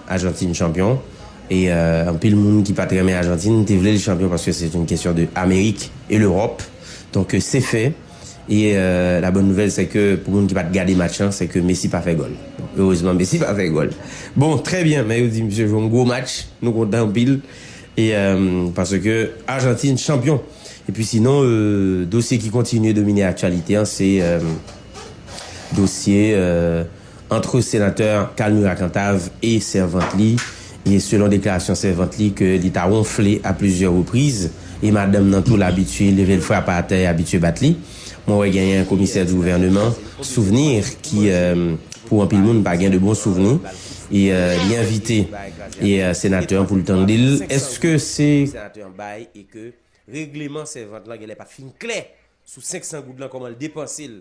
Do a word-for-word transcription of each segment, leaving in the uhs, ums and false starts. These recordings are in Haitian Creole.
Ajantin chanpyon. E euh, anpil moun ki pa t renmen Ajantin te vle l chanpyon paske se yon kesyon de Amerik e Lewòp. Donk euh, se fè. E euh, la bonne nouvelle, c'est que pou moun ki pa t gade match lan, se ke Messi pa fè gòl. Bon, erezman, Messi pa fè gòl. Bon, trè byen, men yo di misye jwe yon gwo match, nou kontan anpil. E euh, paske Ajantin chanpyon. Epi sinon, euh, dosye ki kontinye domine aktyalite an, se euh, dosye euh, ant senatè Calmira Cantave e sèvant li. E selon deklarasyon sèvant li, ke li ta wonfle a plizyè repriz, e madanm nan tou l abitye leve l frape atè, e abitye bat li. Mwen wè genyen komisè di gouvèneman, Souvenir, ki euh, pou anpil moun pa gen de bon souvni. E euh, li envite e euh, senatè an pou l tande l. Èske se senatè an bay e ke regleman sèvant lan genlè pa t fin klè sou senk san goud lan, kòman l depanse l.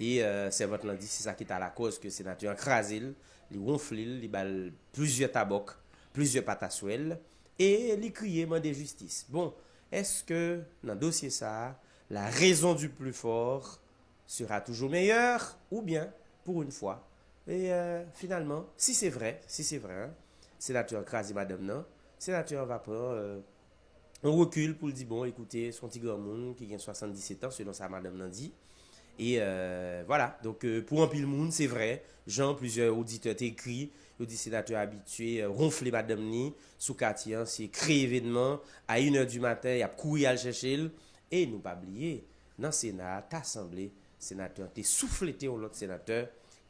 E euh, sèvant lan di se sa ki ta lakòz ke senatè an kraze l, li wonfle l, li ba l plizyè tabòk, plizyè pataswèl, e li kriye mande jistis. Bon, èske nan dosye sa a, la raison du plus fort sera toujours meilleure, oubyen, pour une fois, e euh, finalman, si se vrè, si se vrè, hein, senatè an kraze madanm nan, senatè an va pran euh, yon rekil pou l di, bon, ekoute, se yon ti granmoun ki gen swasanndisèt an, selon sa madanm nan di. E euh, vwala, donk euh, pou anpil moun, se vrè, jan plizyè oditè te ekri, yo di senatè abitye euh, wonfle madanm ni sou katye an, se kreye evènman, a inè di maten, y ap kouri al chèche l. E nou pa bliye, nan Sena a, ta sanble senatè an te souflete yon lòt senatè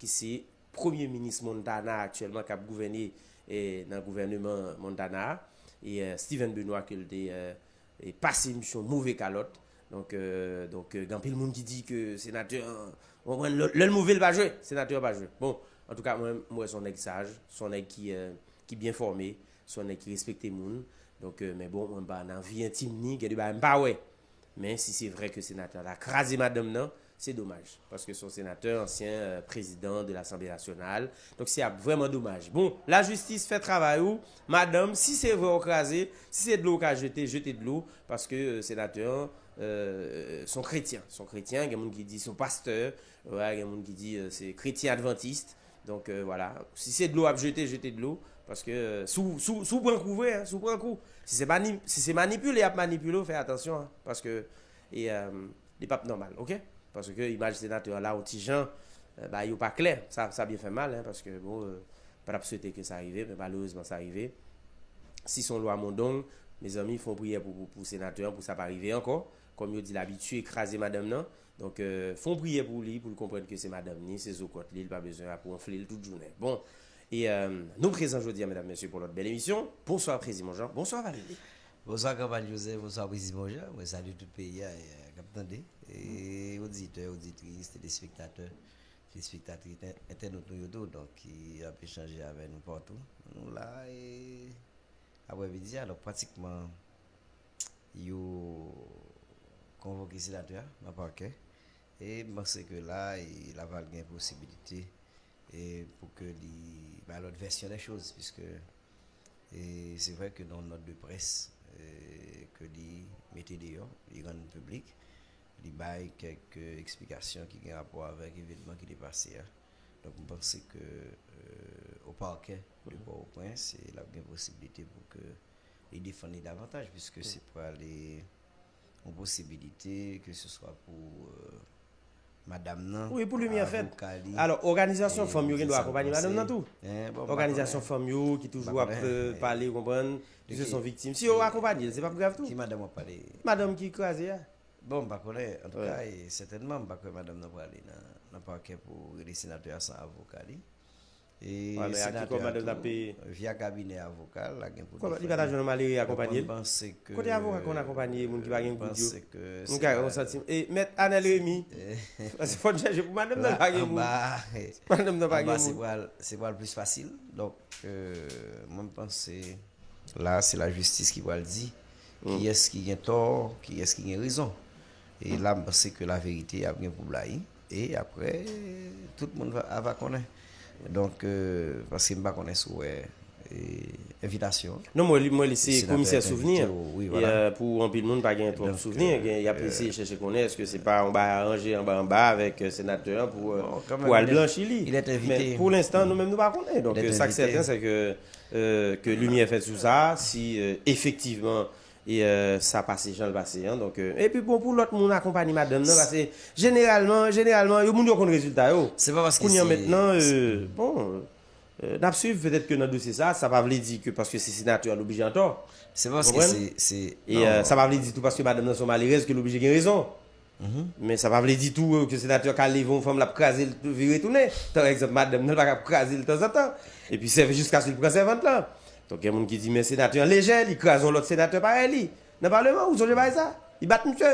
ki se premye minis Montana aktyèlman k ap gouvène eh, nan gouvèneman Montana a, e eh, Steven Benoît ke l te eh, eh, pase misye yon move kalòt. Donk, eh, donk eh, gen anpil moun ki di ke senatè an, w konprann, lè, lè l move l pa jwe, senatè an pa jwe. Bon, antouka, mwen, m wè se yon nèg saj, se yon nèg ki, eh, ki byen fòme, se yon nèg ki respekte moun. Donk, eh, men bon, mwen pa nan vi entim ni, gen de bagay m pa wè. Men si se vrè ke senatè a ta kraze madanm nan, se domaj. Paske se yon senatè, ansyen eh, prezidan de Lasanble Nasyonal. Donk se ap vrèman domaj. Bon, lajistis fè travay ou, madanm, si se vre ou kraze, si se dlo ou ka jete, jete dlo, paske eh, senatè an eh, se yon kretyen. Se yon kretyen, gen moun ki di se yon pastè, wè, gen moun ki di eh, se kretyen advantis. Donk, eh, vwala. Si se dlo w ap jete, jete dlo. Paske eh, si w si w- si w pran kou vre, hein, si w pran kou. Si se mani- si se manipile y ap manipile w, fè atansyon, hein, paske e, eh, li p ap nòmal, oke? Paske imaj senatè an la, yon ti jan, eh, bagay yo pa klè. Sa, sa byen fè mal, hein, paske, bon, eh, pa t ap swete ke sa rive, men malerezman sa rive. Si se yon lwa mondong, mezanmi, fè yon priyè pou, pou, pou senatè an, pou sa pa rive ankò. Kòm yo di, l abitye kraze madanm nan. Donk, eh, fè yon priyè pou li, pou l konprann ke se madanm ni, se zo kòt li, li pa bezwen ap wonfle l tout jounen. Bon, e eh, nou prezan jodi a, medam, mesye, pou lòt bèl emisyon. Bonswa, Prezi Monjan. Bonswa, Valéry. Bonswa, Kanpay Jozèf. Bonswa, Prezi Monjan. Mwen salye tout peyi a eh, k ap tande. E oditè, oditris, telespektatè, telespektatris, entè- entènot nou yo tou, donk, ki ap echanje avè nou patou. Nou la, e aprè midi a, donk, pratikman, yo konvoke senatè a nan pakè. E m panse ke la, e Laval gen posibilite e pou ke li bay lòt vèsyon dè choz, piske e se vre ke nan yon nòt de près e ke li mete deyò, li rann piblik, li bay kèk eksplikasyon ki gen rapò avèk evènman ki te pase a. Donk, m panse ke e o pakè de Pòtoprens, e l ap gen posibilite pou ke li defann li davantaj, piske se pral e yon posibilite, ke se swa pou e madanm nan, wi, pou limyè fèt, avoka li. Alò, òganizasyon fanm yo gen dwa akonpanye madanm nan tou. Òganizasyon fanm yo ki toujou ap e pale, konprann, piske se yon viktim. Si yo akonpanye l, se p ap grav tou. Ki madanm w ap pale? Madanm ki kraze a. Bon, m pa konnen. Antouka, e sètènman, m pa kwè madanm nan prale nan, nan pakè pou rele senatè a san avoka li. E senatè a tou, via kabinè avoka l, la gen pou li fè. Li pa ta jwenn yon malere akonpanye l? Kote avoka konn akonpanye moun ki pa gen goud yo? M ka gen yon santiman. E mèt Anèl Remy, paske fò n chèche pou madanm nan pa gen moun. Madanm nan pa gen moun. Se pral, se pral plis fasil. Donk, e mwen, m panse la, se lajistis ki pral di kiyès ki gen tò, kiyès ki gen rezon. E la, m panse ke laverite ap gen pou blayi. E aprè, tout moun va, a va konnen. Donk, e paske m pa konnen si w wè envitasyon. Non, mwen li, mwen li se komisè souvni. E, pou anpil moun pa gen twòp souvni, gen, y ap eseye chèche konnen èske se pa yon bagay aranje anba anba avèk, e, senatè an pou, e, pou al blanchi li. Men pou lenstan, nou menm nou pa konnen. Donk, e, sa k sèten, se ke, e, ke limyè fèt sou sa, si, e, efektivman, e, e, sa pase jan l pase an. Donk, e, epi bon, pou lòt moun akonpanye madanm nan, paske jeneralman, jeneralman, yo moun yo konn rezilta yo. Kounye a mentnan, e, bon, e, n ap swiv, petèt ke nan dosye sa, sa pa vle di ke paske se senatè a l oblije antò. Ou konprann? E, e, sa pa vle di tou paske madanm nan se yon malerèz ke l oblije gen rezon. Men sa pa vle di tou, e, ke senatè a ka leve yon fanm l ap kraze l vire tounen. Tan egzanp, madanm nan l pa ka ap kraze l tanzantan. Epi sèvi jiskaske l pran sèvant lan. Donk gen moun ki di men senatè an lejè, li kraze yon lòt senatè parèy li. Nan palman, ou sonje bagay sa? Li bat misye.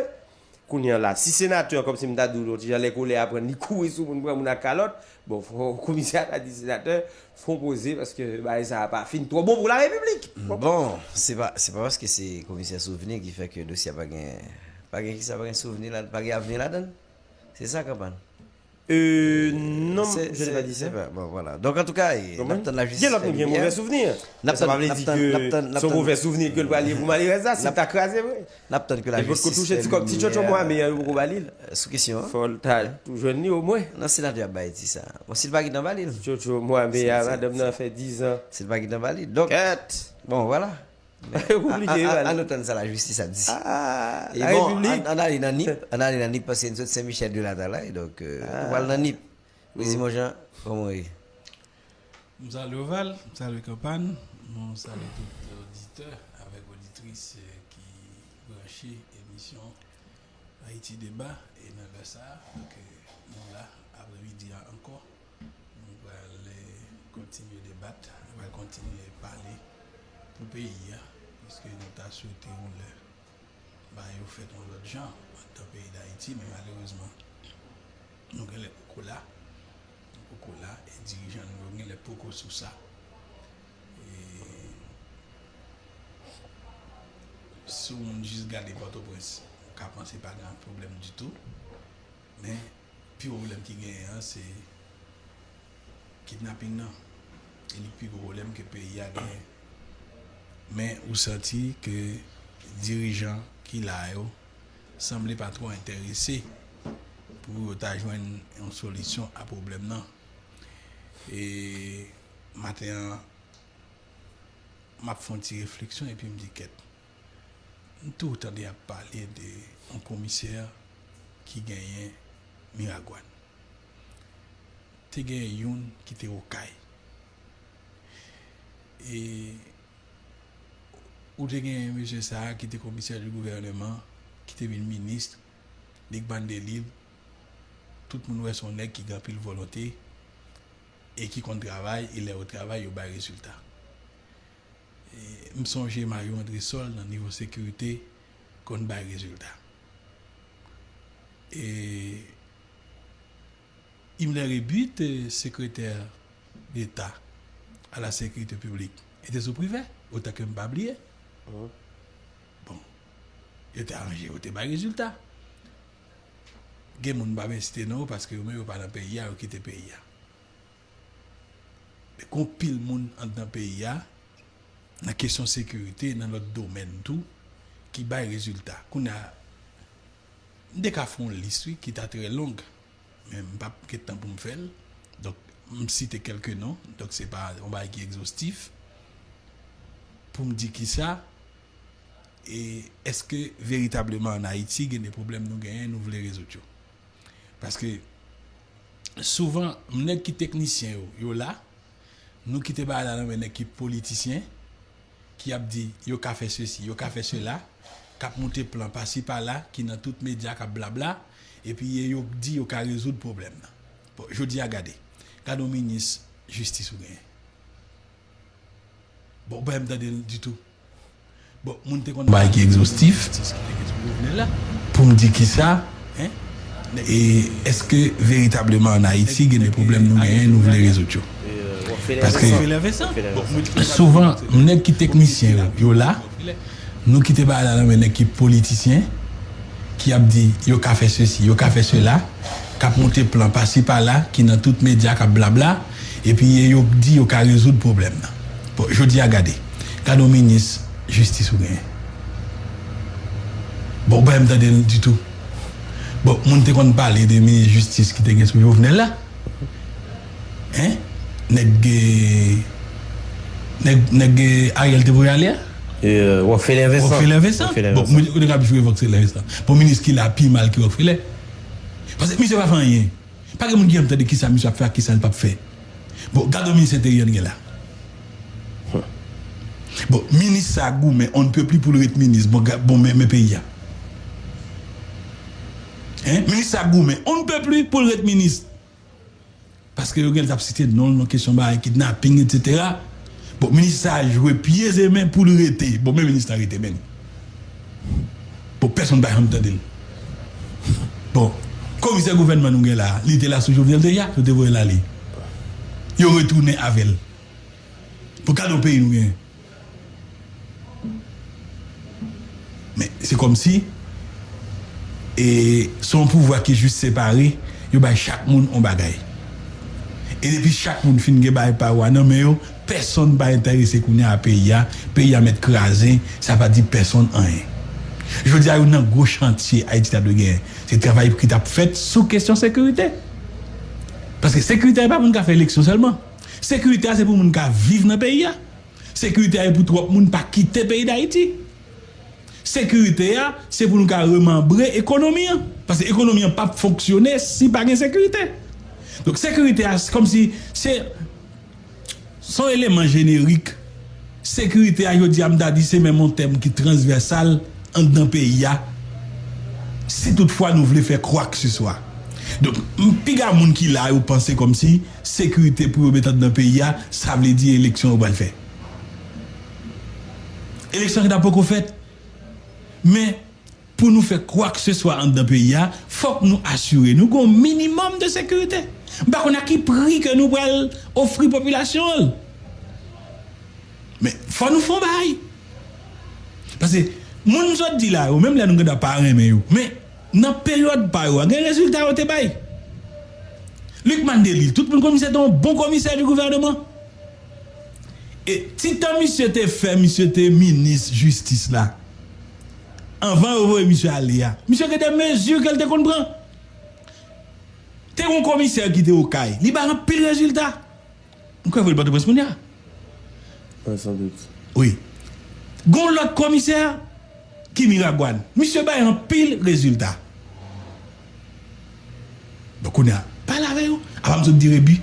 Kounye a la, si senatè an, kòmsi m ta di w, yon ti jan lè kolè a pran l, li kouri sou moun, pran moun ak kalòt, bon, fò komisè a ta di senatè, fè yon poze, paske bagay sa a pa fin twò bon pou larepiblik. Bon, se pa, se pa paske se komisè souvni ki fè ke dosye a pa gen, pa gen kisa, pa gen souvni la, pa gen avni ladan l. Se sa, kanpay. Euh, non, je n'ai pas dit ça. Bon, voilà. Donk, antouka, n ap tann lajistis fè limyè. Gen lòt moun gen movè souvni. Sa pa vle di ke se yon movè souvni ke l pral ye pou malerèz la, si l ta kraze vre. N ap tann ke lajistis fè limyè. Ti tchotcho Mohamed an, yo poko ba li l. Sou kesyon an. Fò l ta tou jwenn li omwen. Non, senatè ap bay ti sa. Bon, si l pa gentan ba li l. Tchotcho Mohamed a, madanm nan fè diz an. Si l pa gentan ba li l. Donk, bon, voilà. An nou tann sa lajistis ap di. E bon, an ale nan Nip, an ale nan Nip, paske n sot Sen Michèl de Latalay, donk, nou pral nan Nip. Prezimo Jan, kòman w ye? M salye w, Val, m salye Kanpay, m salye tout oditè avèk oditris ki branche emisyon Ayiti Deba, e nan lè sa a, donk, nou la, aprèmidi a ankò. Nou pral, eh, kontinye debat, nou pral kontinye pale pou peyi a, piske nou ta swete yon lè bagay yo fèt yon lòt jan anndan peyi Dayiti, men malerezman, nou genlè poko la, nou poko la, e dirijan nou yo genlè poko sou sa. E si yon moun jis gade Pòtoprens, ou ka panse pa gen pwoblèm ditou, men pi gwo pwoblèm ki genyen an, se kidnaping nan. E li pi gwo pwoblèm ke peyi a genyen. Men ou santi ke dirijan ki la yo sanble pa twò enterese pou yo ta jwenn yon solisyon a pwoblèm nan. E maten an, m ap fè yon ti refleksyon epi m di kèt. M toujou tande y ap pale de yon komisè ki genyen Miragwàn. Te genyen youn ki te Okay. E ou te genyen mesye sa a ki te komisè di gouvèneman, ki te vin minis, li k bann de liv, tout moun wè se yon nèg ki gen anpil volonte e ki konn travay, e lè yo travay, yo bay rezilta. E m sonje Mario Andresol nan nivo sekirite konn bay rezilta. E Himmler Rebu te sekretè deta a la sekirite piblik. E te sou Privè, otan ke m pa bliye. Bon, yo te aranje, yo te bay rezilta. Gen moun m pa vle site non yo paske yo menm yo pa nan peyi a, yo kite peyi a. Men gon pil moun anndan peyi a, nan kesyon sekirite, nan lòt domèn tou, ki bay rezilta. Kounye a, m te ka fè yon lis, wi, ki ta trè long, men m p ap gen tan pou m fè l. Donk, m site kèlke non, donk se pa yon bagay ki egzostif, pou m di kisa, e èske veritableman ann Ayiti, gen de pwoblèm nou genyen, nou vle rezoud yo? Paske souvan, nèg ki teknisyen yo, yo la, nou kite bagay la nan men nèg ki politisyen, ki ap di, yo ka fè sesi, yo ka fè sela, k ap moute plan pasi pala, ki nan tout medya, k ap blabla, epi ye yo di yo ka rezoud pwoblèm nan. Bon, jodi a gade, gade yon minis jistis ou genyen. Bon, ou pa janm tande l ditou. Bon, moun te konn bay ki egzostif pou m di kisa, e èske veritableman ann Ayiti gen de pwoblèm nou genyen, nou vle rezoud yo? Paske souvan, nèg ki teknisyen yo, yo la, nou kite bagay la nan men nèg ki politisyen, ki ap di, yo ka fè sesi, yo ka fè sela, k ap moute plan pasi pala, ki nan tout medya, k ap blabla, epi ye yo di yo ka rezoud pwoblèm nan. Bon, jodi a gade. Gade yon minis jistis ou genyen. Bon, ou pa menm tande l ditou. Bon, moun te konn pale de minis jistis ki te gen sou Jovenel la. Hein? Nèg, eh, nèg, nèg, eh, Ariel te voye ale a? Euh, Rockfeller Vincent. Rockfeller Vincent. Rockfeller Bon, Vincent. Moun moun ap jwe Rockfeller Vincent. Bon, minis ki la pi mal ki Rockfeller. Paske misye pa fè anyen. Pa gen moun ki janm tande kisa misye ap fè ak kisa l p ap fè. Bon, gade yon minis enteryè n gen la. Bon, minis sa goumen, on ne peut plus pou l ret minis. Bon, ga- bon men, men peyi a. Hein? Minis sa goumen, on ne peut plus pou l ret minis. Paske yo gen l t ap site non l nan kesyon bagay kidnaping, etsetera. Bon, minis sa jwe pye e men pou l rete. Bon, men minis la rete, men. Bon, pèsonn pa janm tande l. Bon, komisè gouvènman nou gen la, li te la sou Jovenel deja, yo te voye l ale. Yo retounen avè l. Bon, gade yon peyi nou gen. Men, se kòmsi, e, se yon pouvwa ki jis separe, yo bay chak moun yon bagay. E depi chak moun fin gen bagay pa yo a nan men yo, pèsonn pa enterese kounye a peyi a, peyi a mèt kraze, sa pa di pèsonn anyen. Jodi a, youn nan gwo chantye Ayiti ta dwe genyen, se travay ki t ap fèt sou kesyon sekirite. Paske sekirite a, e pa pou n ka fè eleksyon sèlman. Sekirite a, se pou moun ka viv nan peyi a. Sekirite a, e pou twòp moun pa kite peyi Dayiti. Sekirite a, se pou nou ka remanbre ekonomi an. Paske ekonomi an p ap fonksyone si pa gen sekirite. Donk, sekirite a, se kòmsi se, se yon eleman jenerik. Sekirite a, jodi a, m ta di, se menm yon tèm ki transvèsal anndan peyi a. Si toutfwa nou vle fè kwakseswa. Donk, m- piga moun ki la yo panse kòmsi sekirite pou yo met anndan peyi a, sa vle di eleksyon yo pral fè. Eleksyon ki ta poko fèt. Men, pou nou fè kwakseswa anndan peyi a, fòk nou asire nou gen yon minimòm de sekirite. M pa konn a ki pri ke nou pral ofri popilasyon an. Men, fò nou fè yon bagay. Paske, moun m sot di la yo, menm lè nou gentan pa renmen yo, men, nan peryòd pa yo a, gen rezilta yo te bay. Luc Mandelil, tout moun konn misye te yon bon komisè di gouvènman. E ti tan misye te fè, misye te minis jistis la. Anvan yo voye misye ale a, misye gen de mezi ke l te konn pran. Te gen yon komisè ki te Okay, li bay anpil rezilta. M kwè vre l Pòtoprens kounye a. Wi, san dout. Wi. Gon lòt komisè ki Miragwàn. Misye bay anpil rezilta. Bon, kounye a, pale avè yo. Apa m sot di Rebu.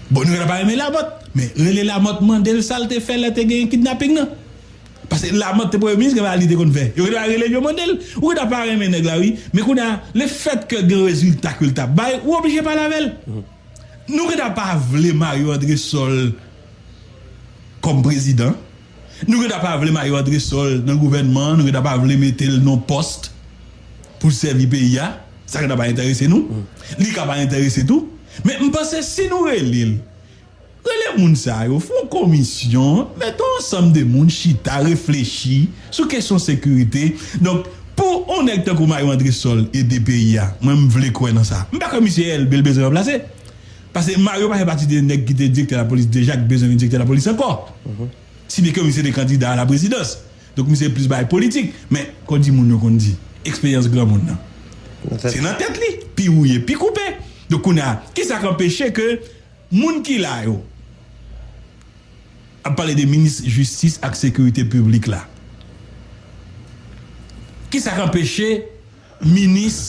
Bon, nou gentan pa renmen Lamòt, men rele Lamòt, mande l sa l te fè lè te gen kidnaping nan. Paske Lamòt te premye minis, gen bagay li te konn fè. Yo gentan rele l, yo mande l. Ou gentan pa renmen nèg la, wi. Men kounye a, lefètke gen rezilta ke l t ap bay, ou oblije pale avè l. Nou gentan pa vle Mario Andrésol kòm prezidan. Nou gentan pa vle Mario Andrésol nan gouvènman an, nou gentan pa vle mete l nan pòs pou l sèvi peyi a. Sa gentan pa enterese nou. Li ka pa enterese tou. Men m panse si nou rele l, rele moun sa yo, fè yon komisyon, mete yon ansanm de moun chita, reflechi sou kesyon sekirite. Donk, pou yon nèg tankou Mario Andrésol ede peyi a, mwen m vle kwè nan sa. M pa kwè misye Elbé l bezwen ranplase. Paske Mario pa fè pati de nèg ki te direktè lapolis deja, ki bezwen vin direktè lapolis ankò. Si byen ke misye te kandida a la prezidans. Donk misye plis bay politik. Men, kon di moun yo konn di, eksperyans granmoun nan. Se nan tèt li, pi wouye, pi koupe. Donk kounye a, kisa k anpeche ke moun ki la yo, ap pale de minis jistis ak sekirite piblik la. Kisa k anpeche minis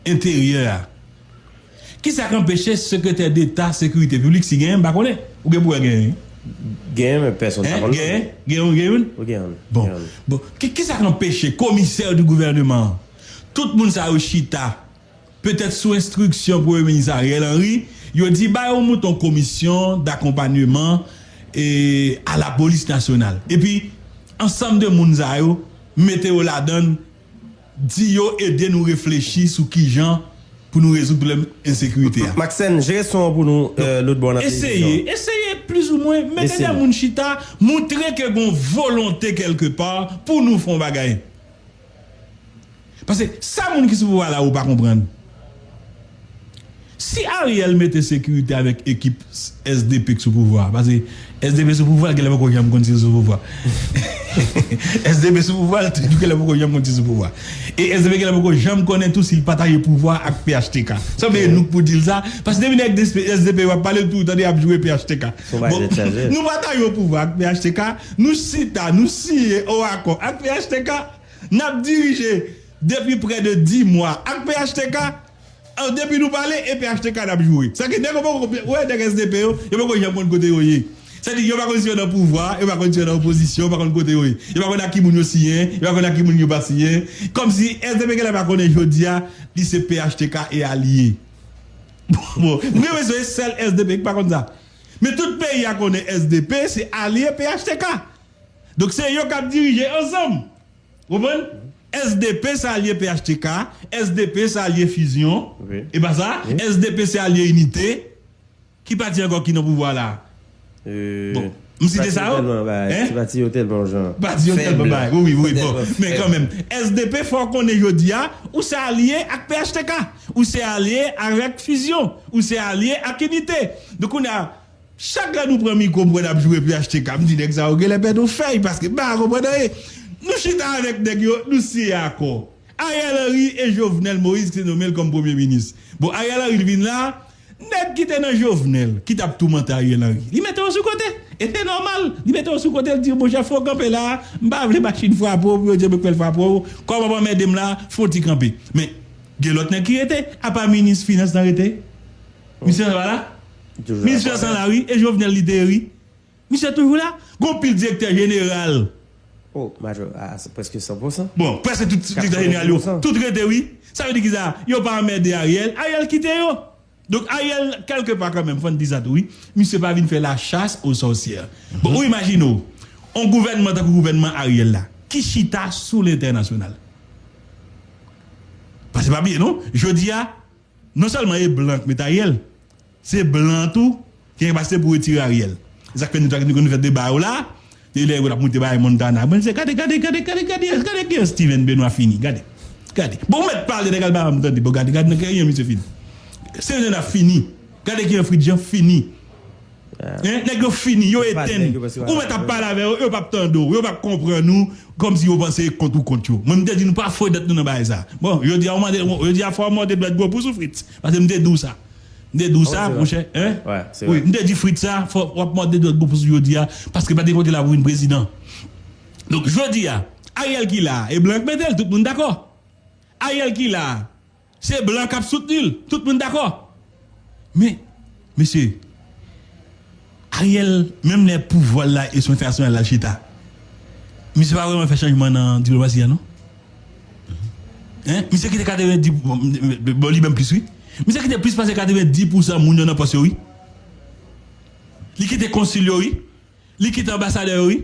enteryè a? Kisa k anpeche sekretè deta sekirite piblik, si genyen, m pa konnen. Ou gen pou wè genyen. Genyen, men pèsonn pa konn. Genyen? Genyen, genyen youn? Ou genyen. Bon, bon. Ki, kisa k anpeche komisè di gouvènman? Tout moun sa yo chita. Petèt sou enstriksyon Premye Minis Ariel Henry, yo di ba yo monte yon komisyon d'akompanyman e, a la polis nasyonal. Epi, ansanm de moun sa yo, mete yo ladan l, di yo ede nou reflechi sou kijan pou nou rezoud pwoblèm ensekirite a. Maxène, jere son an pou nou, euh, lòt bò nan televizyon. Eseye, eseye plizoumwen mete de moun chita, montre ke gon volonte kèlkepa pou nou fè yon bagay. Paske sa moun ki sou pouvwa la yo pa konprann, Si Ariel mete sekirite avèk ekip S D P k sou pouvwa, paske S D P sou pouvwa, l genlè poko janm konn si l sou pouvwa. S D P sou pouvwa, l toujou genlè poko janm konn si l sou pouvwa. E S D P genlè poko janm konnen tou si l pataje pouvwa ak P H T K. Sa vle nou k pou di l sa, paske depi nèg S D P yo ap pale, l toujou tande y ap joure P H T K. Bon, nou pataje yon pouvwa ak P H T K, nou chita, nou siyen yon akò ak P H T K, n ap dirije depi prè de dis mwa ak P H T K. Depi nou pale, e P H T K n ap joure. Sa ke nèg yo poko, wè, nèg S D P yo, yo poko janm konn kote yo ye. Sa di, yo pa konn si yo nan pouvwa, yo pa konn si yo nan opozisyon, yo pa konn kote yo ye. Yo pa konn ak ki moun yo siyen, yo pa konn ak ki moun yo pa siyen. Kòmsi S D P genlè pa konnen jodi a, li se P H T K e alye. Bon, m gen bezwen sèl S D P ki pa konn sa. Men tout peyi a konnen S D P se alye P H T K. Donk se yo k ap dirije ansanm. Konprann? S D P se alye P H T K, S D P se alye Fusion. E pa sa? S D P se alye Inite. Ki pati ankò ki nan pouvwa la? Bon, m site sa yo? Ti pati yo tèlman jan. Pati yo tèlman bay. Wi, wi, wi. Bon, men kanmenm, S D P fò w konnen jodi a, ou se alye ak P H T K, ou se alye avèk Fusion, ou se alye ak Inite. Donk kounye a, chak lè nou pran mikwo pou wè n ap joure P H T K, m di nèg sa yo genlè pèdi yon fèy, paske m pa konprann anyen. Nou chita avèk nèg yo, nou siyen akò. Ariel Henry e Jovenel Moïse ki te nonmen l kòm premye minis. Bon, Ariel Henry vin la, nèg ki te nan Jovenel, ki t ap toumante Ariel Henry, li mete yo sou kote. E se nòmal, li mete yo sou kote, l di, monchè, fò w kanpe la, m pa vle machin frape w, pou yo di, mwen kwè l frape w, kòman w anmède m la, fò w ti kanpe. Men, gen lòt nèg ki rete, apa minis finans lan rete? Misye pa la? Minis finans lan la, wi, e Jovenel li te ye, wi. Misye toujou la. Gon pil direktè jeneral. Oh, majò, a, se prèske san pou san. Bon, prèske tout direktè jeneral yo, tout rete, wi. Sa vle di ki sa? Yo pa anmède Ariel, Ariel kite yo. Donk, Ariel, kèlke pa kanmenm, fò n di sa tou, wi. Misye pa vin fè la chasse aux sorcières. Bon, ou imajine w, yon gouvènman tankou gouvènman Ariel la, ki chita sou lentènasyonal. Paske pa bliye, non, jodi a, non sèlman e blan k met Ariel, se blan tou ki gen kapasite pou retire Ariel. E sa k fè nou, nou, nou fè deba yo la, e lè yo t ap moute bay Montana. Bon, se gade, gade, gade, gade, gade, gade kijan Steven Benoît fini. Gade, gade. Bon, ou mèt pale, nèg al ba m tande. Bon, gade, gade nan kijan misye fini. Steven Benoît fini. Gade kijan Fritz Jean fini. Hein? Nèg yo fini, yo etenn. Ou mèt ap pale avè yo, yo p ap tande w, yo p ap konprann ou, kòmsi yo panse kont ou kont yo. Mwen, m te di nou pa fouye dèt nou nan bagay sa. Bon, jodi a, ou mande, jodi a, fò w mòde dwèt gwo pous ou Fritz. Paske m te di w sa. M te di w sa, monchè, hein? Wi, m te di Fritz sa, fò w ap mòde dwèt gwo pous ou jodi a, paske pa te vote l la pou vin prezidan. Donk, jodi a, Ariel ki la, e blan k mete l, tout moun dakò. Ariel ki la, se blan k ap soutni l, tout moun dakò. Men, mesye, Ariel, menm lè pouvwa l la e sou entènasyonal la chita, misye pa vrèman fè chanjman nan diplomasi a, non? Hein? Misye kite katrevenndis, bon, bon, li menm plis, wi. Misye kite plis pase katrevenndis pousan moun yo nan pòs yo, wi. Li kite konsil yo, wi. Li kite anbasadè yo, wi.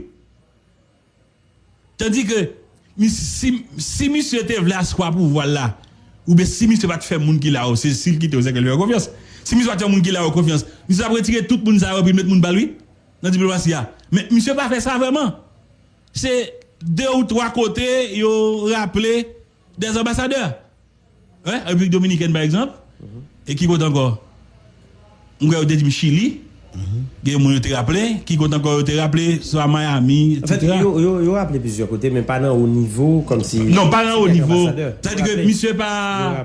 Tandi ke, mi-, si, si misye te vle aswa pouvwa l la, oubyen si misye pa t fè moun ki la yo, se si l kite yo, se ke l fè yo konfyans. Si misye pa t fè moun ki la yo konfyans, misye t ap retire tout moun sa yo epi l met moun pa l, wi, nan diplomasi a. Men misye pa fè sa vrèman. Se de ou twa kote yo raple dè anbasadè. Wi, Repiblik Dominikèn, pa egzanp. E ki kote ankò? M kwè yo te di m Chili. Gen moun yo te raple. Ki kote ankò yo te raple? Swa Miami, etsetera. Anfèt, yo, yo, yo raple plizyè kote, men pa nan wo nivo, kòmsi. Non, pa nan wo nivo. Sa vle di ke misye pa,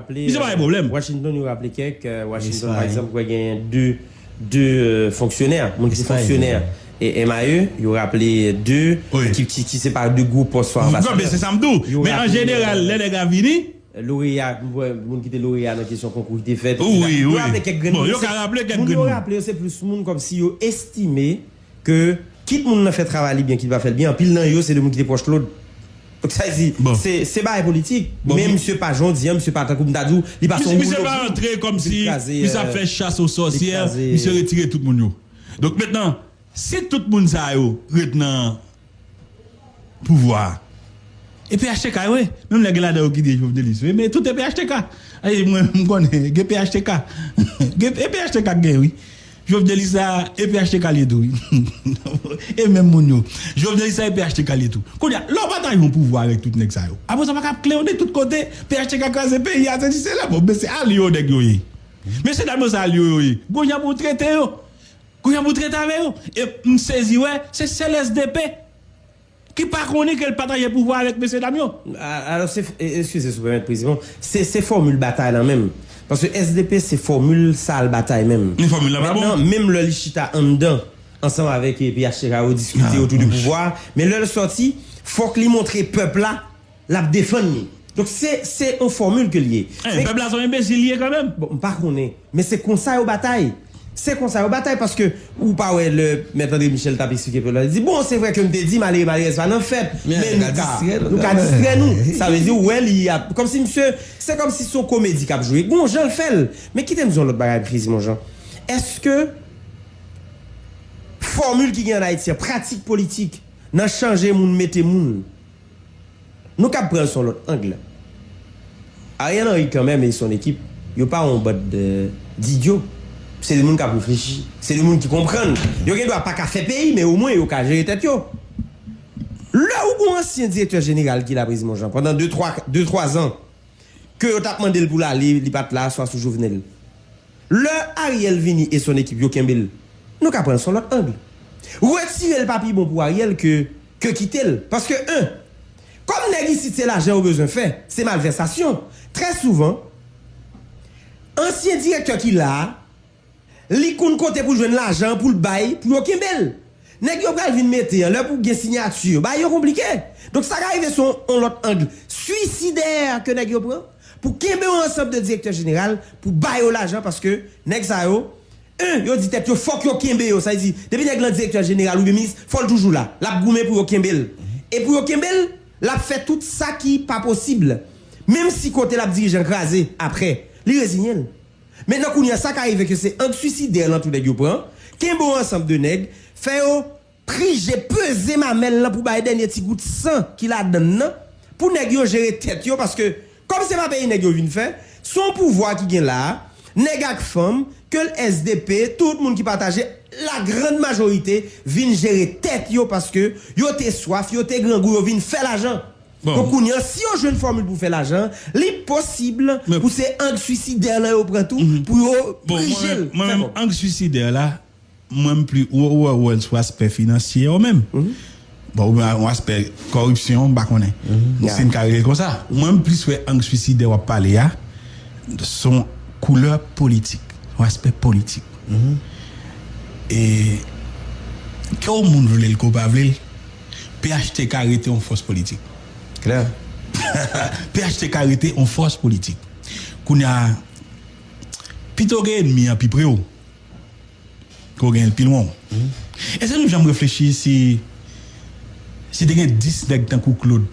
misye pa gen pwoblèm. Washington, yo raple kèk, euh, Washington, pa egzanp, kwè gen de, de, euh, fonksyonè, moun ki fonksyonè e M I E, yo raple de, ki, ki, ki se pa de gwo pòs, swa anbasadè. Se sa m di w. Men an jeneral, lè nèg la vini, loreya, moun ki te loreya nan kesyon konkou ki te fèt, etsetera. Yo raple kèk grenn moun. Bon, yo ka raple kèk grenn moun. Moun yo raple yo, se plis moun kòmsi yo estime ke kit moun nan fè travay li byen, kit li pa fè l byen, anpil nan yo, se de moun ki te pwòch Claude. Donk, sa vle di, se, se bagay politik. Men misye pa, jan w di a, misye pa tankou m ta di w, li pa se yon gwo lobi. Misye pa antre kòmsi, misye ap fè chasse aux sorcières, misye retire tout moun yo. Donk, mentnan, si tout moun sa yo ret nan pouvwa a. E P H T K yo ye. Menm lè gen ladan yo ki di Jovenelis yo ye, men tout e P H T K. Ay, mwen, m konnen, gen P H T K. Gen, e P H T K k gen, wi. Jovenelis la, e P H T K l ye tou, wi. E menm moun yo. Jovenelis la, e P H T K l ye tou. Kounye a, lè w pataje yon pouvwa avèk tout nèg sa yo, apre sa, w pa ka ap klewone tout kote, P H T K kraze peyi a, sesi sela. Bon, men se alye yo nèg yo ye. Mesye dam yo sa yo, yo ye. Gon jan pou w trete yo. Gon jan pou w trete avè yo. E m sezi wè, se sèl S D P ki pa konnen ke l pataje pouvwa avèk mesye dam yo. A- Alò, se, e- eskize si w pèmèt, Prezidan, se, se fòmil batay la menm. Paske S D P, se fòmil sa l batay menm. Men fòmil la pa bon. Mentnan, menm lè li chita anndan, ansanm avèk, e, P H T K yo diskite otou de pouvwa, men lè l sòti, fòk li montre pèp la l ap defann li. Donk, se, se yon fòmil ke l ye. Pèp la se yon enbesil li ye kanmenm. Bon, m pa konnen. Men se konsa yo batay. Se konsa yo batay paske ou pa wè lè Mèt André Michel t ap eksplike pèp la, li di, bon, se vre ke m te di malere malerèz pa nan fèt, men nou ka, nou ka distrè nou. Sa vle di, ou wè li ap, kòmsi misye, se kòmsi se yon komedi k ap jwe. Gon jan l fè l. Men kite m di yon lòt bagay, Prezidan Jean. Èske fòmil ki gen ann Ayiti an, pratik politik, nan chanje moun, mete moun, nou kab pran l sou yon lòt ang. Ariel Henry kanmenm e son ekip, yo pa yon bann de, didyo. Se de moun k ap reflechi. Se de moun ki konprann. Yo gen dwa pa ka fè peyi, men omwen yo ka jere tèt yo. Lè ou gon ansyen direktè jeneral ki la, Prezidan Jean, pandan de, twa, de, twa zan, ke yo t ap mande l pou l ale, li pa t la, swa sou Jovenel. Lè Ariel vini e son ekip yo kenbe l, nou ka pran l sou lòt ang. Retire l pa pi bon pou Ariel ke, ke kite l. Paske, en, kòm nèg isit se lajan yo bezwen fè, se malvèsasyon. Trè souvan, ansyen direktè ki la a, li konn kote pou l jwenn lajan pou l bay, pou yo kenbe l. Nèg yo pral vin mete an, lè pou gen siyati, bagay yo konplike. Donk, sa ka rive sou yon lòt ang swisidè ke nèg yo pran pou kenbe yon ansanm de direktè jeneral pou ba yo lajan, paske nèg sa yo, en, yo di tèt yo fòk yo kenbe yo. Sa vle di, depi nèg lan direktè jeneral oubyen minis, fò l toujou la. L ap goumen pou yo kenbe l. E pou yo kenbe l, l ap fè tout sa ki pa posib. Menm si kote l ap dirije an kraze, apre, li reziyen l. Mentnan kounye a, sa ka rive ke se ang swisidè lan tou nèg yo pran, kenbe yon ansanm de nèg, fè yo prije peze mamèl lan pou bay dènye ti gout san ki ladann nan, pou nèg yo jere tèt yo, paske kòm se pa peyi nèg yo vin fè, se yon pouvwa ki gen la a, nèg ak fanm, ke l S D P, tout moun ki pataje, la grann majorite vin jere tèt yo paske yo te swaf, yo te grangou, yo vin fè lajan. Bon. Donk, kounye a, si yo jwenn fòmil pou fè lajan, li posib pou se ang swisidè lan yo pran tou, pou yo prije l. Mwen menm, ang swisidè la, mwen m pli, ou, ou, ou wè l sou aspè finansye yo menm. Bon, oubyen yon aspè kòripsyon, m pa konnen. Si n ka rele l konsa. Mwen m plis wè ang swisidè w ap pale a, se yon koulè politik, yon aspè politik. E ke yon moun vle l, ke w pa vle l, P H T K rete yon fòs politik. Klè. P H T K rete yon fòs politik. Kounye a, pito w gen ènmi an pi pre w, ke w gen l pi lwen w. Èske nou janm reflechi si, si te gen dis nèg tankou Claude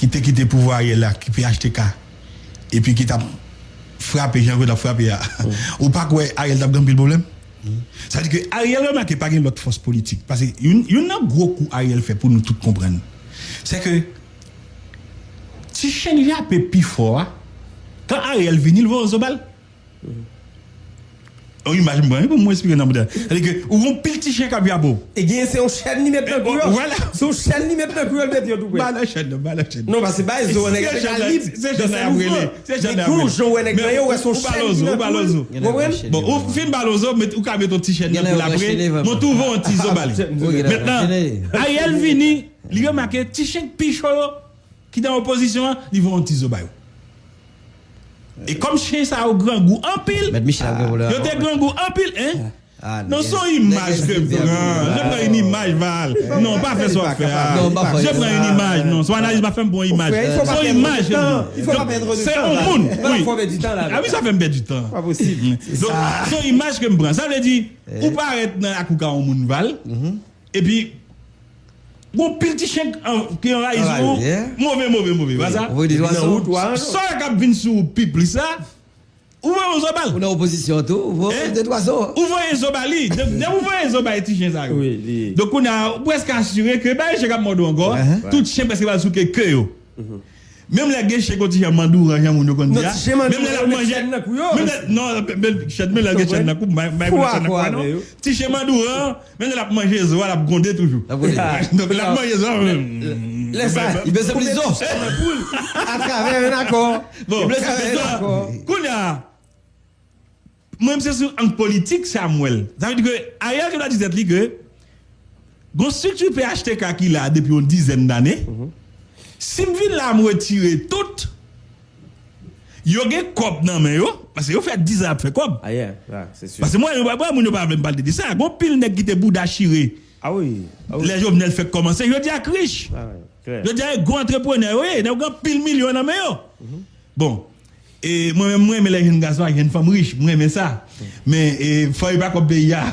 ki te kite pouvwa Ariel la, ki P H T K, epi ki t ap frape jan Claude ap frape a, ou pa kwè Ariel t ap gen anpil pwoblèm? Sa vle di ke Ariel remake pa gen lòt fòs politik. Paske youn, youn nan gwo kou Ariel fè pou nou tout konprann, se ke ti chen k jape pi fò a, kan Ariel vini, l voye yon zo ba l. Yon imaj m pran wi pou mwen esplike nan moda. Sa vle di ke ou gon pil ti chen k ap jape w. E genyen se yon chèn li met nan kou yo. Vwala. Se yon chèn li met nan kou yo, l mete yo tou prè. Ba nan chèn nan, ba nan chèn nan. Non, paske bay zo nèg la lib. Se chèn nan y ap rele. Se chèn nan y ap rele. Gen gon jan wè nèg nan yo, wè se yon chèn ki nan kou l. Ou konprann? Bon, ou fin ba l yon zo, ou ka met yon ti chèn nan kou l apre. Mwen tou voye yon ti zo ba li. Mentnan, Ariel vini, li remake ti chen k pi cho yo ki nan opozisyon an, li voye yon ti zo ba yo. E kòm chen sa yo grangou anpil, yo te grangou anpil, en? Non, se yon imaj ke m pran. Je prends une image, Val. Non, pa fè sa w ap fè a. Je prends une image. Non, se yon analiz m ap fè, m pran yon imaj. Se yon imaj ke m pran. Se yon moun. Wi. A wi, sa fè m pèdi tan. Donk, se yon imaj ke m pran. Sa vle di, ou parèt nan lakou ka yon moun, Val. Epi, gon pil ti chen k, an, ki anrayi sou ou. Move, move, move. Pa sa? Sa k ap vin sou ou pi plis la, ou voye yon zo ba l. Ou nan opozisyon tou, ou voye de twa zo. Ou voye zo ba li. Depi ou voye zo bay ti chen sa yo. Donk, kounye a, ou prèske asire ke bay chen k ap mòde w ankò, tout chen prèske pral souke ke yo. Menm lè gen chen k yon ti jan mandouran, jan moun yo konn di a. Menm lè l ap manje. Menm lè, non, men, men, chèn, menm lè gen chèn nan kou, m pa, m pa gen chèn nan kou a, non. Ti chen mandouran, menm lè l ap manje zo a, l ap gwonde toujou. Donk, lè l ap manje zo a, lè sa, li bezwen plis zo. Atravè yon akò. Bon, kounye a, Mwen, se sou ang politik sa m wè l. Sa vle di ke Ariel te di tèt li ke gon estrikti P H T K ki la depi yon dizèn dane. Si m vin la, m retire tout, yo gen kòb nan men yo, paske yo fè dizan ap fè kòb. Paske mwen, mwen, mwen, moun yo pa vle m pale de sa. Gon pil nèg ki te bouda chire lè Jovenel fèk kòmanse, jodi a k rich. Jodi a, e gwo antreprenè yo ye, nèg yo gen anpil milyon nan men yo. Bon, e mwen menm, mwen renmen lè jèn gason ak jèn fanm rich, mwen renmen sa. Men, e, fò yo pa kòb peyi a.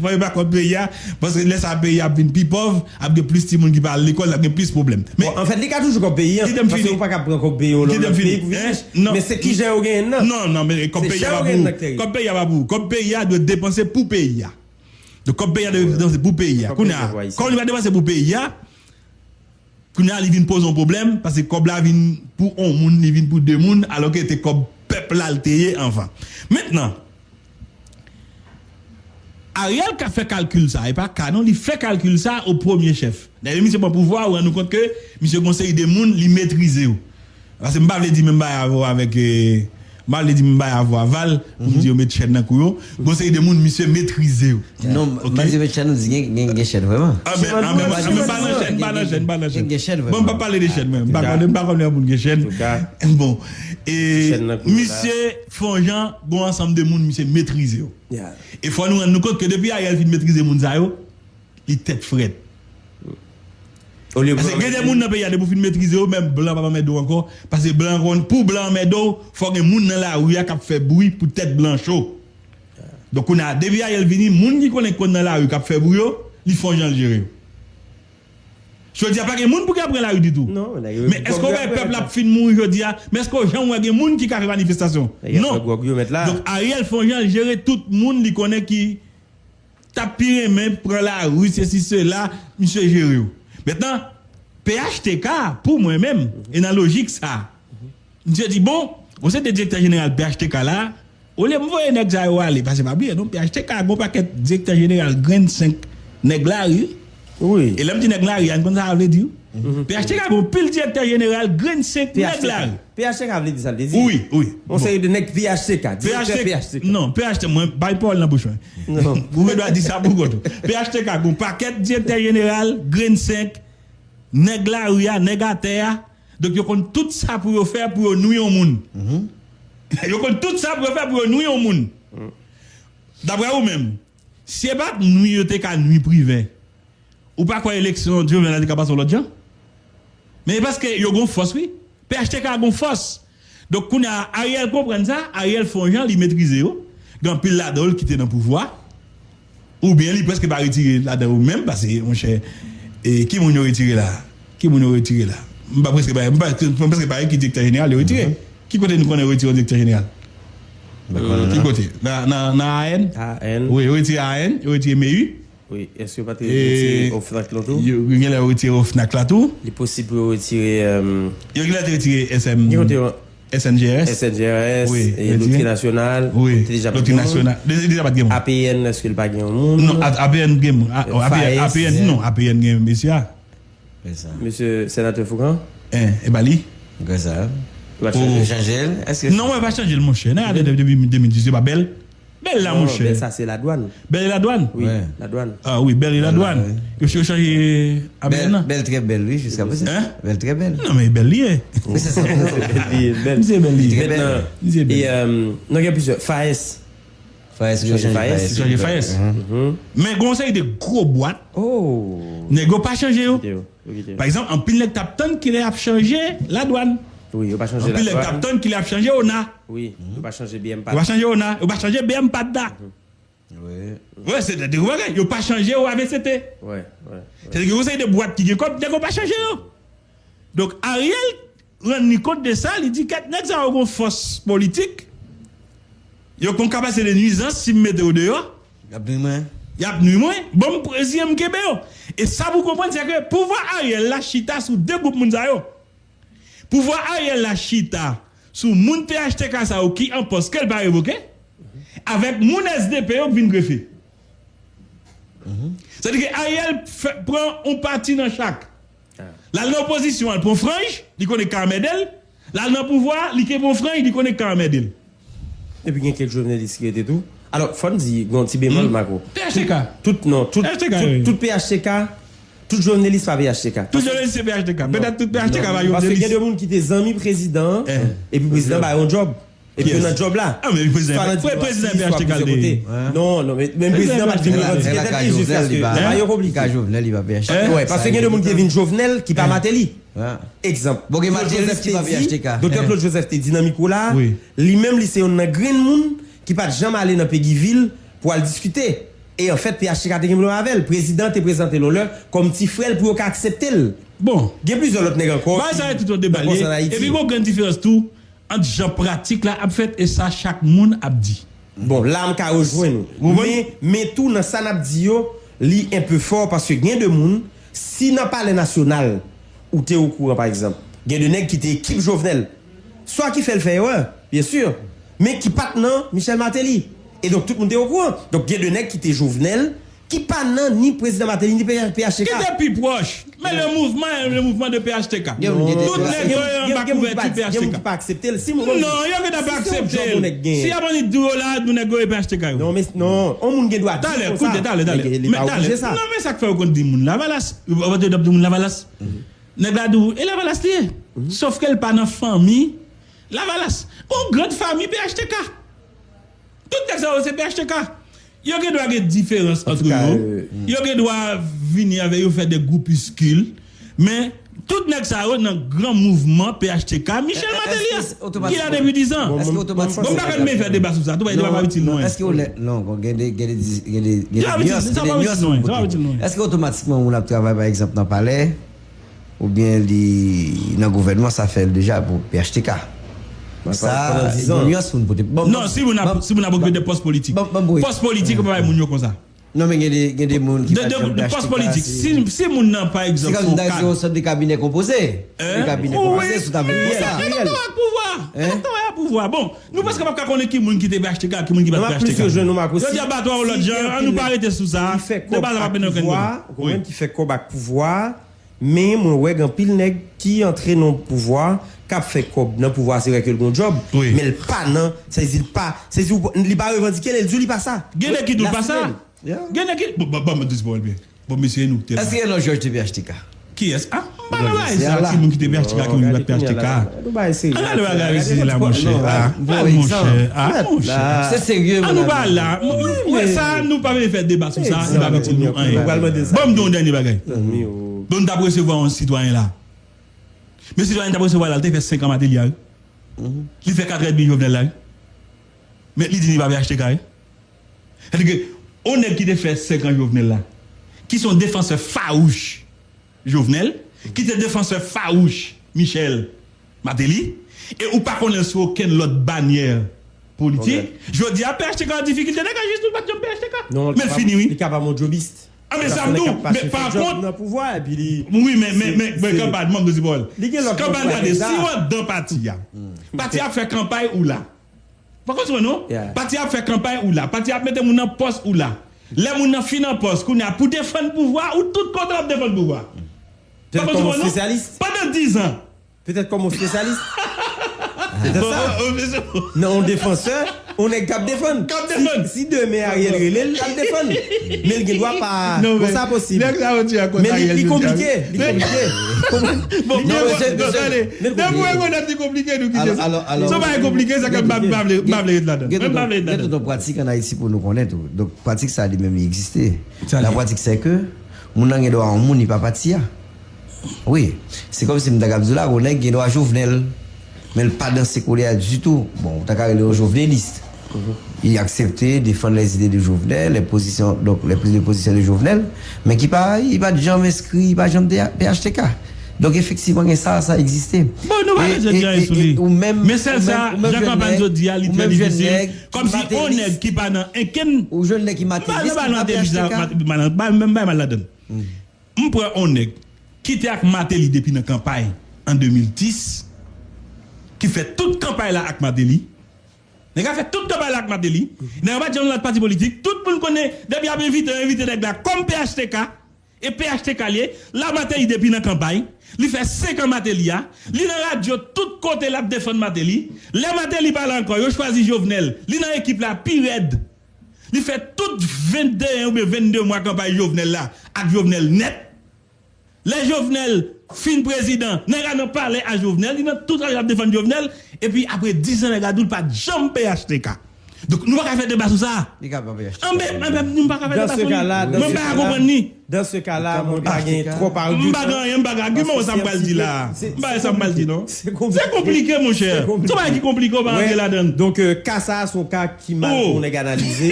Fò yo pa kòb peyi a, paske lè sa peyi a ap vin pi pòv, ap gen plis timoun ki pa al lekòl, ap gen plis pwoblèm. Men, bon, anfèt, li ka toujou kòb peyi a, paske ou pa ka pran kòb peyi yon lòt peyi pou vin rich. Men se kijan yo genyen l nan. Non, non, men kòb peyi a pa pou ou. Kòb peyi a pa pou ou. Kòb peyi a dwe depanse pou peyi a. Donk, kòb peyi a dwe depanse pou peyi a. Kounye a, kòm li pa depanse pou peyi a, kounye a, li vin poze yon pwoblèm, paske kòb la vin pou yon moun, li vin pou de moun, alòske te kòb pèp la l te ye anvan. Mentnan, Ariel ka fè kalkil sa, e pa ka non, li fè kalkil sa o premye chèf. Dayè, misye pran pouvwa, ou rann ou kont ke misye gon seri de moun, li metrize yo. Paske m pa vle di menm bagay avè w avèk, e, m pa vle di menm bagay avè w a Val, pou m di yo met chèn nan kou yo. Gon seri de moun, misye metrize yo. Non, m pa di met chèn, ou di gen, gen, gen chèn vrèman. Ah, men, ah, men, ah, men, pa nan chèn, pa nan chèn, pa nan chèn. Gen, gen chèn vrèman. Bon, m pa pale de chèn, mwen. M pa konnen, m pa konnen moun gen chèn. Bon, e, misye fè yon jan, gon ansanm de moun, misye metrize yo. E fò nou rann nou kont ke depi Ariel fin metrize moun sa yo, li tèt frèt. Paske gen de moun nan peyi a, depi w fin metrize yo, menm blan p ap anmède w ankò. Paske blan konn, pou blan anmède w, fò gen moun nan lari a k ap fè bri pou tèt blan cho. Donk, kounye a, depi Ariel vini, moun ki konnen k konn nan lari k ap fè bri yo, li fè yon jan l jere yo. Jodi a, pa gen moun pou ki ap pran lari ditou. Men èske w wè pèp la ap fin mouri jodi a? Men èske w janm wè gen moun ki ka fè manifestasyon? Non. Donk, Ariel fè yon jan l jere tout moun li konnen ki t ap pi renmen pran lari, sesi, sela, misye jere yo. Mentnan, P H T K, pou mwen menm, e nan lojik sa, misye di, bon, ou se te direktè jeneral P H T K la, olye m voye nèg sa yo ale, paske pa bliye non, P H T K gon pakèt direktè jeneral grenn senk nèg lari. Wi. E lè m di nèg lari a, n konn sa sa vle di, wi. P H T K gon pil direktè jeneral grenn senk nèg lari. P H T K vle di sa l vle di. Wi, wi. Yon seri de nèg P H T K, direktè P H T K. Non, P H T K, mwen bay pawòl nan bouch mwen. Ou gen dwa di sa pou kont ou. P H T K gon pakèt direktè jeneral, grenn senk, nèg lari a, nèg atè a. Donk, yo konn tout sa pou yo fè pou yo nwi yon moun. Yo konn tout sa pou yo fè pou yo nwi yon moun. Daprè ou menm, si e pa t nwi yo te ka nwi Privè, ou pa kwè eleksyon Jovenel la te ka pase yon lòt jan? Men e paske yo gon fòs, wi. P H T K gon fòs. Donk, kounye a, Ariel konprann sa, Ariel fè yon jan, li metrize yo. Gen anpil ladan yo ki te nan pouvwa. Oubyen li prèske pa retire ladan yo menm, paske, monchè, e, ki moun yo retire la? Ki moun yo retire la? M pa prèske pa, m pa, m prèske pa ki direktè jeneral yo retire. Ki kote nou konnen yo retire yon direktè jeneral? Ki kote? Nan, nan, nan A N? A N. Wi, yo retire A N, yo retire M E U. Wi, èske yo pa te retire OFNAC lan tou? Yo, yo genlè yo retire OFNAC la tou. Li posib pou yo retire, euh, yo genlè te retire S M, S N G R S. S N G R S, wi, e Lotri Nasyonal, wi, te deja pa t gen moun. Lotri Nasyonal, de-, deja pa t gen moun. A P N, èske l pa gen yon moun? Non, A-, A P N gen moun. A-, oh, A P N, F A S. A P N, non, A P N gen mesye a. Mesye Senatè Foukan? En, e pa li? Yo pa chanje l? Èske non, mwen pa chanje l, monchè. Nan gade depi de mil dizuit, pa bèl. Bèl la, monchè. Bèl sa, se ladwàn. Bèl e ladwàn? Wi, ladwàn. Ah wi, bèl e ladwàn. Yo, yo chanje A P N nan. Bèl, trè bèl, wi, jiska prezan. Bèl, trè bèl. Non, men bèl li ye. Wi, se sa. Bèl li ye, bèl. Misye bèl li ye. Mentnan, e, euh, nou gen plizyè. F A S. F A S, yo chanje F A S. Chanje F A S. Men gon seri de gwo bwat. Nèg yo pa chanje yo. Pa egzanp, anpil nèg t ap tann kilè y ap chanje ladwàn. Wi, yo pa chanje ladwàn. Anpil nèg t ap tann kilè y ap chanje ona. Wi, yo pa chanje B M pat. Yo pa chanje ona, yo pa chanje B M pat la. Wi. Wi, se de gwo bagay. Yo pa chanje yo A V C T. Wi, wi. Se de gwo seri de bwat ki gen kòb, nèg yo pa chanje yo. Donk, Ariel rann li kont de sa, li di, kèk nèg sa yo gon fòs politik, yo gon kapasite de nwizans si m mete yo deyò. Y ap nwi mwen. Y ap nwi mwen. Bon, m, si m kenbe yo. E sa pou konprann, se ke pouvwa Ariel la chita sou de gwoup moun sa yo. Pouvwa Ariel la chita sou moun P H T K sa yo ki an pòs ke l pa revoke, avèk moun S D P yo k vin grefe. Sètadi ke Ariel fè, pran yon pati nan chak. L al nan opozisyon an, l pran franj, li konnen k ka anmède l. L al nan pouvwa, li kenbe yon franj, li konnen k ka anmède l. Epi gen kèk jovnelis ki rete tou. Alò, fò n di, gen yon ti bemòl, Marco. P H T K. Tout, tout, non, tout, P H T K, tout, wi. Tout P H T K, tout jovnelis pa P H T K. Tout jovnelis se P H T K. Non. Petèt tout P H T K pa jovnelis. Non, paske gen de moun ki te zanmi prezidan an, epi prezidan ba yo yon djòb. Epi yo nan djòb la. Ah, men prezidan, pre-, prezidan P H T K l te ye. Non, non, men, men prezidan pa t vin revandikel tèt li jiskaske, pa yo konplike. Ka Jovenel, li pa P H T K. Wè, paske gen de moun ki te vin Jovenel, ki pa Martelly. Egzanp, Claude Joseph te di, Doktè Claude Joseph te di nan mikwo la, li menm li se yonn nan grenn moun ki pa t janm ale nan Peguy Ville pou al diskite. E anfèt, P H T K te gen pwoblèm avè l. Prezidan te prezante l yon lè kòm ti frè l pou yo ka aksepte l. Bon. Gen plizyè lòt nèg ankò ki nan konsèy Ayiti. Epi gon grenn diferans tou ant jan pratik la ap fèt e sa chak moun ap di. Bon, la m ka rejwenn ou. Men, men tou nan sa n ap di yo, li enpe fò paske gen de moun, si nan Palè Nasyonal ou te okouran, pa egzanp, gen de nèg ki te ekip Jovenel, swa ki fè l fè erè, byen si, men ki pa t nan Michel Martelly. E donk, tout moun te okouran. Donk, gen de nèg ki te Jovenel, ki pa nan ni prezidan Martelly, ni P H T K. Ki te pi pwòch. Men le mouvman, le mouvman de P H T K. Tout nèg yo anba kouvèti P H T K. Gen moun ki pa aksepte l. Si moun... Non, yo gentan pa aksepte l. Si y ap annik di yo la, moun nèg yo e P H T K yo. Non, men non, yon moun gen dwa di konsa. Talè, koute, talè, talè. Men talè. Non, men sa k fè yo konn di moun Lavalas. Yo pa di moun Lavalas. Nèg la di w, e Lavalas li ye. Sòf ke l pa nan fanmi Lavalas. Yon grann fanmi P H T K. Tout nèg sa yo se P H T K. Yo gen dwa gen diferans ant yo. Yo gen dwa vini avè yo fè de groupiskil. Men tout nèg sa yo nan gran mouvman P H T K, Michel Martelly a, ki la depi dizan. Bon, m pa konn men fè deba sou sa. Tou bay deba pa itil nou. Èske ou lè, non, gen de, gen de, gen de, gen de nyans, gen de nyans pou kote. Èske otomatikman moun ap travay, pa egzanp, nan palè, oubyen li nan gouvènman, sa fè l deja pou P H T K. Sa, gon nyans moun pote. Non, si moun ap, si moun ap okipe de pòs politik. Pòs politik, yo pa bay moun yo konsa. Non, men gen de, gen de moun ki pa janm P H T K, pòs politik. Si, si moun nan, pa egzanp, se yon kad, se yon sòt de kabinè konpoze. De kabinè konpoze, si w ta vle di sa. Sa travay ak pouvwa. Sa travay ak pouvwa. Bon, nou prèske p ap ka konnen ki moun ki te P H T K, ki moun ki pa t P H T K. Yo di a batwa yon lòt jan, ann nou pa rete sou sa. Deba sa pa mennen okenn kote. Ou konprann, ki fè kòb ak pouvwa. Men mwen wè gen anpil nèg ki antre nan pouvwa, k ap fè kòb nan pouvwa, se vrè ke l gon djòb, men l pa nan, sa vle di l pa, se di li pa revandike l, e l di w li pa sa. Gen nèg ki di w l pa sa. Gen nèg ki, bon, bon, bon, bon, bon, mesye nou, tèlman. Èske Elon George te P H T K? Kiyès? Ah, m pa nan bagay sa, ki moun ki te P H T K, ki moun ki pa t P H T K. Ann ale bagay serye la, monchè. Ah, monchè. Ah, monchè. Se serye, monchè. Ann nou pa la. Ou wè sa, nou pa vle fè deba sou sa, se pa itil nou anyen. Ban m di w yon dènye bagay. Donn t ap resevwa yon sitwayen la. Men sitwayen t ap resevwa la, li te fè senk an Martelly a, wi. Li fè katrè edmi Jovenel la, wi. Men li di li pa P H T K, wi. Sètadi ke, yon nèg ki te fè senk an Jovenel la, ki se yon defansè fawouch Jovenel, ki te defansè fawouch Michel Martelly, e ou pa konnen l sou okenn lòt banyè politik, jodi a P H T K an difikilte, nèg la jis di w pa t janm P H T K. Men l fini, wi. Li kapab yon djobis. Ah, men sa m di w, men pa kont, wi, men, men, men, men kanpay, manm de Zipòl. Kanpay, gade, si w anndan pati a, pati a ap fè kanpay ou la. Pa konn sou mwen, non? Pati a ap fè kanpay ou la. Pati a ap mete moun nan pòs ou la. Lè moun nan fin an pòs, kounye a, pou defann pouvwa, ou tout kote w ap defann pouvwa. Pa konn sou mwen, non? Pandan dizan. Petèt kòm yon espesyalis. Petèt sa. Nan yon defansè, yon nèg k ap defann. K ap defann. Si, si demen Ariel rele l, l ap defann. Men l gen dwa pa. Bon, sa posib. Men li, li konplike. Li konplike. Bon, non, men se, se, men li konplike. Depi w rekonèt li konplike, nou kite sa. Se yon bagay konplike, sa ke m pa, m pa vle, m pa vle ret ladan. Men m pa vle ret ladan. Gen tout yon pratik ann Ayiti pou nou konnen tou. Donk, pratik sa, li menm, li egziste. La pratique, c'est que moun nan gen dwa yon moun, li pa pati a. Wi, se kòmsi m ta kab di w la, yon nèg gen dwa Jovenel, men l pa danse koulè a ditou. Bon, ou ta ka rele yon jovenelis. Li aksepte defann les idées de Jovenel, les positions, donc les prises de position de Jovenel, men ki pa, li pa t janm enskri, li pa janm te P H T K. Donk, efektivman, gen sa, sa egziste. Bon, nou pa bezwen di anyen sou li. Men sèl sa, jan kanpay jodi a, li trè difisil. Kòmsi yon nèg ki pa nan enkenn, ou jwenn nèg ki matelis, ki pa P H T K. Menm bay mal ladan. M pran yon nèg ki te ak Martelly depi nan kanpay an de mil dis, ki fè tout kanpay la ak Martelly. Nèg la fè tout kanpay la ak Martelly. Nèg la pa t janm nan pati politik. Tout moun konnen, depi y ap envite, yo envite nèg la kòm P H T K. E P H T K l ye, la Martelly depi nan kanpay, li fè senk an Martelly a, li nan radyo tout kote l ap defann Martelly. Lè Martelly pa la ankò, yo chwazi Jovenel, li nan ekip la pi rèd. Li fè tout vennde oubyen vennde mwa kanpay Jovenel la ak Jovenel nèt. Lè Jovenel fin prezidan, nèg la nan palè a Jovenel, li nan tout radyo ap defann Jovenel, epi apre diz an nèg la di w l pa t janm P H T K. Donk nou pa ka fè deba sou sa. Li ka pa P H T K. Anben, anben, nou pa ka fè deba sou li. Mwen m pa ka konprann li. Dans ce cas-là, mwen pa gen twòp agiman. M pa gen anyen, m pa gen agiman, sa m pral di la. M pa wè sa m pral di non. Se konplike, monchè. Se yon bagay ki konplike, w pa rantre ladan l. Donk, euh, ka sa a se yon ka ki mal pou yon nèg analize.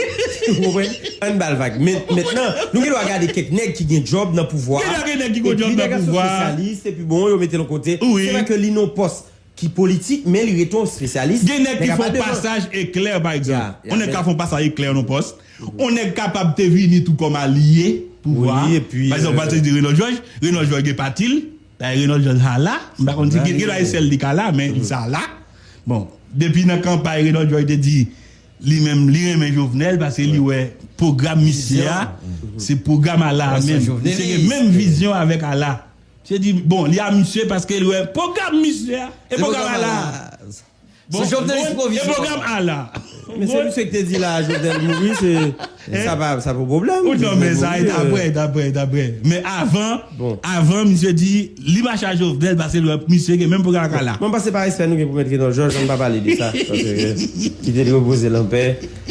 Ou konprann? Ann ba l vag. Men, mentnan, nou gen dwa gade kèk nèg ki gen djòb nan pouvwa a. Gen nèg ki gen djòb nan pouvwa a. Epi nèg la se yon espesyalis, epi bon, yo mete l yon kote. Se vre ke li nan yon pòs ki politik, men li rete yon espesyalis. Gen nèg ki fè yon pasaj eklè, pa egzanp. Yon nèg ka fè yon pasaj eklè nan yon pòs. Yon nèg kapab te vini tou kòm alye pouvwa a. Pa egzanp, pa te di Renold Georges, Renold Georges gen pati l. Dayè Renold Georges a la. M pa konn si gen, gen dwa se sèl li ka la, men li sa la. Bon, depi nan kanpay Renold Georges te di li menm li renmen Jovenel paske li wè pwogram misye a, se pwogram a la menm. Misye gen menm vizyon avèk a la. Misye di, bon, li a misye paske li wè pwogram misye a, e pwogram a la. Bon, se Jovenel Moïse, e pwogram a la. Men se misye ki te di la, Jovenel mouri, se, sa pa, sa pa pwoblèm. Ou non, men sa, e daprè, daprè, daprè. Men avan, avan, misye di, li mache a Jovenel, paske li wè misye gen menm pwogram ak a la. Mwen panse pa respè nou gen pou mèt Renold Georges, ann pa pale de sa. Paske, kite l repoze l anpè.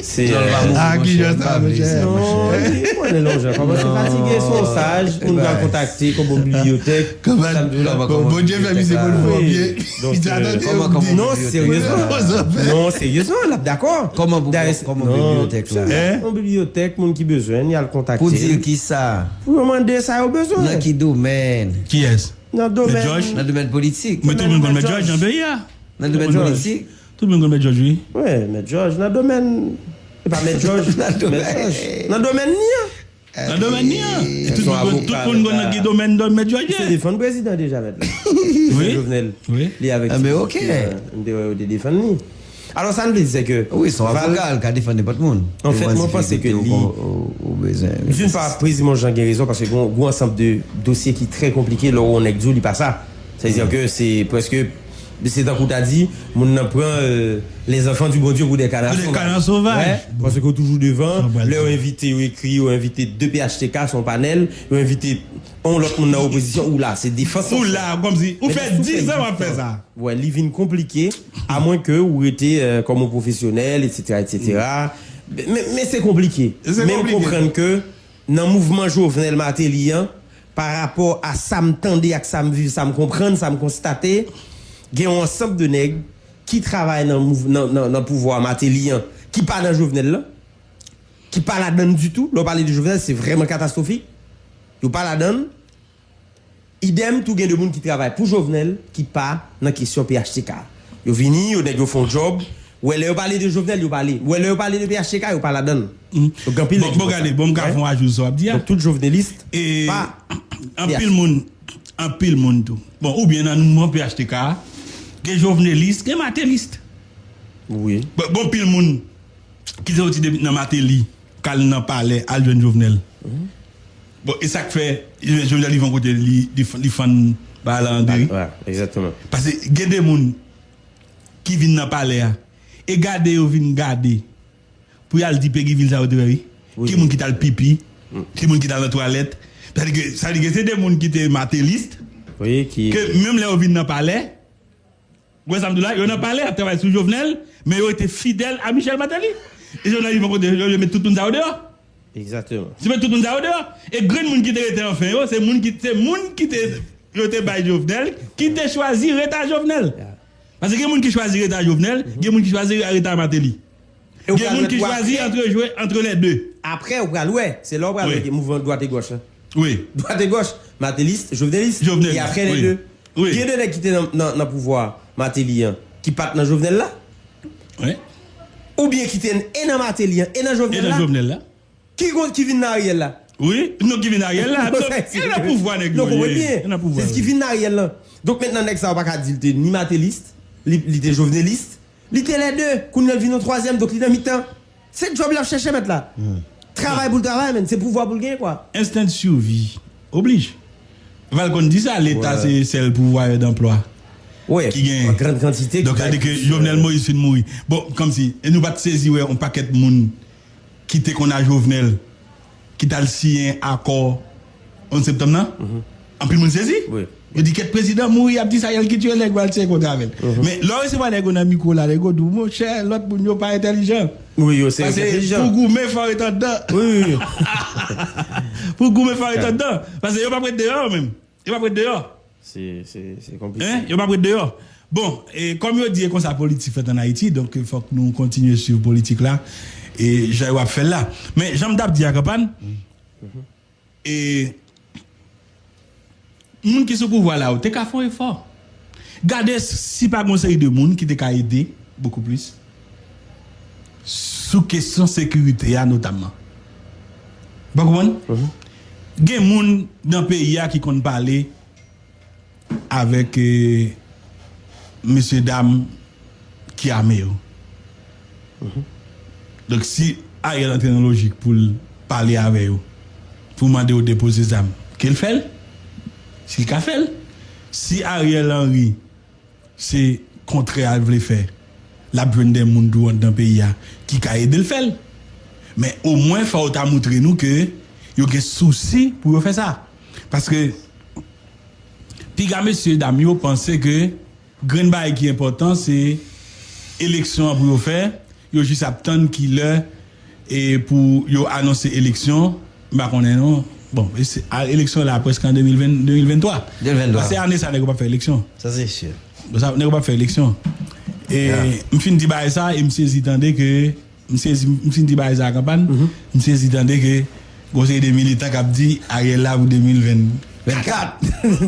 Se, euh, ah, ki jan sa, monchè? Non, li konnen lonjan. Kòman se fatige, se yon saj, moun pral kontakte, kòman bibliyotèk. Kòman, Bondye fè misye konn fè yon pye. Donk, euh, non, seryezman. Non, seryezman, l ap dakò. Kòman pou, kòman bibliyotèk la? Yon bibliyotèk, moun ki bezwen, y al kontakte. Pou di l kisa? Pou yo mande sa yo bezwen. Nan ki domèn? Kiyès? Nan domèn. Mèt Georges? Nan domèn politik. Men tout moun konn Mèt Georges nan peyi a. Nan domèn politik. Tout moun konn Mèt Georges, wi. Wi, Mèt Georges, nan domèn, se pa Mèt Georges, Mèt Georges. Nan domèn li an. Nan domèn li an. E tout moun konn, tout moun konn nan ki domèn Mèt Georges ye. Misye defann prezidan deja, mèt la. Wi. Jovenel. Wi. Li avèk ti mesye a, m te wè yo te defann li. Alò, sa n vle di, se ke... Wi, se yon avoka, l ka defann nenpòt moun. Anfèt, mwen panse ke li, d'une part, prezidan Jean gen rezon, paske gen yon gwo ansanm de dosye ki trè konplike, lè w wè yon nèg di w li pa sa. Sa vle di ke se prèske, se tankou w ta di, moun nan pran, euh, les enfants du Bon Dieu pour des canards sauvages. Pou des canards sauvages. Wè, paske w toujou devan, lè yo envite, yo ekri, yo envite de P H T K, se yon panèl, yo envite yon lòt moun nan opozisyon, ou la, se defans. Ou la, kòmsi, ou fè diz an w ap fè sa. Wè, li vin konplike, amwen ke ou rete, euh, kòm yon pwofesyonèl, et cetera, et cetera. Men, men se konplike. Men m konprann ke nan mouvman Jovenel Martelly an, pa rapò a sa m tande ak sa m viv, sa m konprann, sa m konstate, gen yon ansanm de nèg ki travay nan mouv-, nan, nan, nan pouvwa Martelly an, ki pa nan Jovenel lan, ki pa ladann ditou. Lè w pale de Jovenel, se vrèman katastwofik. Yo pa ladann. Idèm tou, gen de moun ki travay pou Jovenel ki pa nan kesyon P H T K. Yo vini, yo nèg yo fè yon djòb. Wè lè yo pale de Jovenel, yo pale. Wè lè yo pale de P H T K, yo pa ladann. Donk gen anpil nèg ki fè sa. Bon, bon, gade, bon, m ka fè yon ajou sou sa w ap di a. Donk tout jovnelis pa P H T K. Anpil moun, anpil moun tou. Bon, oubyen nan mouvman P H T K, gen jovnelis, gen matelis. Wi. Bon, bon, anpil moun ki te soti depi nan Martelly, k al nan palè, al jwenn Jovenel. Bon, e sa k fè Jovenel rive yon kote, li, li, li fann bagay la an de ri. Wè, egzakteman. Paske gen de moun ki vin nan palè a, e gade yo vin gade, pou y al di Peggy Ville sa yo te fè, wi. Ki moun ki t al pipi, ki moun ki t al nan twalèt. Sa vle di ke, sa vle di ke se de moun ki te matelis, ke menm lè yo vin nan palè, Ou wè sa m di w la? Yo nan palè ap travay sou Jovenel, men yo rete fidèl a Michel Martelly. E Jovenel rive yon kote, yo, yo met tout moun sa yo deyò. Egzakteman. Yo met tout moun sa yo deyò. E grenn moun ki te rete anfen yo, se moun ki, se moun ki te, yo te bay Jovenel, ki te chwazi rete a Jovenel. Paske gen moun ki chwazi rete a Jovenel, gen moun ki chwazi rete a Martelly. Gen moun ki chwazi antre jwe, antre les deux. Apre, ou pral wè, se la ou pral wè mouvman dwat e gòch lan. Wi. Dwat e gòch, matelis, jovenelis, e apre les deux. Gen de nèg ki te nan, nan, nan pouvwa Martelly an, ki pa t nan Jovenel la. Wi. Oubyen ki te e nan Martelly an, e nan Jovenel la. Ki, ki vin nan Ariel la. Wi, non, ki vin nan Ariel la. Donk, e nan pouvwa nèg yo ye. Donk, ou konprann byen. E nan pouvwa yo ye. Se ki vin nan Ariel lan. Donk, mentnan, nèg sa yo pa ka di l te ni matelis, li, li te jovenelis, li te les deux. Kounye a, l vin yon twazyèm, donk li nan mitan. Se djòb l ap chèche, mèt la. Travay pou l travay, men se pouvwa pou l genyen, kwa. Instinct de survie. Oblij. Valcon di sa, Leta se sèl pouvwa danplwa ki genyen. Donk, sa vle di ke Jovenel Moïse fin mouri. Bon, kòmsi, e nou pa t sezi wè yon pakèt moun ki te konn a Jovenel, ki t al siyen akò onz septanm nan? Anpil moun sezi. Yo di, kèt prezidan mouri, y ap di sa, Ariel ki tiye l, nèg yo al siyen kontra avè l. Men lè w resevwa nèg yo nan mikwo la, nèg yo di w, monchè, lòt moun yo pa entèlijan. Wi, yo se entèlijan. Pou goumen, fò w ret anndan. Wi, wi, wi. Pou goumen, fò w ret anndan. Paske yo p ap ret deyò, yo menm. Yo p ap ret deyò. Se, se, se konplike. Hein? Yo p ap ret deyò. Bon, e kòm yo di e konsa politik fèt ann Ayiti, donk fòk nou kontinye swiv politik la. E jan yo ap fè l la. Men, jan m t ap di a, Kanpàn, e moun ki sou pouvwa la yo te ka fè yon efò. Gade si pa gen yon seri de moun ki te ka ede bokou plis sou kesyon sekirite a notamman. Ou konprann? Gen moun nan peyi a ki konn pale avèk, eh, mesye dam ki ame yo. Donk, si Ariel antre nan lojik pou l pale avè yo, pou mande yo depoze zam, ke l fè l. Si l ka fè l. Si Ariel Henry se kontrè a l vle fè, l ap jwenn de moun tou anndan peyi a ki ka ede l fè l. Men omwen, fò yo ta montre nou ke yo gen sousi pou yo fè sa. Paske piga mesye dam yo panse ke grenn bagay ki enpòtan, se eleksyon an pou yo fè. Yo jis ap tann kilè e pou yo anonse eleksyon. M pa konnen non. Bon, e se, a, eleksyon la prèske an de mil ven, de mil venntwa. De mil venntwa. Paske ane sa, nèg yo p ap fè eleksyon. Sa, se si. Bon, sa, nèg yo p ap fè eleksyon. E m fin di bagay sa, e m sezi tande ke M sezi, m fin di bagay sa a, Kanpàn, m sezi tande ke gon seri de militan k ap di Ariel la pou de mil ven, vennkat.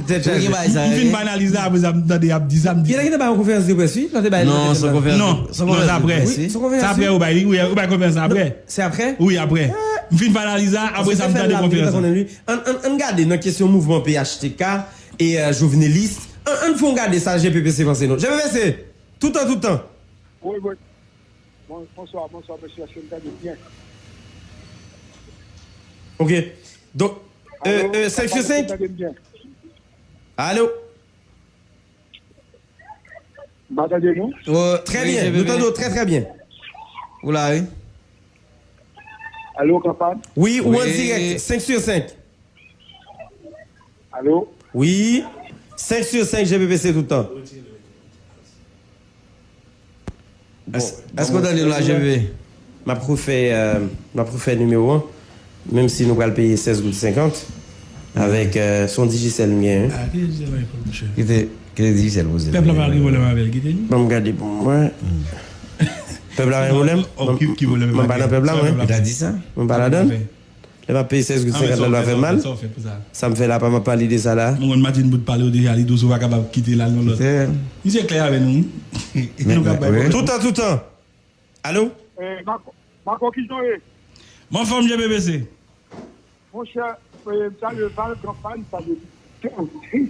Tèt chaje. M fin fè analiz la, apre sa, m tande y ap di sa, m di. Genlè ki te bay yon konferans de près, wi, lè te bay. Non, se yon konferans de près. Non, non, se apre. Wi, se yon konferans, se apre wi. Ou bay, wi, ou bay konferans la apre. Se apre? Wi, apre. M fin fè analiz la, apre sa, m tande konferans la. Ann, ann, ann gade nan kesyon mouvman P H T K e, euh, jovenelis. Ann, ann fè yon gade sa G P P C panse non. G P P C, toutan, toutan. Wi, wi. Bon, bonswa, bonswa, mesye, èske n tande byen? Ok. Donk, euh, euh, senk sou senk? Alo? M pa tande nou. Trè byen, nou tande w trè, trè byen. Ou la, wi. Alo, Kanpàn? Wi, ou an dirèk, senk sou senk. Alo? Wi. Senk sou senk G P P C toutan. Bon, èske w tande nou la, G P P? M ap refè, euh, m ap refè nimewo an, menm si nou pral peye sèz goud senkant, avèk, euh, se yon Digicel m genyen. Ah, ki Digicel w gen, monchè? Kite, kite Digicel poze l. Pèp la pa gen pwoblèm avè l, kite li. Ban m gade pou mwen. Pèp la pa gen pwoblèm? Mwen pa nan pèp la, mwen. Ou ta di sa? Mwen pa ladan l. Lè m ap peye sèz goud senkant la, l pa fè mal. Sa w fè pou sa? Sa m fè la, pa m ap pale de sa la. Mwen konn Martine bout pale w deja, li di w si w pa kapab kite l al nan lòt. Misye klè avè nou, wi. Nou ka bay pwoblèm. Toutan, toutan. Alo? Eh, Marco, Marco, kijan w ye? M anfòm, G P P C. Monchè, eh, m salye Val Kanpàn, m salye tout odyans.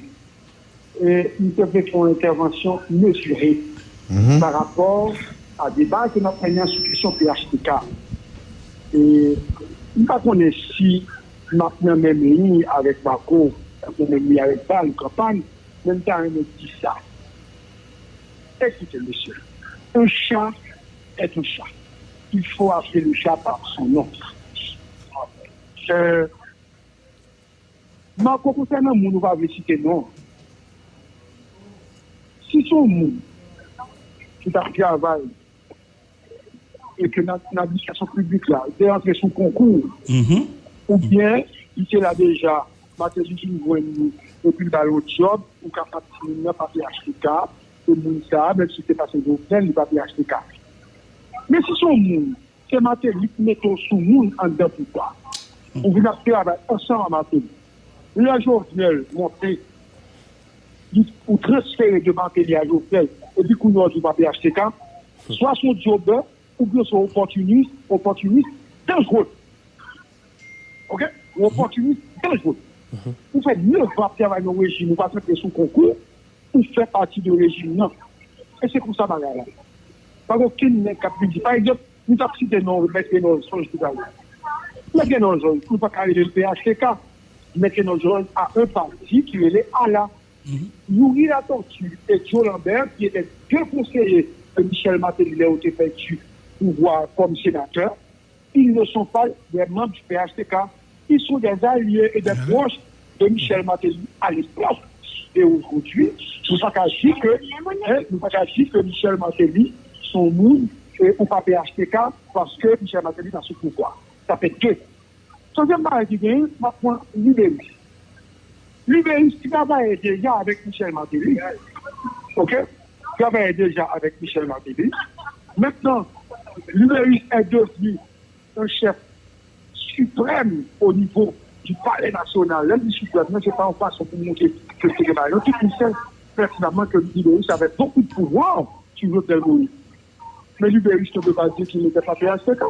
E m te vle fè yon entèvansyon mezire pa rapò a deba ke n ap mennen an sou kesyon P H T K. E m pa konnen si m ap nan menm liy avèk Marco, tankou menm liy avèk Val Kanpàn, men m ta renmen di sa. Écoutez, monsieur, un chat est un chat. Il faut appeler le chat par son nom. Euh, Marco, konsènan moun ou pa vle site non an, si se yon moun ki t ap travay e ke nan, nan administrasyon piblik la, li te rantre sou konkou, oubyen li te la deja, Martelly vin jwenn li, epi l ba l yon djòb, ou ka pa di moun nan pa P H T K, e moun sa a, menm si se pa se Jovenel, li pa P H T K. Men si se yon moun, se Martelly ki mete w sou moun anndan pouvwa. Ou vin ap travay ansanm ak Martelly. Lè Jovenel monte, li, ou transfere de Martelly a Jovenel, epi kounye a w di w pa P H T K, swa se yon djobè, oubyen se yon opòtinis, opòtinis danjre. Oke? Yon opòtinis danjre. Ou fè nèf an ap travay nan yon rejim, ou pa t rantre sou konkou, ou fè pati de rejim nan. E se konsa bagay la. Pa gen okenn nèg k ap vin di, pa egzanp, nou t ap site non Mèt Reynold Georges toutalè. Mèt Reynold Georges, nou pa ka rele l P H T K. Maintenant, je donne à un parti qui relève à la Youri Latortue et Joe Lambert, qui étaient deux conseillers de Michel Martelly, lè yo te pèdi pouvwa kòm senatè, ils ne sont pas des membres du P H T K, ils sont des alliés et des proches de Michel Martelly à l'époque et aujourd'hui. Nou pa ka di ke, hein, nou pa ka di ke Michel Martelly se yon moun, eh, ou pa P H T K, paske Michel Martelly pa sou pouvwa. Sa fè de. Dezyèm bagay ki genyen, m ap pran Liberis. Liberis ki travay deja avèk Michel Martelly. Oke? Travay deja avèk Michel Martelly. Maintenant, Liberis est devenu un chef suprême au niveau du palais national. Lè m di siprèm, non, se pa yon fason pou montre ke se bagay. Non, tout moun sè pèsonèlman ke Liberis avait beaucoup de pouvoir sur Jovenel Moïse. Mais Liberis ne peut pas dire qu'il n'était pas P H T K.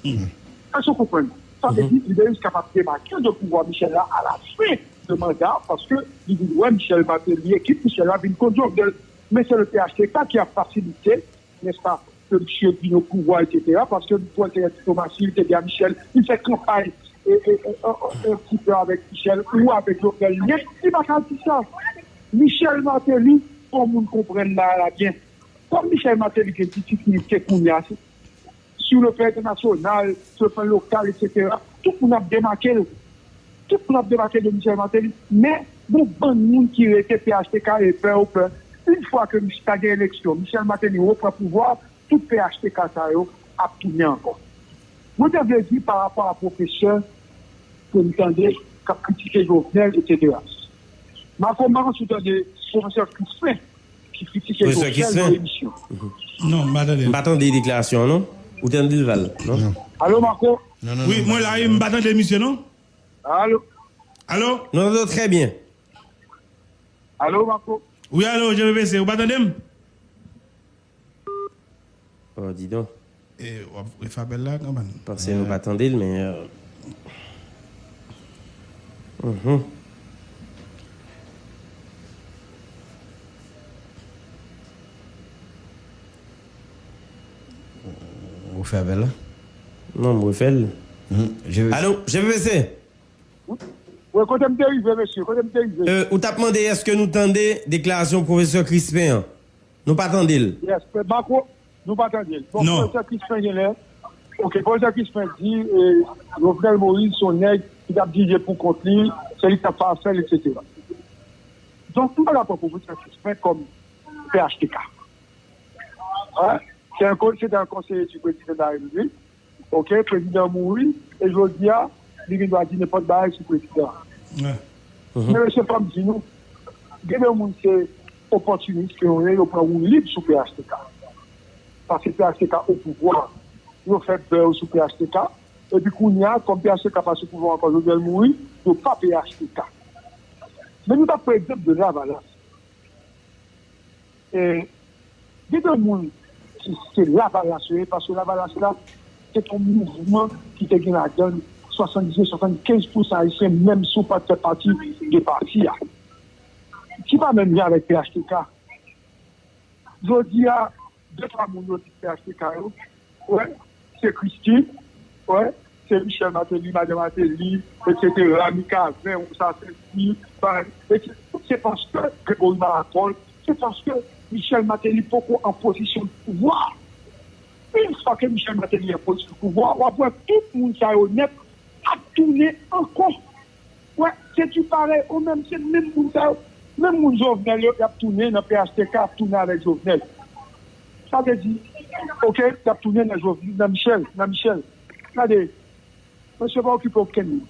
Est-ce que vous comprenez? Ça veut dire que Liberis est capable de débarquer de pouvoir Michel là à la fin de mandat parce que il dit, ouais, Michel Martelly, équipe Michel là, vient contre Jovenel. Mais c'est le P H T K qui a facilité, n'est-ce pas, que monsieur vient au pouvoir, et cetera. Parce que pour être diplomatie, il était bien Michel, il fait campagne et, et, et, et, et, un petit peu avec Michel ou avec Jovenel. Il n'est pas dit ça. Michel Martelly, pour nous comprendre là, là bien. Kòm Michel Martelly gen difikilte kounye a, sou le plan entènasyonal, sou le plan lokal, etsetera, tout moun ap demake l. Tout moun ap demake de Michel Martelly. Men, gon bann moun ki rete P H T K e pè yo pè. Yon fwa ke Mich-, ta gen eleksyon, Michel Martelly repran pouvwa, tout P H T K sa yo ap tounen ankò. Mwen te vle di pa rapò a pwofesè ke m tande k ap kritike Jovenel, etsetera. Marco, m pa konn si w tande pwofesè Crispin ki kritike Jovenel nan emisyon. Non, m pa tande. M pa tande deklarasyon an, non. Ou tande l, Val, non? Alo, Marco? Non, non, wi, non, mwen la, wi, m pa tande misye, non. Alo? Alo? Nou tande w trè byen. Alo, Marco? Wi, alo, G P P C, ou pa tande m? Oh, di donc. E w ap refè apèl la, kanpay. Panse nou pa tande l, men, euh, mhm. Ou refè apèl la? Non, m refè l. Mhm. Je veux... Alo, G P P C? Wi, kote m te rive, mesye? Kote m te rive? Euh, ou t ap mande èske nou tande deklarasyon pwofesè Crispin an? Nou pa tande l. Yes, men Marco, nou pa tande l. Bon, non. Pwofesè Crispin genlè, ok, pwofesè Crispin di, eh, Jovenel Moïse, se yon nèg ki t ap dirije pou kont li, se li ki t ap fè afè l, etsetera. Donk, m pa dakò pwofesè Crispin kòm P H T K. Hein? Se yon kon-, se te yon konseye di prezidan de la Repiblik. Ok, prezidan mouri, e jodi a, li gen dwa di nenpòt bagay sou prezidan an. Men mesye, fò m di nou, gen de moun se opòtinis ke yo ye, yo pran woulib sou P H T K. Paske P H T K o pouvwa, yo fè bè yo sou P H T K, epi kounye a, kòm P H T K pa sou pouvwa ankò, Jovenel mouri, yo pa P H T K. Men nou t ap pran egzanp de Lavalas. E gen de moun ki se Lavalas yo ye, paske Lavalas la, se te yon mouvman ki te gen ladan l swasanndiznèf, swasannkenz pousan Ayisyen, menm si w pa t fè pati de pati a. Ki pa menm jan avèk P H T K. Jodi a, de twa moun yo di P H T K yo, wè, se Christie, wè, se Michel Martelly, Madan Martelly, etsetera, Mikaven, ou sa se li, pa, etsetera. Se paske Gregory Maracol, se paske Michel Martelly poko an pozisyon de pouvwa. Yon fwa ke Michel Martelly an pozisyon de pouvwa, w ap wè tout moun sa yo nèt ap tounen ankò. Wè, se di parèy, ou menm, se menm moun sa yo. Menm moun Jovenel yo, y ap tounen nan P H T K, ap tounen avèk Jovenel. Sa vle di, ok, y ap tounen nan Jovenel, nan Michel, nan Michel. Gade, mesye pa okipe okenn moun.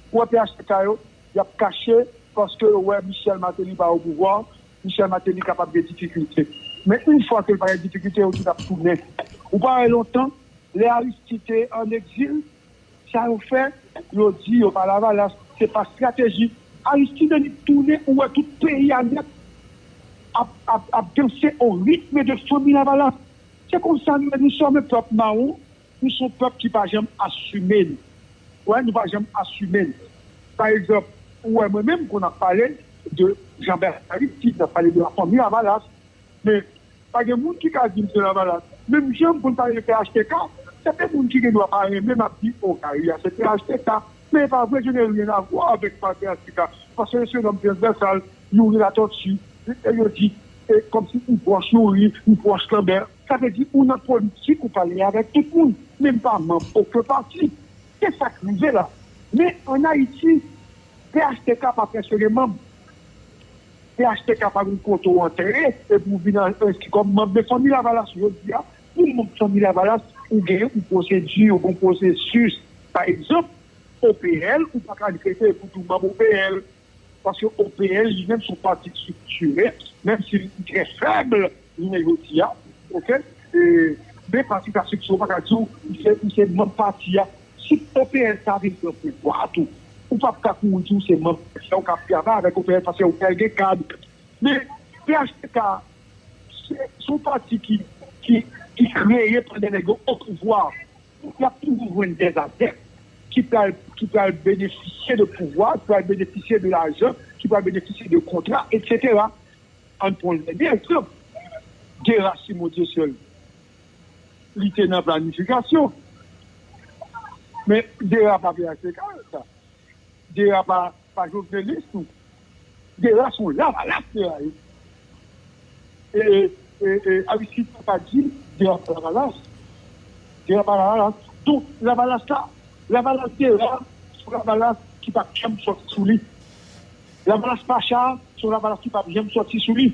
Ou wè P H T K yo, y ap kache paske yo wè Michel Martelly pa o pouvwa, Michel Martelly kapab gen difikilte. Men yon fwa ke l pa gen difikilte, yo tout ap tounen. Ou pa wè lontan, lè Aristide te an egzil, sa yo fè, yo di yo pa Lavalas, se pa estrateji. Aristide li tounen, ou wè tout peyi a nèt ap, ap, ap danse au rythme de fanmi Lavalas. Se konsa nou ye, nous sommes un peuple mawon, nou se yon pèp ki pa janm asime n. Wè, nou pa janm asime n. Pa egzanp, ou wè mwen menm, kon ap pale de Jean Bernard Aristide, n ap pale de la fanmi Lavalas, men pa gen moun ki ka di m se Lavalas. Menm jan m konn pale de P H T K, se te moun ki gen dwa pa renmen m ap di, o, Gary a se P H T K. Men e pa vre, je n'ai rien à voir avec P H T K. Paske se yon nonm transvèsal, Youri Latortue, e yo di, e kòmsi ou pwòch Youri, ou pwòch Lambert. Sa vle di ou nan politik, ou pale avèk tout moun, menm pa manm okenn pati. Se sa k rive la. Men ann Ayiti, P H T K pa fè sere manm. P H T K pa gen kote w antre epi w vin enskri kòm manm. Men Fanmi Lavalas jodi a, pou manm Fanmi Lavalas, ou gen yon pwosedi, yon pwosesis. Pa egzanp, O P L, ou pa ka rete epi w tou manm O P L. Paske O P L li menm se yon pati estriktire, menm si li trè fèb jounen jodi a, oke? E, men pati sa estriktire, ou pa ka di w, ou se, ou se manm pati a. Si O P L ta vin pran pouvwa a tou, ou p ap ka kouri di w se manm, se ou k ap travay avèk O P L, paske O P L gen kad. Men P H T K, se, se yon pati ki, ki, ki kreye pandan nèg yo o pouvwa. Y ap toujou jwenn dè adèk ki pral, ki pral benefisye de pouvwa, ki pral benefisye de lajan, ki pral benefisye de kontra, etsetera. Ann pran yon egzanp. Dera Simon Dieuseul, li te nan planifikasyon. Men Dera pa P H T K sa. Dera pa, pa Jovenelis tou. Dera se yon Lavalas Dera ye. E, e, e, Aristide pa di Dera pa Lavalas. Dera pa Lavalas. Donk, Lavalas la, Lavalas Dera, se yon Lavalas ki p ap janm sòti sou li. Lavalas Pacha, se yon Lavalas ki p ap janm sòti sou li.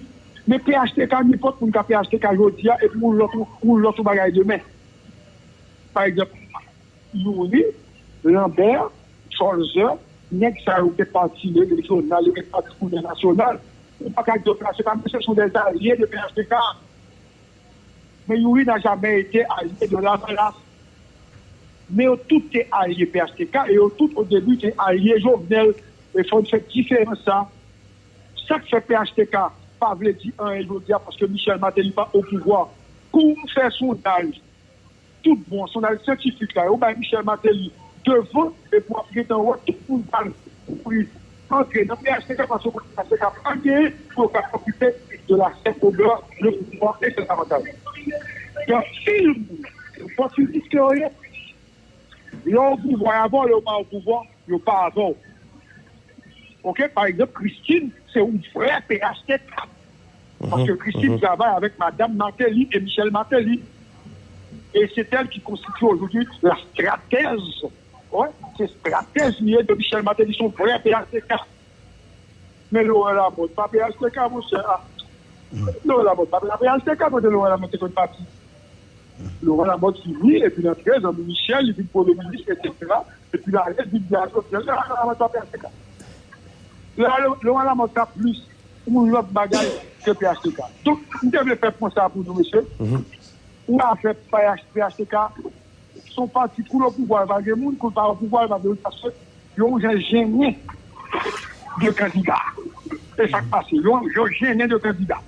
Men P H T K, nenpòt moun ka P H T K jodi a, epi yon lòt, yon lòt bagay demen. Pa egzanp, Youri, Lambert, Cholzer, nèg sa yo gen pati rejyonal, yo gen pati koulè nasyonal. Ou pa ka di yo P H T K, men ce sont des alliés de P H T K. Mais Youri n'a jamais été allié de Lavalas. Men yo tout te alye P H T K, e yo tout o debi te alye Jovenel. E fò n fè diferans sa. Sa k fè P H T K pa vle di anyen jodi a, paske Michel Martelly pa o pouvwa. Kou w fè sondaj, tout bon, sondaj syantifik la, yo bay Michel Martelly devan, epi w ap gentan wè tout moun pral kouri antre nan P H T K, paske yo konnen P H T K pa genyen pou yo ka okipe de la sèk odè, le pouvwa e sèt avantaj. Gen anpil moun, se opòtinis ke yo ye. Lè w o pouvwa, y avè w, lè w pa o pouvwa, yo pa avè w. Oke, pa egzanp, Christine, se yon vrè P H T K. Paske Christine travay avèk madanm Martelly e Michel Martelly. Et c'est elle qui constitue aujourd'hui la stratèz. Wi, se stratèz li ye de Michel Martelly, se yon vrè P H T K. Men Laurent Lamothe pa P H T K, monchè. Laurent Lamothe pa P H T K, kote Laurent Lamothe te konn pati? Laurent Lamothe vini, epi l antre, zanmi Michel, li vin premye minis, etsetera. Epi l ale, vin di a Jovenel, Laurent Lamothe pa P H T K. Laurent Lamothe ka plis yon lòt bagay ke P H T K. Donk, m te vle fè pwen sa pou nou, mesye. Ou afè P H T K, se yon pati, kou l o pouvwa, l pa gen moun, kou l pa o pouvwa, l pa gen moun, paske yo jan jennen de kandida. E sa k pase, yo, yo jennen de kandida.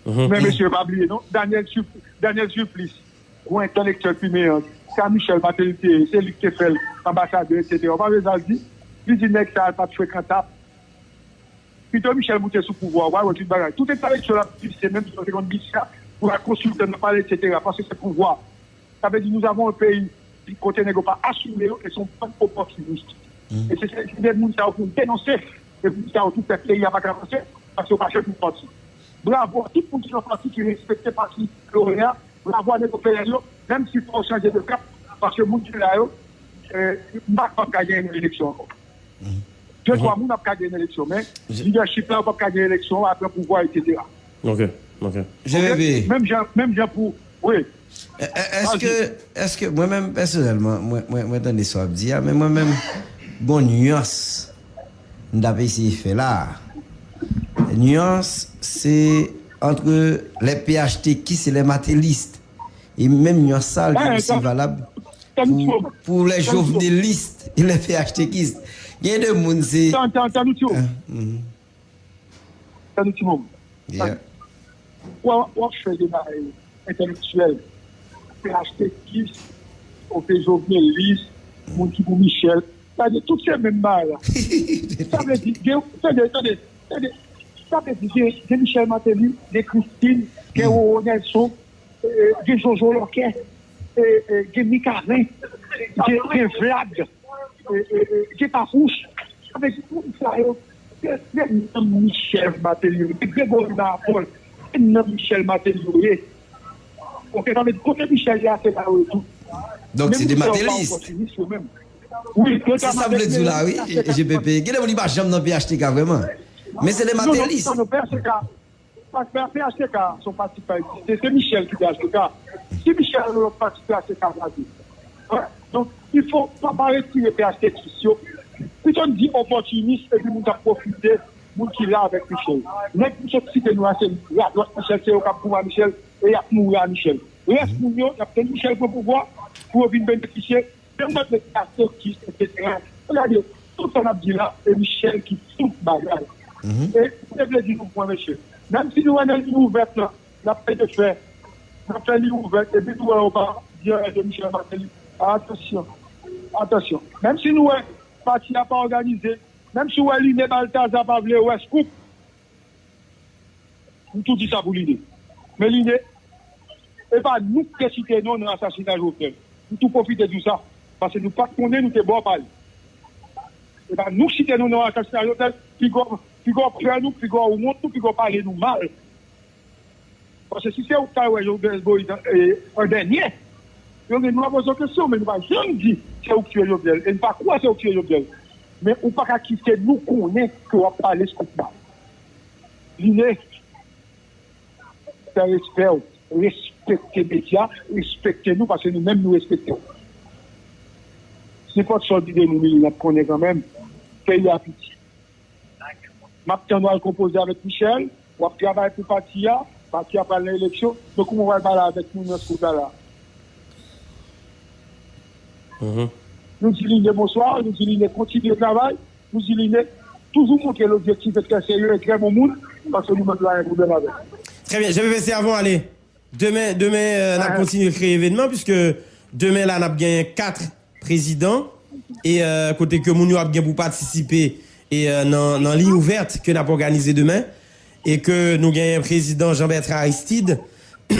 Men mesye, pa bliye non, Daniel Supl-, Daniel Supplice, gwo entèlektyèl Pimean, sa Michel Martelly te ye, se li ki te fè l anbasadè, etsetera. Ou pa vle sa l di? Li di nèg sa yo pa t frekantab. Pito Michel moute sou pouvwa, w a wè tout bagay. Tout entèlektyèl ap viv, se menm jan yo te konn viv sa, pou al konsilte nan palè, etsetera, paske se pouvwa. Sa vle di, nous avons un pays kote nèg yo pa asime yo, e se yon bann opòtinis. E se, se, se de moun sa yo pou denonse, e pou sa yo tou fè peyi a pa ka avanse, paske yo pa chèche pou pati. Bravo a tout moun ki nan pati, ki respekte pati Lorè a, bravo a nèg P L yo, menm si fò yo chanje de kap, paske moun ki la yo, eh, m pa kwè ap ka genyen nan eleksyon ankò. De twa moun ap ka genyen eleksyon, men lidèchip la, yo p ap ka genyen eleksyon, yo ap pran pouvwa, etsetera. Ok, ok. Menm jan, menm jan pou, wi. Èske, èske, mwen menm pèsonèlman, mwen, mwen, mwen tande sa w ap di a, men mwen menm, gon nyans m t ap eseye fè la. Nyans, se antre lè P H T K e lè Martelly. E menm nyans sa, li osi valab pou, pou lè Jovenelis e lè P H T K. Gen de moun, se. Tann, tann, tann yon ti moman. Tann yon ti moman. W ap, w ap fè deba entèlektyèl, P H T K, oke, Jovenelis, moun ki pou Michel. Sa vle di, tout se menm bagay la. Sa vle di, gen, tande, tande, tande. Sa vle di, gen, gen Michel Martelly, gen Christine, gen Roro Nelson, eh, gen Jojo Lòkè, eh, eh, gen Mikaven, gen, gen Vlad. e, e, e, gen papouch. Sa vle di, moun sa yo, se, se nanm Michel Martelly yo, se Gregory Marapol, se nanm Michel Martelly yo ye. Ok, sa vle di, kote Michel ye a, se la yo ye tou. Donk, se de Martellyiste. Wi, se sa m vle di w la, wi, G P P. Gen de moun ki pa janm nan P H T K, vrèman. Men se de Martellyiste. Non, non, P H T K, pa, P H T K, se yon pati ki pa egziste. Se Michel ki P H T K. Si Michel nan lòt pati, P H T K kraze. Donk, il faut pa, pa retire P H T K yo. Pito n di opòtinis, epi moun k ap pwofite, moun ki la avèk Michel. Nèg m sot site non yo a, se radòt Michel, se yo k ap goumen a Michel, e y ap mouri a Michel. Rès moun yo, y ap tann Michel pran pouvwa pou yo vin benefisye. Menm lòt nèg ki a sekis, etsetera. Gade, tout sa n ap di la, e Michel ki tout bagay. E m te vle di nou pwen, mesye. Menm si nou wè nan liy ouvèt lan, n ap pede fè, n ap fè liy ouvèt, epi nou wè yo pa di anyen de Michel Martelly. Atansyon, atansyon. Menm si nou wè pati a pa òganize, menm si w wè Line Baltazar pa vle wè Scoop, m tou di sa pou Line. Men Line, e pa nou ki te site non nan asasina Jovenel. M tou pwofite di w sa, paske nou pa t konnen, nou te bò pa li. E pa nou ki site non nan asasina Jovenel, piga w, piga w pè nou, piga w wont nou, piga w pale nou mal. Paske si se ou k ta wè Jovenel Moïse an, e, an dènye, yo gen dwa poze w kesyon, men nou pa janm di se ou k tiye Jovenel, e n pa kwè se ou k tiye Jovenel. Men ou pa ka kite nou konnen ke w ap pale Scoop mal. Line, fè respè w, respekte medya, respekte nou, paske nou menm nou respekte w. Nenpòt sa w di de nou, Miline, n ap konnen kanmenm. Peyi a piti. M ap tann w al konpoze avèk Michel, w ap travay pou pati a, pati a pral nan eleksyon, men kouman w al pale avèk moun nan Scoop la la? Nou di Line bonswa, nou di Line kontinye travay, nou di Line toujou montre l objektif e trè serye e trè bon moun, paske nou menm nou pa gen pwoblèm avè l. Trè byen, G P P C, avan w ale, demen, demen, euh, n ap kontinye kreye evènman, piske demen la, n ap genyen kat prezidan, e, euh, kote ke moun yo ap gen pou patisipe, e, euh, nan, nan liy ouvèt ke n ap òganize demen, e ke nou genyen prezidan Jean Bertrand Aristide,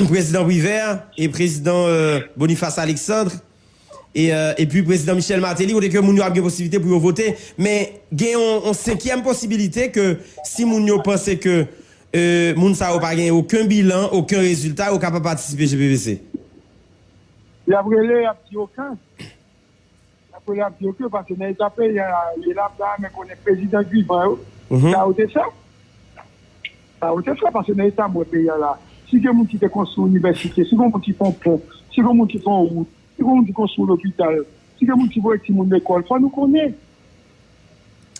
prezidan Privert, e prezidan, euh, Boniface Alexandre, e, euh, epi prezidan Michel Martelly, kote ke moun yo ap gen posiblite pou yo vote. Men gen yon, yon senkyèm posibilite ke si moun yo panse ke, euh, moun sa yo pa gen okenn bilan, okenn rezilta, yo ka pa patisipe, G P P C. Y ap rele, y ap di okenn. Y ap rele, y ap di okenn, paske nan eta peyi a ye la, m ta renmen konnen prezidan Guy Van yo, sa yo te fè. Sa yo te fè, paske nan eta m wè peyi a la, si gen moun ki te konstwi inivèsite, si gen moun ki fè yon pon, si gen moun ki fè yon wout, si gen moun ki konstwi lopital, si gen moun ki voye timoun lekòl, fò nou konnen.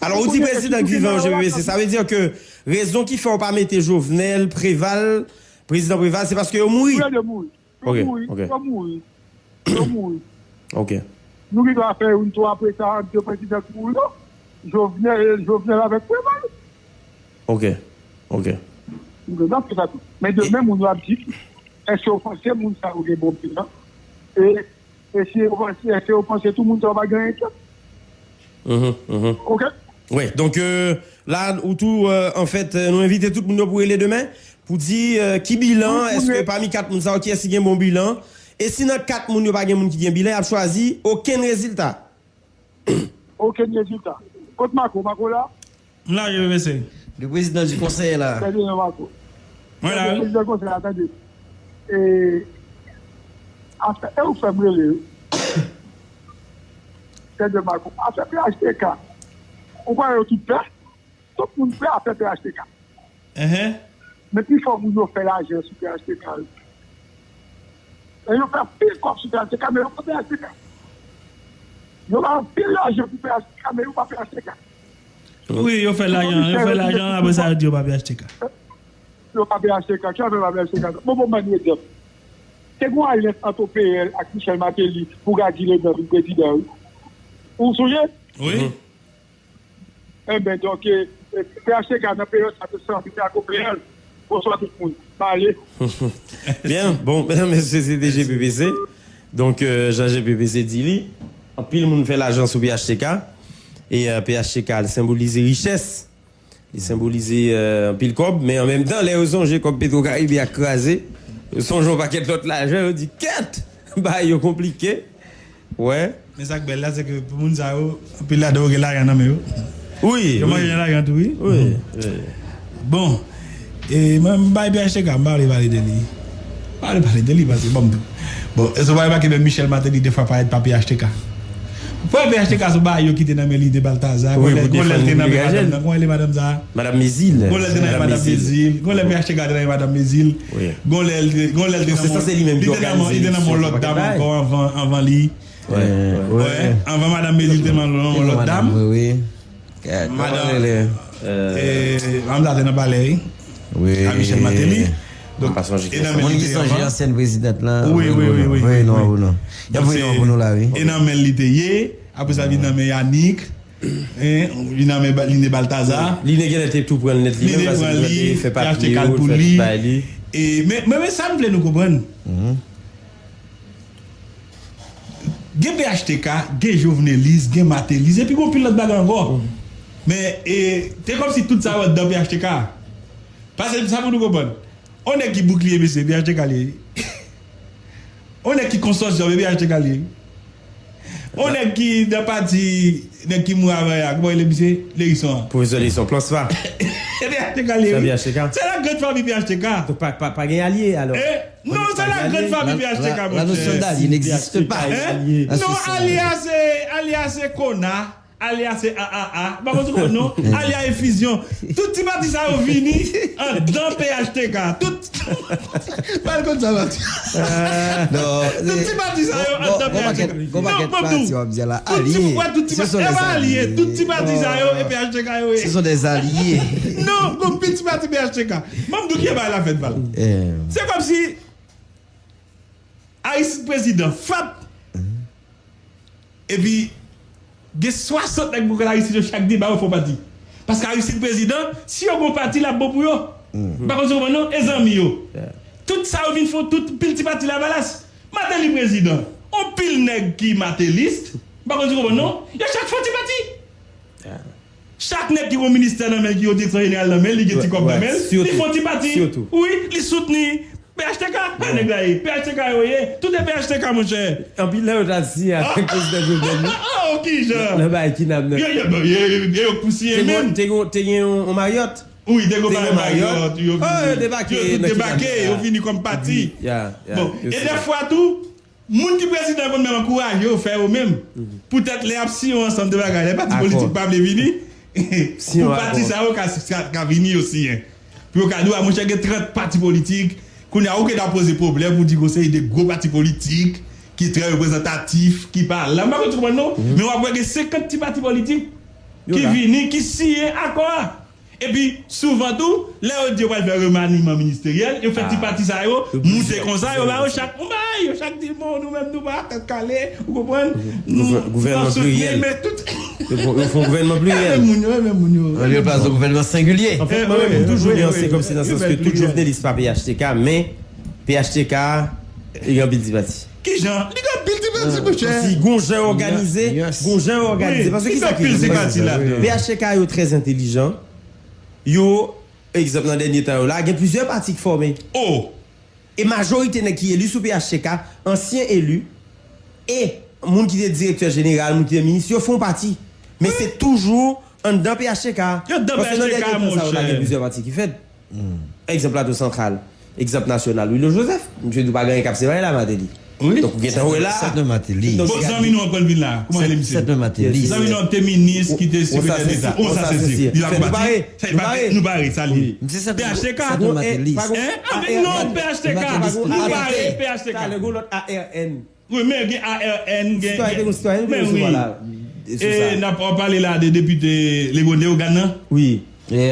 Alò, ou di prezidan Guy Van yo, G P P C, sa vle di ke rezon ki fè yo pa mete Jovenel, Preval, prezidan Preval, se paske yo mouri. Yo mouri. Yo mouri. Yo mouri. Yo mouri. Nou gen dwa fè youn tou apre sa, ant de prezidan ki mouri yo. Jovenel, Jovenel avèk Preval. Ok. Ok. Nou gen dwa fè sa tou. Men demen, moun yo ap di, èske yo panse moun sa yo gen bon bilan? E, e si yo panse, èske yo panse tout moun sa yo pa gen anyen? Mhm, mhm. Ok? Wi, donk, euh, la, ou tou, euh, anfèt, euh, nou envite tout moun yo pou rele demen, pou di, euh, ki bilan, èske pami kat moun sa yo, kiyès ki gen bon bilan? E si nan kat moun yo pa gen moun ki gen bilan, y ap chwazi okenn rezilta? Okenn rezilta. Kot Marco? Marco la? M la, G P P C. Le président du conseil la. Tande non, Marco. Mwen la, wi. Prezidan konsèy la, tande. E, afè, e ou fè m rele, wi. Tande, Marco. Afè P H T K. Ou kwè yo tout pè? Tout moun pè afè P H T K. Men pifò moun yo fè lajan sou P H T K, wi. E yo fè anpil kòb sou P H T K, men yo pa P H T K. Yo ba anpil lajan pou P H T K, men yo pa P H T K. Wi, yo fè lajan, yo fè lajan, apre sa, yo di yo pa P H T K. Yo pa P H T K, ki afè pa P H T K? Bon, bon, ban nou egzanp. Te gen yon alyans ant O P L ak Michel Martelly pou Gardy Leblanc vin prezidan, wi. Ou sonje? Wi. Enben, donk, e, e, P H T K nan peryòd sa te sanble ak O P L. Bonswa tout moun. M ale. Byen, bon, medam, mesye, se te G P P C. Donk, euh, jan G P P C di li, anpil moun fè lajan sou P H T K. E, euh, P H T K, li senbolize richès. Li senbolize, euh, anpil kòb. Men an menm tan, lè yo sonje kòb Petro Caribe a kraze, yo sonje yon pakèt lòt lajan, yo di, kèt! Bagay yo konplike. Wè. Men sa k bèl la, se ke pou moun sa yo, anpil ladan yo gen lajan nan men yo. Wi, yo manje nan lajan tou, wi. Wi, wi. Bon, e, mwen, m bay P H T K, m pa vle pale de li. M pa vle pale de li, paske, bon, m tou. Bon, e se pa remake menm Michel Martelly de fwa parèt pa P H T K. Pou P H T K, se yon bagay yo kite nan men li de Baltazar. Wi, pou defann Repiblik Ayisyen. Gon lè l te nan men madanm nan. Gon lè l te nan men madanm sa. Madanm Mézil. Gon lè l te nan men madanm Mézil. Gon lè P H T K te nan men madanm Mézil. Gon lè l te, gon lè l te nan men, li te nan men yon lòt dam ankò anvan, anvan li. Wè, anvan madanm Mézil te nan men yon lòt dam. Madanm, e, madanm sa te nan palè, wi. Wi. A Michel Martelly. Donk, e nan men li te ye anvan. Moun ki sonje ansyen prezidant lan, wi, wi, wi, wi, voye non pou nou. Y ap voye non pou nou la, wi. E nan men li te ye, apre sa vin nan men Yanick, vin nan men Line Baltazar. Line genlè te tou pran l nèt li menm, paske li te fè papye yo, li fè tout bagay li. E, men, men, men sa m vle nou konprann. Gen P H T K, gen Jovenelis, gen Martelly, epi gen yon pil lòt bagay ankò. Men, e, te kòmsi tout sa yo anndan P H T K. Paske sa pou nou konprann. On nèg ki boukliye mesye, P H T K li ye. On nèg ki konsòsyòm, P H T K li ye. On nèg ki nan pati, nèg ki mouri avan yè a, kòman rele misye? Leyison an. Pwofesè Leyison, Plan Spa. P H T K li ye, wi. Se la grand fanmi P H T K. Donk pa, pa, pa gen alye, alò. Non, se la grand famille P H T K, monchè. La notion d'allié n'existe pas. Hein? Non, alye a se, alye a se Kona, alye a se A A A. M pa konn si w konn non. Alye a e Fusion. Tout ti pati sa yo vini anndan P H T K. Tout, pa l konn sa, pati. Non, tout ti pati sa yo anndan P H T K. Non, m ap di w. Tout ti, wè, tout ti pati, e pa alye. Tout ti pati sa yo, e P H T K yo ye. Ce sont des alliés. Non, gon pil ti pati P H T K. M ap di w kijan bagay la fèt, Val. Se kòmsi Aristide prezidan, fap! Epi, gen swasant nèg bò kote Aristide yo, chak de ba yo fè yon pati. Paske Aristide prezidan, si yo gen yon pati, l ap bon pou yo. M pa konn si w konprann non, e zanmi yo. Tout sa yo vin fè yon tout pil ti pati Lavalas. Martelly prezidan, yon pil nèg ki martellyiste, m pa konn si w konprann non, yo chak fè yon ti pati. Chak nèg ki gon ministè nan men l, ki gon direksyon jeneral nan men l, li gen ti kòb nan men l, li fè yon ti pati. Wi, li soutni P H T K. A nèg la ye, P H T K yo ye. Tout e P H T K, monchè. Anpil nan yo t al siyen avèk prezidan Jovenel, wi. Oh, kijan? Nan bagay kidnap nan. Yo, yo, yo, yo, yo k pou siyen menm. Te gen, te gen yon Marriott. Wi, te gen yon Marriott, yo vini. Oh, yo debake, yo tout debake, yo vini kòm pati. Bon, e dèfwa tou, moun ki prezidan konn menm ankouraje yo, fè yo menm. Poutèt lè y ap siyen yon ansanm de bagay, lè pati politik pa vle vini, pou pati sa yo ka, ka, ka vini yo siyen. Pou yo ka di w, a, monchè, gen trant pati politik. Kounye a, ou gentan poze pwoblèm, ou di gon seri de gwo pati politik ki trè reprezantatif, ki pa la. M pa konn si w konprann non, men w ap wè gen senkant ti pati politik ki vini, ki siyen akò a. Epi, souvan tou, lè yo di yo pral fè remaniman ministeryèl, yo fè ti pati sa yo moute konsa, yo ba yo chak yon bagay, yo chak di, bon, nou menm nou pa tèt kale, ou konprann? Nou, nou pa soutni, men tout. Yo fè, yo fè yon gouvènman pliryèl. Menm moun yo, menm moun yo. Yo pase yon gouvènman sengilye. Anfèt, mwen menm, m toujou gen yon se kòmsi nan sans ke tout Jovenelis pa P H T K, men P H T K, li gen anpil ti pati. Kijan? Li gen anpil ti pati, monchè. Kòmsi gon jan yo òganize, gon jan yo òganize. Paske kisa ki rive? P H T K yo trè entelijan. Yo, egzanp, nan dènye tan yo la, gen plizyè pati ki fòme. Oh! E majorite nèg ki eli sou P H T K, ansyen eli, e moun ki te direktè jeneral, moun ki te minis, yo fè yon pati. Men se toujou anndan P H T K. Yo anndan P H T K, monchè. Paske nan dènye tan sa yo la, gen plizyè pati ki fèt. Egzanp, Plato Santral. Egzanp nasyonal, Willo Joseph. Misye di w pa gen anyen k ap separe l a Martelly. Wi. Donk, ou gentan wè la. Sa nan Martelly. Bon, zanmi nou an pral vin la. Kòman rele misye? Sa nan Martelly. Zanmi nou an te minis, ki te sekretè deta. Onsa Sesye. Li la pou pati. Nou pare, sa li ye. P H T K. Sa nan Martelly. Hein? Anpil non, P H T K. Nou pare, P H T K. Talè, gon lòt A R N. Wi, men gen A R N, gen, gen, men wi. E n ap pale la de depite Lebon Leyogàn nan. Wi. Wi,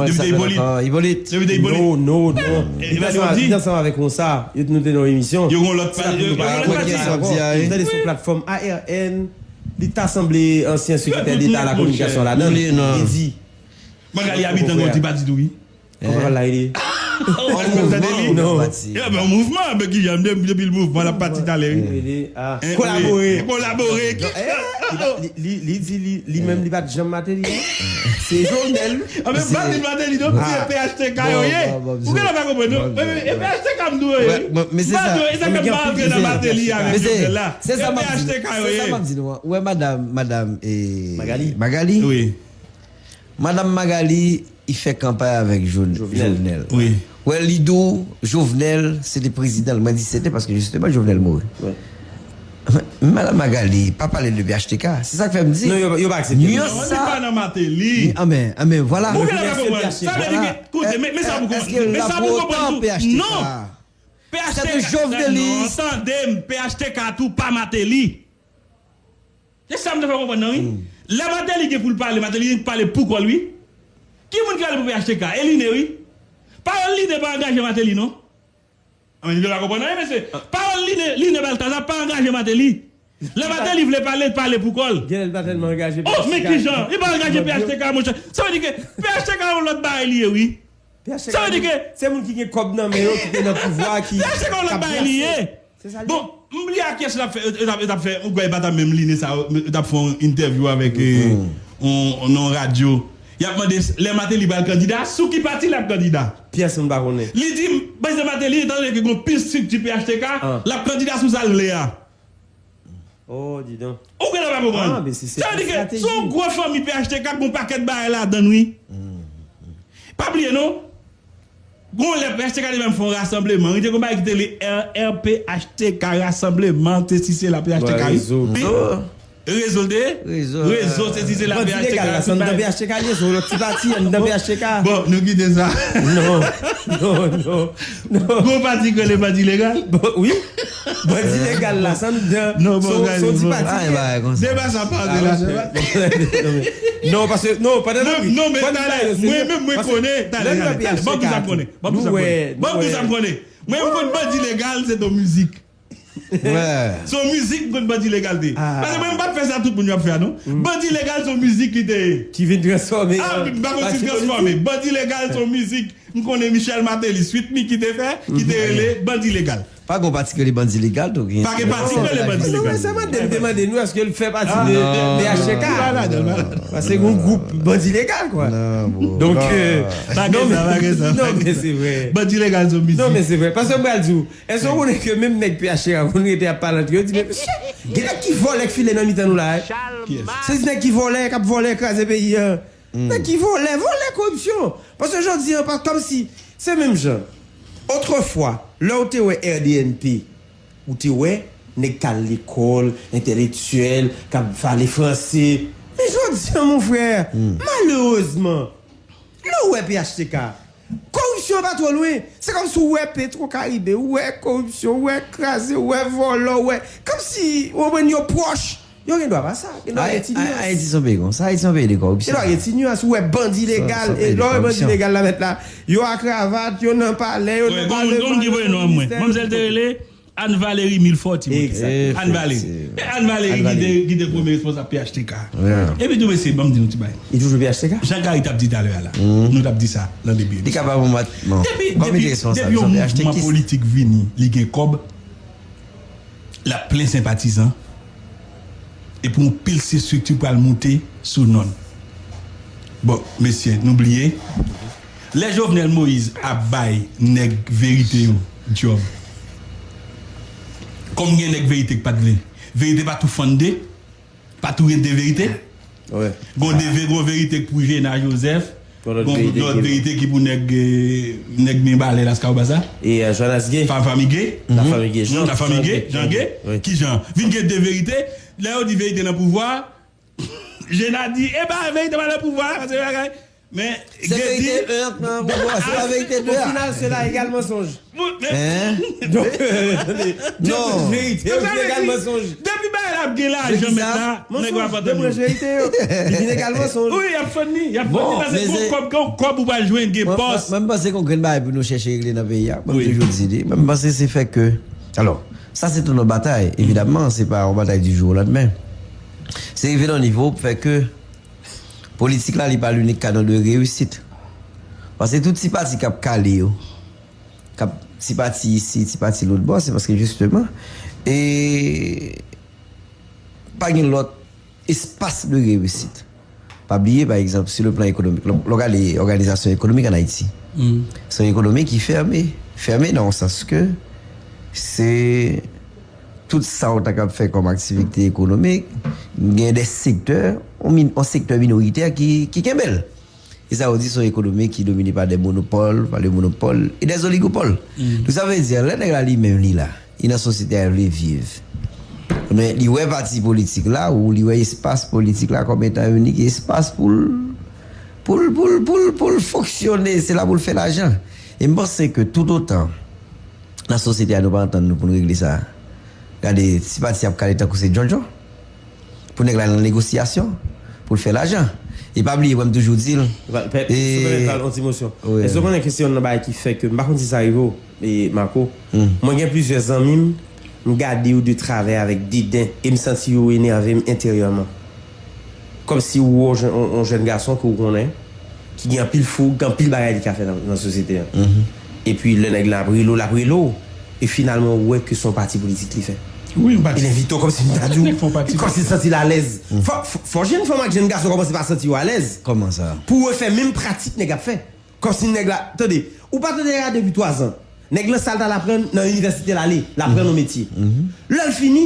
depite Ipolit. Ipolit. Depite Ipolit. Non, non, non. Li te ansanm avèk Onsa. Yo, nou te nan yon emisyon. Yo gon lòt pati. Yo gon lòt pati. Li te sou platfòm A R N. Li ta sanble ansyen sekretè deta a la kominikasyon ladan. Li di. Magali Habitant gon ti pati tou, wi. Kòman la ye? An mouvman, non. Pati. E ben, an mouvman, ben, ki jan, depi, depi l mouvman, l ap pati talè, wi. Kolabore. Kolabore. Li, li, li di li, li menm li pa t janm Martelly, non? Se Jovenel. A, men pa di Martelly, non, se P H T K yo ye. Ou genlè pa konprann, non? E P H T K m di w yo ye. Men se sa. E sa ke m pa antre nan Martelly avèk Jovenel la. Se sa m ap di nou an. Ou wè madanm, madanm, e, Magali. Magali? Wi. Madanm Magali, li fè kanpay avèk Jovenel. Wi. Wè, li di w Jovenel se te prezidan l. Mwen di se te paske jisteman Jovenel mouri. Madanm Magali pa pale de P H T K. Se sa k fè m di. Non, yo, yo pa aksepte. Nuans sa. Non, li pa nan Martelly. Anben, anben, vwala. Ou genlè pa konprann. Sa vle di ke, koute, men, men sa pou konprann. Men sa pou konprann tou. Non. P H T K, non, tande m, P H T K tou pa Martelly. Se sa m te fè konprann nan, wi. Lè Martelly gen pou l pale, Martelly gen pou pale pou kò l, wi. Ki moun ki pale pou P H T K? E Line, wi. Pawòl Line pa angaje Martelly, non. Anben, nou pa konprann anyen, mesye. Pawòl Line, Line Balthazar pa angaje Martelly. Lè Martelly vle pale, l pale pou kò l. Genlè l pa tèlman angaje P H T K. Oh, men ki jan? Li pa angaje P H T K, monchè. Sa vle di ke P H T K yon lòt bagay li ye, wi. Sa vle di ke se moun ki gen kòb nan men yo, ki te nan pouvwa, ki P H T K yon lòt bagay li ye. Se sa l ye. Bon, m bliye a kiyès yo t ap fè, yo t ap, yo t ap fè, ou kwè e pa t ap menm Line sa, yo t ap fè yon entèvyou avèk, eh, yon, nan yon radyo. Y ap mande lè Martelly pral kandida, sou ki pati l ap kandida. Pyèsonn pa konnen. Li di, prezidan Martelly, etan done ke gen yon pil estrikti P H T K, l ap kandida sou sa l vle a. Oh, di donc. Ou genlè pa konprann. Sa vle di ke se yon gwo fanmi P H T K, gon pakèt bagay ladan l, wi. Pa bliye, non. Gon lè P H T K te menm fè yon rasanbleman. Li te gon bagay ki te rele R R P H T K rasanbleman, te si se la P H T K, wi. Rezo l te ye? Rezo, se si se la P H T K. Bandi legal la, se anndan P H T K li ye, se yon lòt ti pati, anndan P H T K. Bon, nou kite sa. Non, non, non, non. Gon pati ki rele bandi legal? Bon, wi. Bandi legal la, se anndan, se yon ti pati li ye. Deba sa pa antre la. Non, paske, non, pandan n ap ri, non, men talè, mwen menm, mwen konnen, talè, talè, talè. Bon, kisa m konnen? Bon, kisa m konnen? Bon, kisa m konnen? Mwen, m konn bandi legal, se ton mizik. Se yon mizik, m konn bandi legal te ye. Paske mwen, m pa t fè sa tout moun yo ap fè a, non. Bandi legal, se yon mizik li te ye. Ki vin transfòme. Ah, m pa konn si l transfòme. Bandi legal, se yon mizik. M konnen Michel Martelly, Sweet Micky te fè, ki te rele Bandi Legal. Pa gon pati ki rele Bandi Legal, tou, gen. Pa gen pati ki rele Bandi Legal. Non, sèlman, m te mande nou, èske l fè pati de, de P H T K? Paske gon gwoup bandi legal, kwa. Donk, euh, non, men, non, men se vre. Bandi legal, se yon mizik. Non, men se vre. Paske m pral di w, èske w konnen ke menm nèg P H T K konn rete ap pale antre yo, di, men mesye, gen nèg ki vòlè k file nan mitan nou la, wi. Se nèg ki vòlè, k ap vòlè, kraze peyi a. Nèg ki vòlè, vòlè, koripsyon. Paske jodi a, pa, kòmsi, se menm jan. Otrefwa, lè w te wè R D N P, ou te wè nèg k al lekòl, entèlektyèl, k ap pale franse. Men jodi a, mon frè, malerezman, lè w wè P H T K, koripsyon pa twò lwen. Se kòmsi w wè Petro Caribe, w wè koripsyon, w wè kraze, w wè vòlò, w wè, kòmsi, w konprann, yo pwòch. Yo gen dwa pa sa. Gen dwa gen ti nyans. Ayiti se yon peyi konsa. Ayiti se yon peyi de koripsyon. Gen dwa gen ti nyans. Ou wè bandi legal, e lè w wè bandi legal la mèt la, yo a kravat, yo nan palè, yo nan palè. Gon moun ki voye non an mwen. Manmzèl te rele Anne Valerie Milfort, ti moun. Anne Valerie. E Anne Valerie ki te, ki te premye responsab P H T K. Epi tou, mesye, ban m di nou ti bagay. Li toujou P H T K? Jan Gary t ap di talè a la. Nou t ap di sa nan debi emisyon. Li kapab yon mat, bon. Depi, depi, depi yon mouvman politik vini, li gen kòb, l ap plen senpatizan. Epi yon pil estrikti pral moute sou non l. Bon, mesye, nou bliye. Lè Jovenel Moïse ap bay nèg verite yo djòb, kòm gen nèg verite k pa t vle. Verite pa tou fann de, pa tou gen de verite. Gon de ve-, gon verite k pou Gena Joseph. Gon lòt verite ki pou nèg, eh, nèg men balè Laskawobasa. E, eh, Jonas Gay. Fa-, Fanmi Gay. Lafanmi Gay, Jan, Lafanmi Gay, Jan Gay. Ki jan? Vin gen de verite. Lè yo di verite nan pouvwa, Gena di, e pa verite pa nan pouvwa, se bagay. Men, se verite en k nan pouvwa, se pa verite de a. Au final, cela égale mensonge. Hein? Donk, euh, tande, de branch verite yo vin egal mansonj. Depi bagay la ap gen lajan, mèt la, nèg yo ap antann yo. De branch verite yo vin egal mansonj. Wi, y ap fann li, y ap fann li, paske gon kòb, gon kòb ou pral jwenn, gen pòs. Mwen, mwen panse gon grenn bagay pou nou chèche regle nan peyi a. Mwen toujou di li. Mwen panse se fè ke, alò, sa se tout yon batay, evidaman, se pa yon batay du jour au lendemain. Se rive nan nivo pou fè ke politik la, li pa l'unique canon de réussite. Paske tout ti pati k ap kale yo, k ap ti pati isi, ti pati lòt bò, se paske jisteman, e pa gen lòt espas de reyisit. Pa bliye, pa egzanp, sou le plan ekonomik, lè w gade òganizasyon ekonomik ann Ayiti, se yon ekonomi ki fèmen, fèmen nan yon sans ke se tout sa w ta kab fè kòm aktivite ekonomik, gen de sektè, yon, min, yon sektè minoritè ki, ki kenbe l. E sa yo di se yon ekonomi ki domine pa de monopòl, pa de monopòl e de oligopòl. Donk sa vle di, lè nèg la li menm li la, li nan sosyete a, li vle viv. Men li wè pati politik la, ou li wè espas politik la kòm etan inik espas pou l, pou l, pou l, pou l, pou l fonksyone, se la pou l fè lajan. E m panse ke toutotan nan sosyete a nou pa antann nou pou nou regle sa, gade, ti pati ap kale tankou se djondjon. Pou nèg la nan negosyasyon, pou l fè lajan. E pa bliye, mwen m toujou di l. Pè, e, Sou pèmèt pa yon ti mosyon. Wi. Èske w konnen ke se youn nan bagay ki fè ke, m pa konn si sa rive w, e, Marco, mwen gen plizyè zanmi m, m gade yo de travè avèk deden, e m santi yo enève m enteryèman. Kòmsi ou wè yon jèn, yon, yon jèn gason ke w konnen, ki gen anpil foug, gen anpil bagay li ka fè nan, nan sosyete a. Epi lè nèg la ap rele w, l ap rele w. E finalman, ou wè ke se yon pati politik li fè. Wi, yon pati. Li envite w kòmsi m ta di w, kòmsi l santi l alèz. Fò, fò, fò jèn fanm ak jèn gason kòmanse pa santi yo alèz. Kòman sa? Pou refè menm pratik nèg ap fè. Kòmsi nèg la, tande, ou pa tande nèg la depi twa zan. Nèg lan sa l t al aprann nan inivèsite l ale, l aprann yon metye. Lè l fini,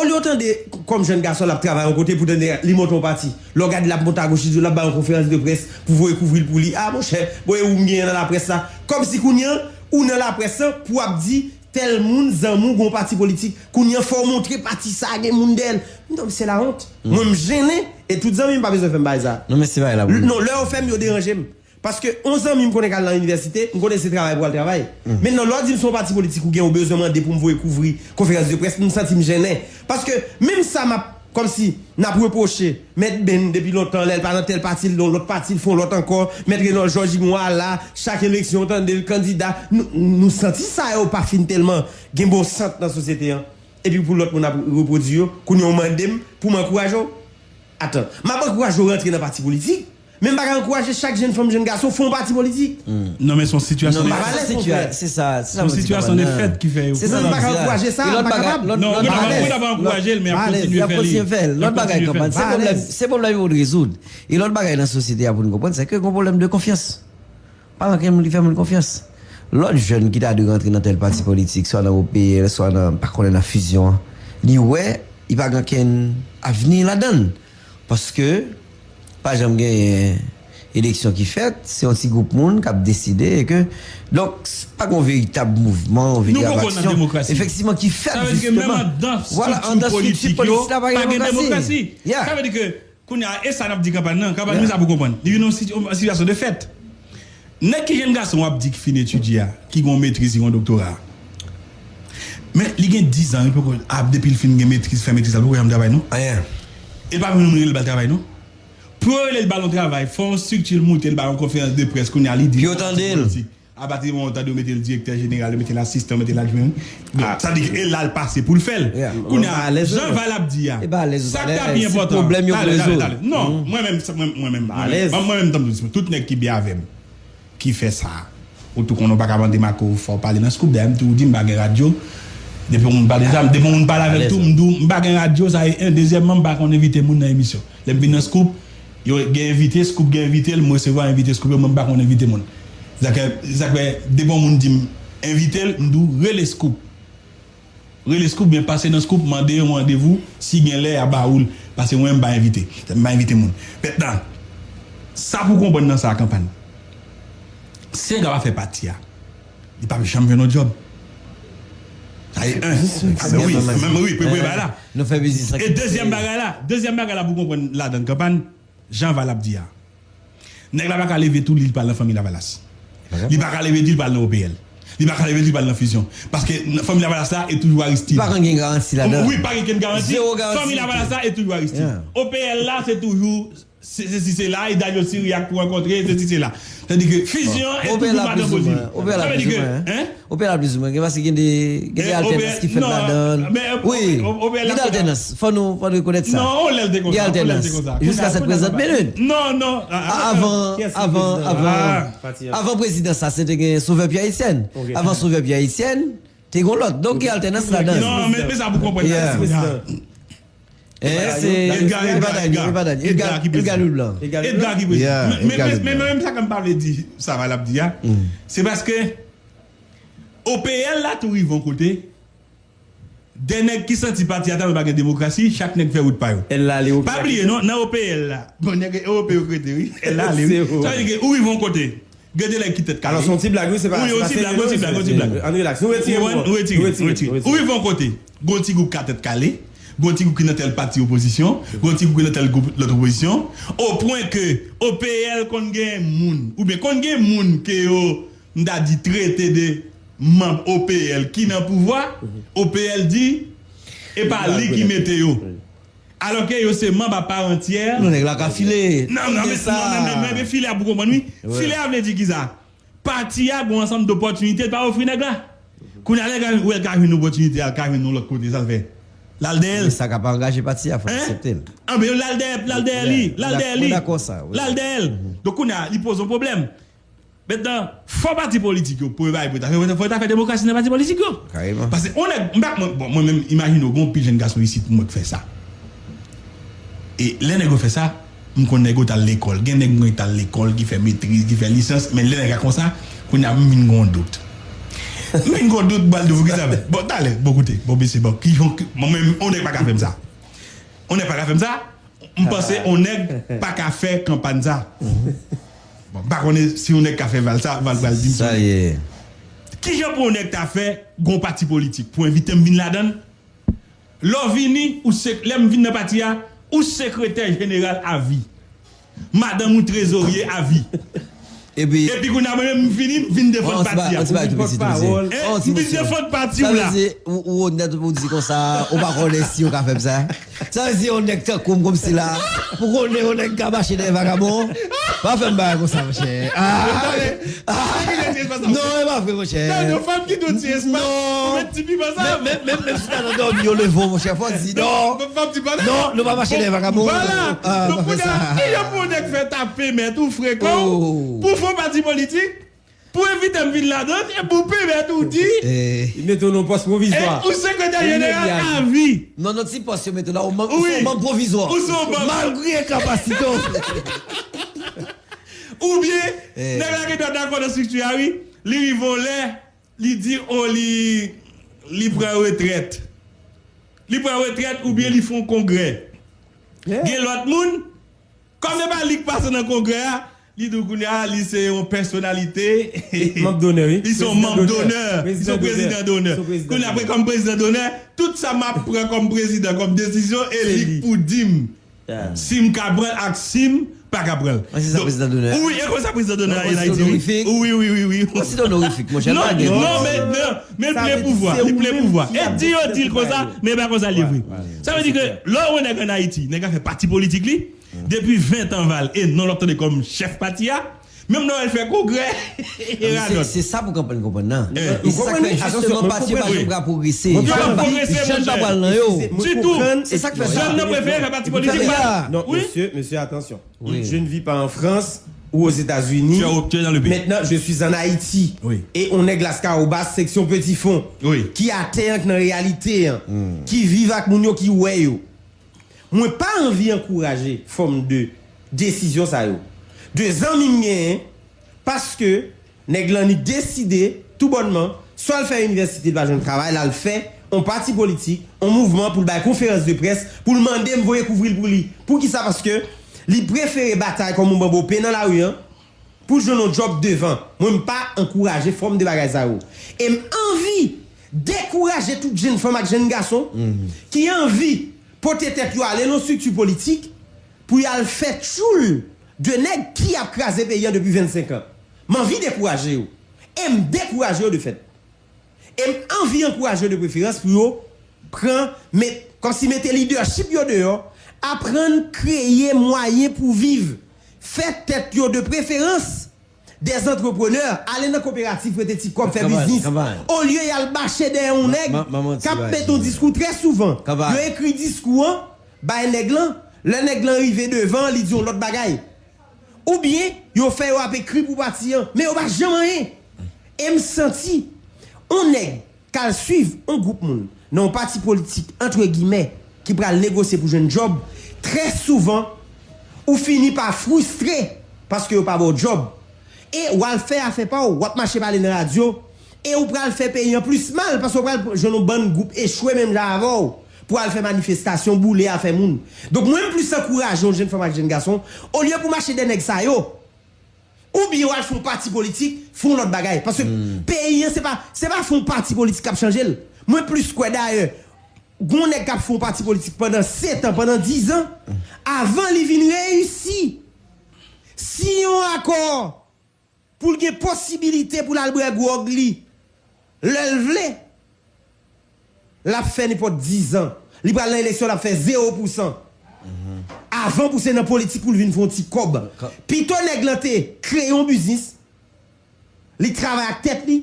olye w tande k-, kòm jèn gason l ap travay yon kote pou tande li monte yon pati. Lè w gade l ap monte agoch li di w l ap bay yon konferans de près pou voye kouvri l pou li. A monchè, bon e ou m genyen nan laprès la. Kòmsi kounye a ou nan laprès lan pou w ap di tèl moun zanmi w gen yon pati politik. Kounye a fò w montre pati sa a gen moun dèyè l. M di w se lawont. Mwen m jennen e tout zanmi m pa bezwen fè m bagay sa. Non, men se bagay la pou nou. Non, lè yo fè m yo deranje m. Paske yon zanmi m konnen k al nan inivèsite, m konnen se travay pou al travay. Mentnan, lè w di m se yon pati politik ou gen, ou bezwen mande pou m voye kouvri konferans de près, m santi m jennen. Paske menm sa m ap, kòmsi n ap repwoche Mèt Ben depi lontan, lè l pa nan tèl pati, l nan lòt pati, l fè yon lòt ankò, Mèt Renòl Jòj, li gon ala, chak eleksyon, w tande l kandida. Nou, nou santi sa yo pa fin tèlman gen bon sant nan sosyete an. Epi pou lòt moun ap repwodui yo, kounye a w mande m pou m ankouraje w. Atan, m ap ankouraje w rantre nan pati politik, men m pa ka ankouraje chak jèn fanm, jèn gason fè yon pati politik. Non, men se yon sitiyasyon de fèt. Non, men se yon sitiyasyon, se sa, se sa mwen di, se yon sitiyasyon de fèt ki fè yo. Se sa m di la. Non, m pa ka ankouraje sa, m pa kapab. Non, ou ta pa ankouraje l, men y ap kontinye fè li. Lòt bagay, kanpann, se pwoblèm, se pwoblèm yo rezoud. E lòt bagay nan sosyete a pou nou konprann, se ke gon pwoblèm de konfyans. Pa gen moun ki fè moun konfyans. Lòt jèn ki ta dwe rantre nan tèl pati politik, swa nan O P L, swa nan, pa konnen, nan Fusion an, li wè, li pa gen okenn avni ladan l. Paske, pa janm genyen eleksyon ki fèt, se yon ti gwoup moun k ap deside e ke, donk, pa gen yon veritab mouvman, yon veritab aksyon, efektivman, ki fèt, jisteman. Sa vle di ke menm anndan estrikti politik yo, pa gen demokrasi. Sa vle di ke Kounye a, e sa n ap di kanpay nan, kanpay, men sa pou konprann. Li vin yon siti-, yon sitiyasyon de fèt. Nèg ki jèn gason w ap di ki fin etidye a, ki gen yon metriz, ki gen yon doktora. Men li gen diz an, li poko, a, depi l fin gen metriz, fè metriz la, li poko janm travay non. Anyen. E pa menm rele l ba l travay non. Pou yo rele l ba l yon travay, fò yon estrikti moute l ba l yon konferans de près, kounye a li di. Pou yo tande l. Apati de moman ou tande yo mete l direktè jeneral, yo mete l asistan, yo mete l adjwen. Sa vle di ke e la l pase pou l fè l. Kounye a, jan Val ap di a, sa k ta pi enpòtan. Talè, talè, talè. Non, mwen menm, mwen, mwen menm, mwen menm, mwen menm, tanpri, tout nèg ki byen avè m, ki fè sa, ou tou konnen w pa ka mande Marco, fò w pale nan Scoop, dayè m tou di m pa gen radyo. Depi yon moun pale sa, depi yon moun pale avè m tou, m di w, m pa gen radyo, sa e en. Dezyèmman, m pa konn envite moun nan emisyon. Lè m vin nan Scoop, yo gen envite, Scoop gen envite l, m resevwa envite Scoop yo, mwen m pa konn envite moun. Sa k, sa k fè, depi yon moun di m envite l, m di w rele Scoop. Rele Scoop, byen pase nan Scoop, mande yon randevou, si gen lè, y a ba ou l. Paske mwen, m pa envite. M pa envite moun. Mentnan, sa pou konprann nan sa, kanpay. Si nèg la pa fè pati a, li p ap janm jwenn yon djòb. Sa e en. Wi, menm wi, premye bagay la. Nou fè biznis. E dezyèm bagay la, dezyèm bagay la pou konprann ladan kanpay, jan Val ap di a. Nèg la pa ka leve tou li, li pral nan Fanmi Lavalas. Li pa ka leve di li pral nan O P L. Li pa ka leve di li pral nan Fusion. Paske nan Fanmi Lavalas la e toujou Aristide. Pa gen garanti ladan. Wi, pa gen okenn garanti. Zewo garanti. Fanmi Lavalas la e toujou Aristide. O P L la se toujou se, se, si se la, e Daniel Syriac pou rankontre, se, si se la. Tandis que fusion est toujours madan Bozil. Sa vle di que, hein? Opè la plizoumwen gen, paske gen de, gen de alternans ki fèt ladan. Wi, gen de alternans. Fò nou, fò nou rekonèt sa. Non, on lè l te konsa. Gen alternans. Jiska sèt prezan, men non. Non, non. Avan, avan, avan, avan prezidan sa, se te gen Sauveur Pierre Etienne. Avan Sauveur Pierre Etienne, te gen lòt. Donk, gen alternans ladan. Non, men, men sa pou konprann la. Eh, se Edgar, Edgar, Edgar. Edgar, Edgar Leblanc. Edgar ki prezidan. Men, men, men, men, men sa ke m pa vle di, sa va l ap di a, se paske O P L la tou rive yon kote, de nèg ki santi pati a ta pa gen demokrasi, chak nèg fè wout pa yo. Pa bliye non, nan O P L la, bon, nèg ewope yo k rete, wi. Sa vle di ke ou rive yon kote, gen de nèg ki tèt kale. Alò, se yon ti blag, wi, se pa, se pa serye, non, se yon ti blag, yon ti blag. Ann rilaks. Nou retire mo an. Nou retire, nou retire. Ou rive yon kote, gen yon ti gwoup ka tèt kale, gen yon ti gwoup ki nan tèl pati opozisyon, gen yon ti gwoup ki nan tèl gwoup lòt opozisyon, o pwen ke O P L konn gen moun, oubyen konn gen moun ke yo, m ta di, trete de manm O P L ki nan pouvwa, O P L di, e pa li ki mete yo. Alò ke yo se manm a pa antyè. Non, nèg la ka file. Non, non, men, non, men, men, men file a pou konprann, wi. File a vle di ki sa? Pati a gen yon ansanm dopòtinite l pa ofri nèg la. Kounye a, lè l ka, ou wè l ka jwenn opòtinite a, l ka jwenn yon lòt kote, sa l fè? L al dèyè l. Men sa ka pa angaje pati a, fò l aksepte l. Anben, l al dèyè, l al dèyè li, l al dèyè li. L al dèyè l. Donk, kounye a, li poze yon pwoblèm. Mentnan, fò pati politik yo, premye bagay pou yo ta fè, fò yo ta fè demokrasi nan pati politik yo. Paske on nèg, m pa, mwen, bon, mwen menm, imajine w, gen yon pil jèn gason isit mwen k fè sa. E lè nèg yo fè sa, m konn nèg yo t al lekòl. Gen nèg mwen t al lekòl, ki fè metriz, ki fè lisans, men lè nèg la konsa, kounye a m vin gen yon dout. M vin gen yon dout, m pral di w poukisa. Bon, talè, bon, koute, bon, mesye, bon, ki jan, mwen menm, on nèg pa ka fè m sa. On nèg pa ka fè m sa. M panse on nèg pa ka fè kanpay sa. Bon, m pa konnen si on nèg ka fè Val sa, Val pral di m sa. Kijan pou on nèg ta fè gon pati politik pou envite m vin ladan l? Lè w vini, ou se, lè m vin nan pati a, ou sekretè jeneral avi. Madanm ou trezorye avi. Epi, epi kounye a mwen menm m vini, m vin defann pati a. Hein? M vin defann pati w la. Ou, ou onèt pou di konsa, ou pa konnen si yo ka fè m sa. Sa vle di yon nèg tankou m kòmsi la, pou konnen yon nèg ka mache dèyè vagabon. Pa fè m bagay konsa, monchè. Ah, ah. Non, e pa vre, monchè. Tande, fanm ki do ti espas, ou met ti piman sa. Menm, menm, menm si ta nan dòmi, yo leve w, monchè, fò di non. Non, nou pa mache dèyè vagabon. Vwala. Donk, kounye a, kijan pou yon nèg fè tape mèt ou frekan w pou fè yon pati politik? Pou envite m vin ladan l, e pou pèmèt ou di. Li mete w nan pòs pwovizwa. Ou sekretè jeneral avi. Non, non, ti pòs yo mete w la, ou manm, ou se yon manm pwovizwa. Ou se yon manm. Malgre kapasite w. Oubyen, nèg la gen dwa dakò nan estrikti a, wi. Li rive yon lè, li di, o, li, li pran retrèt. Li pran retrèt oubyen li fè yon kongrè. Gen lòt moun, kòm se pa li k pase nan kongrè a, li di w kounye a, li se yon pèsonalite. Manm donè, wi. Li se yon manm donè. Li se yon prezidan donè. Kounye a, kòm prezidan donè, tout sa m ap pran kòm prezidan, kòm desizyon, e li k pou di m si m ka pran l ak si m pa ka pran l. Mwen se sa prezidan donè. Wi, e konsa prezidan donè a ye Ayiti, wi. Wi, wi, wi, wi. Mwen se onorifique, monchè. Non, non, men, men, men ple pouvwa, li ple pouvwa. E di yo di l konsa, men e pa konsa l ye vre. Sa vle di ke lè w wè nèg ann Ayiti, nèg la fè pati politik li, depi ven tan, Val, e non l ap tande kòm chèf pati a, menm lè w wè l fè kongrè, e radòt. Se sa pou kanpay konprann nan. E se sa k fè jisteman pati yo pa janm ka pwogrese. Yo pa pwogrese, monchè. Jèn pa pral nan yo. Ditou. Se sa k fè sa. Jèn nan prefere fè pati politik pa l. Non, mesye, mesye, atansyon. Je ne vis pas en France ou aux États-Unis. Tu es au, tu es dans le pays. Maintenant, je suis en Haïti. Oui. E on nèg Lascahobas, seksyon Petit Fond, ki atè an, k nan reyalite an, ki viv ak moun yo, ki wè yo. Mwen pa anvi ankouraje fòm de desizyon sa yo. De zanmi m genyen, paske nèg lan li deside, toubònman, swa l fè inivèsite, l pa jwenn travay, l al fè on pati politik, on mouvman pou l bay konferans de près, pou l mande m voye kouvri l pou li. Poukisa? Paske li prefere batay kòm on banbo pen nan lari an, pou l jwenn on djòb devan. Mwen, m pa ankouraje fòm de bagay sa yo. E m anvi dekouraje tout jèn fanm ak jèn gason ki anvi pote tèt yo ale nan estrikti politik pou y al fè tchoul de nèg ki ap kraze peyi an depi vennsenk an. M anvi dekouraje yo. E m dekouraje yo de fèt. E m anvi ankouraje yo de preferans pou yo pran, met, kòmsi mete lidèchip yo deyò, Aprann kreye mwayen pou viv. Fè tèt yo de preferans dè antreprenè, ale nan koperativ, prete ti kòb, fè biznis. Olye y al mache dèyè yon nèg k ap mete yon diskou trè souvan. Yo ekri diskou an, bay nèg lan, lè nèg lan rive devan, li di yon lòt bagay. Oubyen, yo fè yo ap ekri pou pati an, men yo pa janm anyen. E m santi, yon nèg k al swiv yon gwoup moun nan yon pati politik, antre gimè, ki pral negosye pou jwenn djòb, trè souvan, ou fini pa fristre paske yo pa ba w djòb. E w al fè afè pa w, w ap mache pale nan radyo, e ou pral fè peyi an plis mal, paske w pral jwenn yon bann gwoup echwe menm jan avè w, pou al fè manifestasyon, boule afè moun. Donk, mwen, m plis ankouraje yon jèn fanm ak jèn gason, olye pou mache dèyè nèg sa yo, oubyen w al fè yon pati politik, fè yon lòt bagay. Paske peyi an, se pa, se pa fè yon pati politik k ap chanje l. Mwen plis kwè dayè, gon nèg k ap fè yon pati politik pandan sèt an, pandan diz an, avan li vin reyisi, siyen yon akò pou l gen posibilite pou l al bwè gwòg li lè l vle, l ap fè nenpòt diz an. Li pral nan eleksyon, l ap fè zewo pousan. Avan pou se nan politik pou l vin fè yon ti kòb. Pito nèg lan te kreye yon biznis, li travay ak tèt li,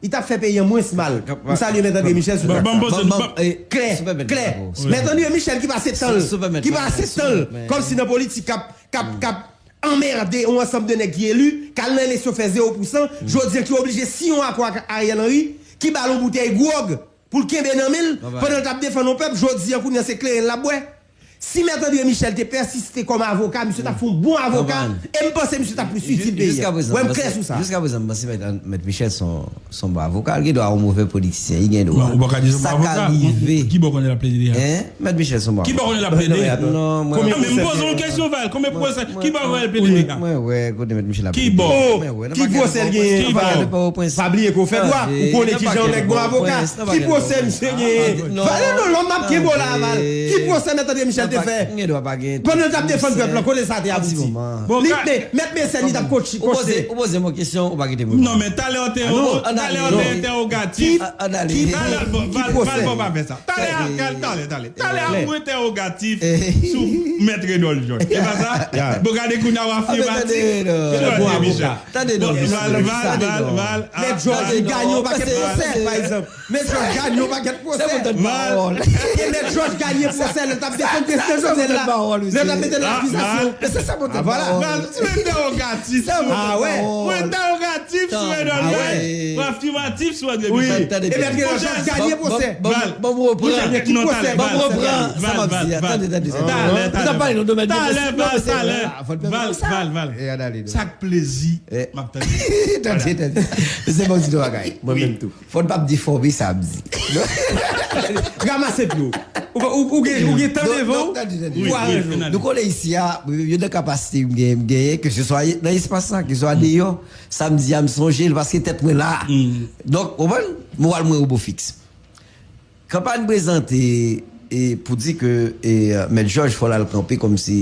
li t ap fè peyi an mwens mal. M salye Mèt André Michel sou trak sa. Klè, klè. Mèt André Michel ki pase tan l, ki pase tan l kòmsi nan politik k ap, k ap, k ap anmède yon ansanm de nèg ki eli, k al nan eleksyon fè zewo pousan, jodi a ki oblije siyen yon akò ak Ariel Henry, ki ba l yon boutèy gwòg pou l kenbe nan men l, pandan l t ap defann yon pèp, jodi a kounye a se kleren l ap bwè. Si Mèt André Michel te pèsiste kòm avoka, misye t ap fè yon bon avoka, e m panse misye t ap plis itil peyi a. Wè, m klè sou sa. Jiska prezan, m panse Mèt, Mèt Michel se yon, se yon bon avoka, li gen dwa yon move politisyen, li gen dwa. Sa ka rive. Ki bò konnen l ap plede deja? Mèt Michel se yon bon avoka. Ki bò konnen l ap plede? Non, mwen. Konbyen pwosè? Men m poze yon kesyon, Val. Konbyen pwosè? Ki bò konnen l ap plede deja? Mwen wè kote Mèt Michel ap plede. Ki bò? Ki pwosè l genyen, Val? Pa bliye ke w fè dwa. Ou konnen kijan yon nèg bon avoka. Ki pwosè misye genyen? Val, non, lòm ap kenbe w la, Val. Ki pwosè Mèt André Michel te fè? Pandan l t ap defann pèp lan, kote sa te abouti? Li te, Mèt Mecène, li t ap kotche, kotche. Ou poze m yon kesyon, ou pa kite m reponn. Non, men talè w te, talè w te entèwogatif. Talè, bon, Val, Val, fò pa fè sa. Talè a, talè, talè, talè a, mwen entèwogatif sou Mèt Redol Georges. E pa sa? Bon, gade kounye a w afimatif. Tande non, Val, Val, Val, Val. Mèt Georges, li ganye yon pakèt pwosè, pa egzanp. Mèt Georges ganye yon pakèt pwosè. Val. E Mèt Georges ganye pwosè, lè l t ap defann prezidan Jovenel la. Lè l t ap mete nan akizasyon. Val, ti entèwogatif. Ah wè. Mwen entèwogatif sou Redol Georges. Mwen afimatif sou André Michel. Wi. E Mèt Georges ganye pwosè. Ban m reprann. Ki pwosè? Ban m reprann sa m ap di a. Tande, tande, tande. Talè, talè. Nou t ap pale nan domèn de pwosè. Talè, Val, talè. Val, Val, Val. Sa k plezi, m ap tande. Tande, tande. Se bon ti bagay. Mwen menm tou. Fò n p ap defòme sa m di. Ranmase pye w. Ou, ou, ou gen, ou gen tan devan w pou aranje w. Nou konnen isi a, yo nan kapasite m gen, m genyen, ke se swa nan espas la, ke se swa deyò, sa m di a m sonje l, paske tèt mwen la. Donk, ou konprann? Moral mwen obo fiks. Kanpay prezante e, pou di ke e, Mèt Jòj fò l al kanpe kòmsi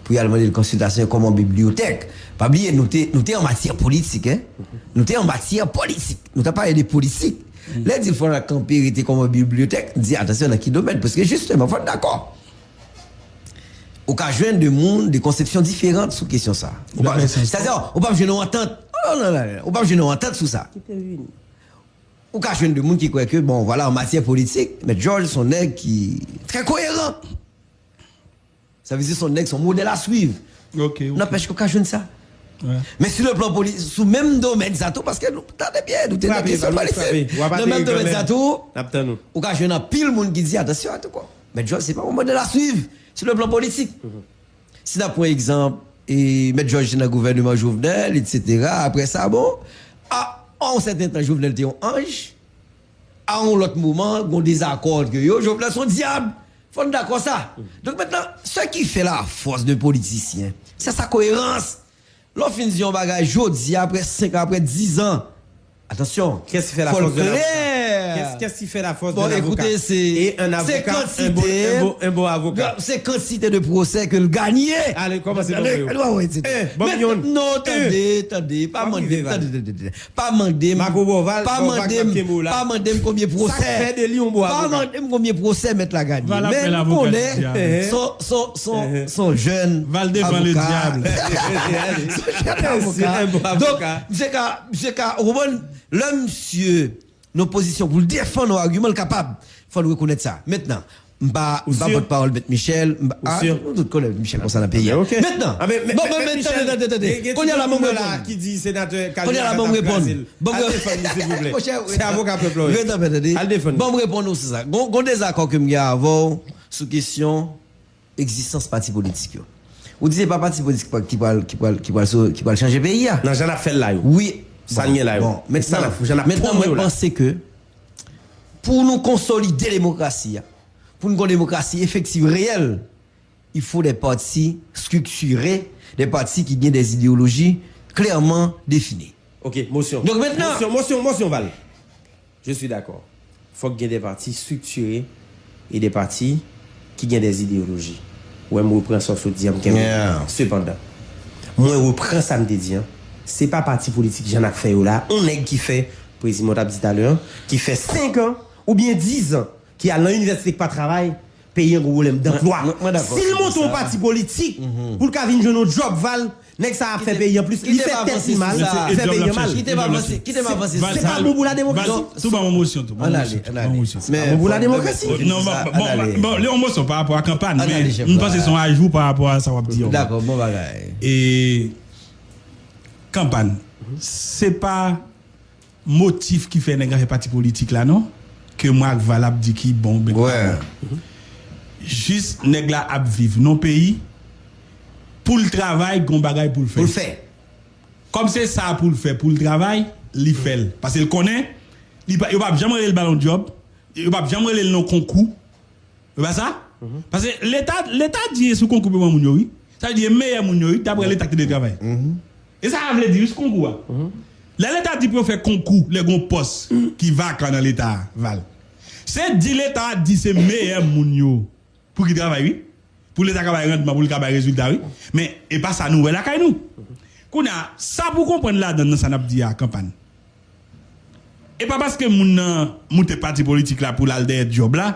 pou y al mande l konsiltasyon kòm yon bibliyotèk. Pa bliye, nou te, nou te an matyè politik, en. Nou te an matyè politik. Nou t ap pale de politik. Lè di fò l al kanpe rete kòm yon bibliyotèk, di atansyon nan ki domèn, paske jisteman, fò n dakò. Ou ka jwenn de moun, de konsepsyon diferan sou kesyon sa. Ou pa, sètadi, ou p ap jwenn yon antant. Non, non, non, non. Ou p ap jwenn yon antant sou sa. Ou ka jwenn de moun ki kwè ke, bon, vwala, an matyè politik, Mèt Jòj se yon nèg ki trè koyeran. Sa vle di se yon nèg, se yon modèl a swiv. Nanpèch ke w ka jwenn sa. Men sou le plan poli-, sou menm domèn sa tou, paske nou, tande byen, nou te nan kesyon politik. Nan menm domèn sa tou, ou ka jwenn anpil moun ki di, atansyon, antouka, Mèt Jòj se pa yon modèl a swiv sou le plan politik. Si n ap pran egzanp, e, Mèt Jòj te nan gouvèneman Jovenel, etsetera. Apre sa, bon, a, a yon sèten tan, Jovenel te yon anj. A yon lòt moman, gon dezakò ant yo. Jovenel se yon dyab. Fò n dakò sa. Donk, mentnan, ce qui fait la force de politisyen, c'est sa koyerans. Lè w fin di yon bagay jodi, apre senk an, apre diz an, atansyon, fò l klè. Qu'est-ce qui fait la force d'un avocat? Et un avocat, un bon, un bon, un bon avocat. C'est quantité de procès que le gagné. Allez, kòmanse ban mwen yo. Eh, ban m youn. Non, tande, tande, pa mande, tande, tande, tande. Pa mande m, pa mande m, pa mande m konbyen pwosè. Pa mande m konbyen pwosè mèt la gagné. Men m konnen son, son, son, son jèn avoka. Son jèn avoka. Donk, misye ka, misye ka, ou konprann, lè misye nan pozisyon pou l defann yon agiman, l kapab. Fò n rekonèt sa. Mentnan, m pa, m pa pòtpawòl Mèt Michel, m pa, ah, nou tout konnen Mèt Michel konsa nan peyi a. Mentnan, bon, men, men, tande, tande, tande. Kounye a la, ban m reponn. Kounye a la, ban m reponn. Ban m reponn. Monchè, ret anpè, tande. Ban m reponn ou sou sa. Gon, gon dezakò ke m gen avè w sou kesyon egzistans pati politik yo. Ou di se pa pati politik pa, ki pral, ki pral, ki pral so-, ki pral chanje peyi a. Nan jan n ap fè l la yo. Wi. Sa n gen la yo. Bon, mentnan, mentnan, mwen panse ke pou nou konsolide demokrasi a, pou nou gen yon demokrasi efektif, reyèl, il faut des partis structurés, des partis qui gagnent des idéologies clairement définies. Ok, mosyon. Donk mentnan, mosyon, mosyon, mosyon, Val. Je suis d'accord. Fòk gen de pati striktire e de pati ki gen de ideyoloji. Ou wè, m repran sa w sot di an, m kenbe. Sepandan, mwen repran sa m te di an. Se pa pati politik jan n ap fè yo la. On nèg ki fè, prezidan t ap di talè an, ki fè senk an oubyen diz an, ki al nan inivèsite, ki pa travay, peyi an gon pwoblèm danplwa. Si l monte yon pati politik pou l ka vin jwenn yon djòb, Val, nèg sa ap fè peyi an plis, li fè tèt li mal, fè peyi an mal. Kite m avanse, kite m avanse. Se pa bon pou la demokrasi. Tou ban mwen mosyon, tou ban mwen mosyon. Ann ale, ann ale. Se pa bon pou la demokrasi. Non, bon, bon, bon, bon, li yon mosyon pa rapò a kanpay, men m panse se yon ajou pa rapò a sa w ap di an. Dakò, bon bagay. E kanpay, se pa motif ki fè nèg la fè pati politik la, non, ke mwen ak Val ap di ki bon, oubyen ki pa bon. Jis nèg la ap viv nan peyi, pou l travay, gon bagay pou l fè. Pou l fè. Kòm se sa pou l fè, pou l travay, li fè l. Paske l konnen, li pa, yo p ap janm rele l ba l yon djòb, yo p ap janm rele l nan konkou. E pa sa? Paske Leta, Leta di e sou konkou pou pran moun yo, wi. Sa vle di e meyè moun yo, wi, daprè Leta ki te travay. E sa a vle di, wi, sou konkou a. Lè Leta di pou yo fè konkou, lè gon pòs ki vakan nan Leta a, Val. Se di Leta a di se meyè moun yo pou ki travay, wi. Pou Leta ka bay randman, pou l ka bay rezilta, wi. Men, e pa sa nou wè lakay nou. Kounye a, sa pou konprann ladan nan sa n ap di a, kanpay. E pa paske moun nan moute pati politik la pou l al dèyè djòb la,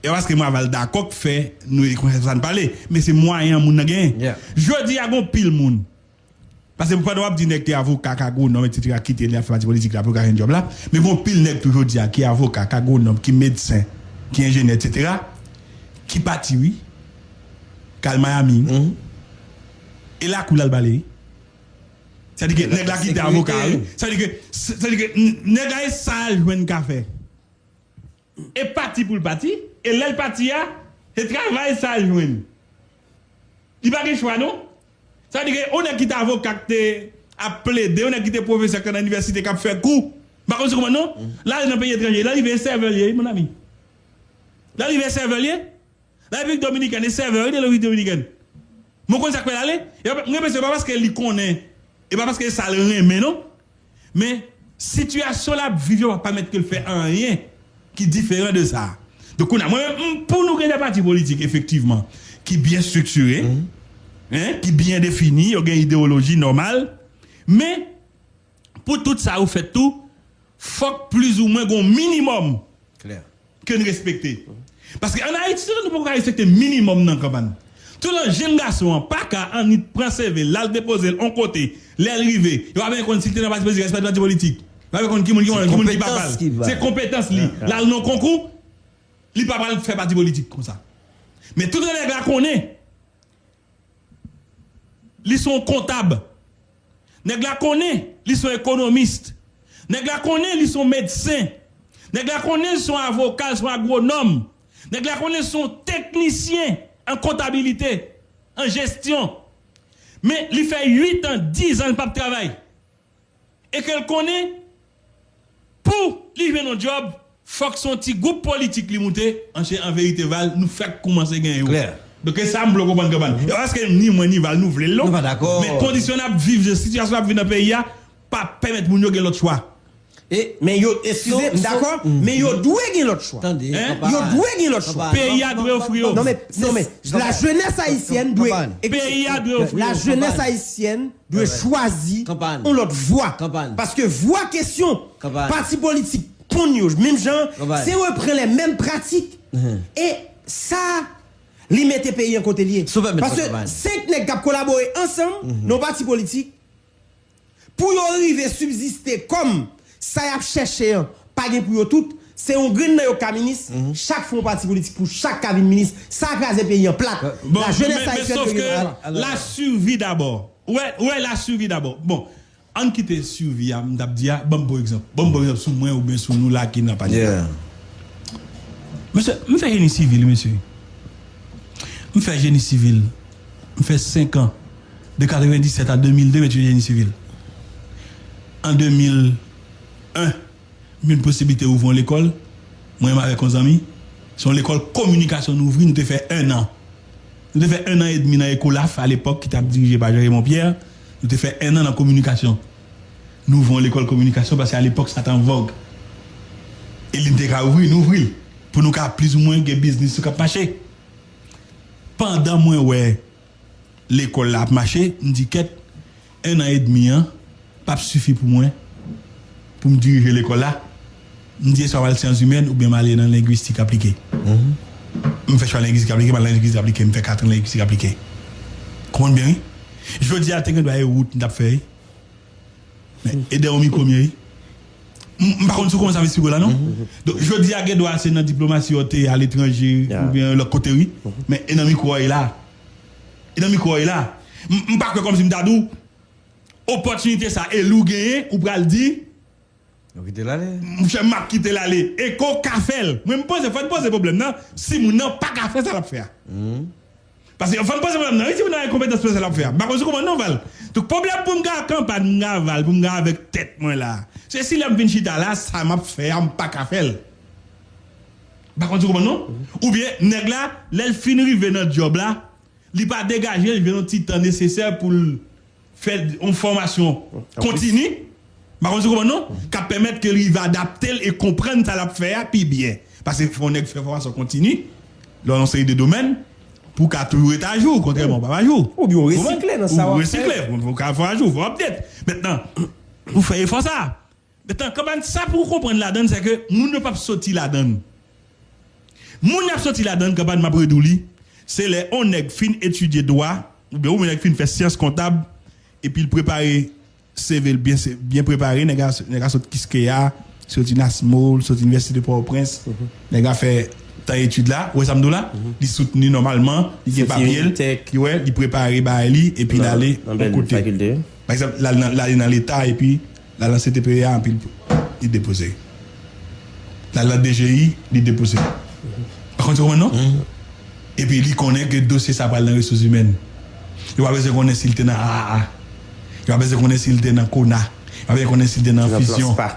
e pa paske mwen avè l dakò k fè nou e konsa sa n pale, men se mwayen an moun nan genyen. Jodi a, gon pil moun. Paske pandan w ap di nèg ki avoka, k agwonòm, etsetera, kite l al fè pati politik la pou l ka jwenn djòb la, men gon pil nèg tou jodi a ki avoka, k agwonòm, ki medsen, ki enjenyè, etsetera, ki pati, wi, k al Miami, wi. E lakou l al bale, wi. Sa di ke nèg la kite avoka, wi. Sa di ke, sa di ke n-, nèg la e sa l jwenn ka fè. E pati pou l pati, e lè l pati a, se travay sa l jwenn. Li pa gen chwa, non. Sa di ke yon nèg ki te avoka, ki te ap plede, yon nèg ki te pwofesè, ki nan inivèsite, k ap fè kou. M pa konn si w konprann, non. L ale nan peyi etranje, lè l rive e sèvè l ye, wi, mon ami. Lè l rive e sèvè l ye. Nan Repiblik Dominikèn, e sèvè, wi, de Repiblik Dominikèn. Mwen konn sa k fè l ale. E mwen panse se pa paske li konnen, e pa paske sa l renmen, non. Men, sitiyasyon l ap viv yo pa pèmèt ke l fè anyen ki diferan de sa. Donk, kounye a, mwen menm, m, pou nou gen de pati politik, efektivman, ki byen estriktire, en, ki byen defini, yo gen idewoloji nòmal, men, pou tout sa yo fèt tou, fòk plizoumwen gon minimòm ke n respekte. Paske ann Ayiti, se nou poko ka respekte minimòm nan kanpay. Toutan jenn gason an pa ka annik pran C V l, l al depoze l on kote, lè l rive, yo pa menm konn si l te nan pati politik, èske l pa t nan pati politik. Yo pa menm konn ki moun ki, ki moun ki papa l. Se konpetans li. L al nan konkou, li pa pral fè pati politik konsa. Men toutan nèg la konnen li se yon kontab. Nèg la konnen li se yon ekonomis. Nèg la konnen li se yon medsen. Nèg la konnen li se yon avoka, li se yon agwonòm. Nèg la konnen li se yon teknisyen an kontabilite, an jesyon. Men li fè uit an, diz an li p ap travay. E ke l konnen, pou li jwenn yon djòb, fòk se yon ti gwoup politik li moute, an, an verite, Val, nou fèk koumanse genyen yo. Donk, e sa m vle w konprann, kanpay. E pa paske ni mwen, ni Val, nou vle l, non. Men kondisyon n ap viv, sitiyasyon n ap viv nan peyi a, pa pèmèt moun yo gen lòt chwa. E, men yo, eskize, m dakò, men yo dwe gen lòt chwa. Tande, kanpay. Yo dwe gen lòt chwa. Peyi a dwe ofri yo. Non, men, non, men, la jeunesse haïtienne dwe. Peyi a dwe ofri yo. La jeunesse haïtienne dwe chwazi yon lòt vwa. Paske vwa kesyon, pati politik ponn yo, menm jan, se reprann lè menm pratik. E sa, li mete peyi an kote li ye. Paske senk nèg k ap kolabore ansanm nan yon pati politik, pou yo rive sibziste kòm sa y ap chèche an, pa gen pou yo tout, se yon grenn nan yo k ka minis, chak fwa yon pati politik pou chak ka vin minis, sa kraze peyi an plat. La jeunesse haïtienne dwe gen lòt chwa. La survie d'abord. Ou wè, ou wè, la survie d'abord. Bon, ann kite survie a, m t ap di a, ban m bon egzanp. Ban m bon egzanp sou mwen oubyen sou nou la ki nan pati la. Mesye, m fè jeni sivil, mesye. M fè jeni sivil. M fè senk an. De katrevenndisèt a de mil de, m etidye jeni sivil. An de mil en, m jwenn posiblite ouvri yon lekòl. Mwen menm avèk yon zanmi. Se yon lekòl kominikasyon nou ouvri, nou te fè en an. Nou te fè en an edmi nan Ecolaf alepòk, ki t ap dirije pa Jean Raymond Pierre. Nou te fè en an nan kominikasyon. Nou ouvri yon lekòl kominikasyon paske alepòk sa t an vòg. E li te ka ouvri, nou ouvri l. Pou nou ka plizoumwen gen biznis nou k ap mache. Pandan mwen wè lekòl la ap mache, m di kèt, en an edmi an p ap sifi pou mwen, pou m dirije lekòl la. M di eswa m al syans imèn oubyen m ale nan lengwistik aplike. M fè chwa lengwistik aplike, m al nan lengwistik aplike, m fè katran lengwistik aplike. Konprann byen, wi. Jodi a, te gen dwa e wout m t ap fè, wi. Men, e dèyè yon mikwo m ye, wi. M, m pa konn si w konprann sa m esplike w la, non? Donk, jodi a, gen dwa se nan diplomasi yo te aletranje oubyen lòt kote, wi. Men, e nan mikwo a ye la. E nan mikwo a ye la. M, m pa kwè kòmsi m ta di w, opòtinite sa, e li w genyen, ou pral di, Ou kite l ale. Monchè, m ap kite l ale. E ke w ka fè l. Mwen, m poze, fò n poze pwoblèm nan. Si moun nan pa ka fè sa l ap fè a. Paske fò n poze pwoblèm nan. Wi, si moun nan gen konpetans pou fè sa l ap fè a. M pa konn si w konprann non, Val. Donk, pwoblèm pou m ka kanpay, m ka Val, pou m ka avèk tèt mwen la. Se si lè m vin chita la, sa m ap fè a, m pa ka fè l. M pa konn si w konprann non. Oubyen, nèg la, lè l fin rive nan djòb la, li pa degaje l, li jwenn yon ti tan nesesè pou l fè yon fòmasyon kontini, m pa konn si w konprann non, k ap pèmèt ke l rive adapte l e konprann sa l ap fè a pi byen. Paske fò yon nèg fè fòmasyon kontini, lè w nan yon seri de domèn, pou w ka toujou ret ajou, kontrèman w p ap ajou. Oubyen w resikle nan sa w ap fè. Ou resikle, pou w ka fè ajou, fò w update. Mentnan, pou fè efò sa a, mentnan, kanpay sa pou w konprann ladann, se ke moun yo p ap soti ladann. Moun y ap soti ladann, kanpay m ap redi w li, se lè yon nèg fin etidye dwa, oubyen yon nèg fin fè syans kontab, epi l prepare C V l byen, byen prepare, nèg la, nèg la sot Kiskeya, soti Nasmo, l soti Inivèsite Pòtoprens, nèg la fè tan etid la, ou wè sa m di w la? Li soutni nòmalman, li gen papye l, li wè, li prepare bagay li, epi l ale yon kote. Pa egzanp, l al nan, l ale nan Leta, epi l al nan C T P A, epi li depoze. L al nan D G I, li depoze. Pa konn si w konprann non? Epi li konnen ke dosye sa pral nan resous imèn. Yo pa bezwen konnen si l te nan A A A. Yo pa bezwen konnen si l te nan kona. Yo pa bezwen konnen si l te nan fizyon. Yo pa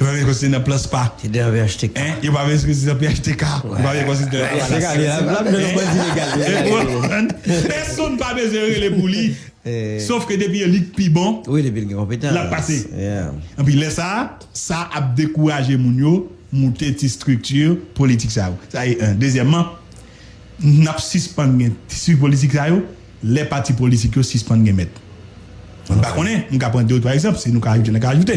bezwen konnen si l te nan plan spa. Te nan P H T K. Hein? Yo pa bezwen konnen si l te nan P H T K. Yo pa bezwen konnen si l te nan P H T K, lavalas. Pèsonn pa bezwen rele pou li. Sof ke depi li k pi bon, wi, depi l gen konpetans, l ap pase. Epi lè sa a, sa ap dekouraje moun yo moute ti estrikti politik sa yo. Sa e en. Dezyèmman, n ap sispann gen ti estrikti politik sa yo lè pati politik yo sispann gen mèt. M pa konnen, m ka pran de ou twa egzanp, si nou ka ajoute, nou ka ajoute.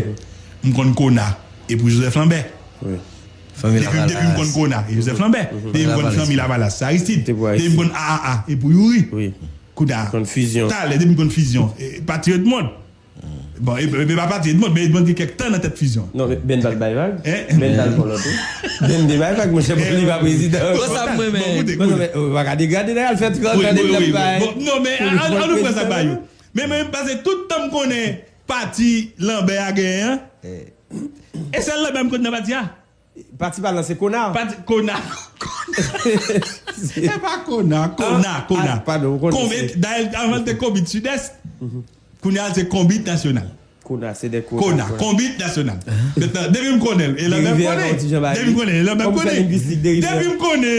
M konn kona, e pou Joseph Lambert. Depi, depi m konn kona, e Joseph Lambert. Depi m konn fanmi Lavalas, se Aristide. Depi m konn A A A, e pou Youri. Kounya, talè, depi m konn fizyon, e, pati Edmond. Bon, e, e pa pati Edmond, men Edmond gen kèk tan nan tèt fizyon. Non, men Ben pa t bay vag. Ben t al fè lòt wi. Ben te bay vag, monchè, bon, li pa prezidan. Konsa m renmen. Bon, koute, koute. Ou pa ka degrade, nèg al fè trant an depi l ap bay. Bon, non, men an, an nou pran sa ba yo. Men mwen, m pase tout tan m konnen pati Lambert a genyen an. E sèl Lambert m konn nan pati a. Pati pa l lan se Kona. Pati Kona. E pa Kona, Kona, Kona. Padon, ou konnen. Konbit, dayè, anvan l te Konbit Sidès. Kounye a l se Konbit Nasyonal. Kona, se de Kona. Kona, Konbit Nasyonal. Mentnan, depi m konnen l, e Lambert konnen. Depi m konnen, e Lambert konnen. Depi m konnen,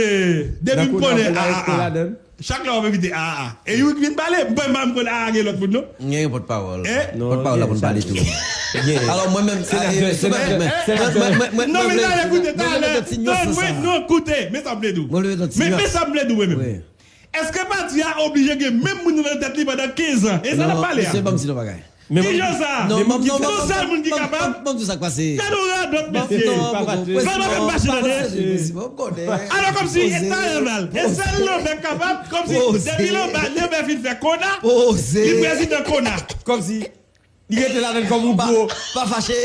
depi m konnen, a, a, a. Chak lè w ap envite A A. E Youri ki vin pale. M pa menm konn A A gen lòt moun, non. M gen yon pòtpawòl. Eh? Non, pòtpawòl la pou n pale tou. Alò, mwen menm, se la, se la, men, men, men, non, men talè, koute, talè. Non, mwen, non, koute. Men sa m vle di w. Men, men sa m vle di w, mwen menm. Èske pati a oblije gen menm moun nan tèt li pandan kenz an? E sa n ap pale a. Mesye, ban m di nou bagay. Ki jan sa? Non, non, non, non, sèl moun ki kapab. Ban m di sa k pase. Gade yon radòt, mesye. Val pa fè m fache, tande. Alò, kòmsi, e talè, Val. E sèl Lanbè k kapab, kòmsi, depi Lanbè, Lanbè fin fè kona, li prezidan kona. Kòmsi, li rete ladan l kòm yon gwo. Pa fache.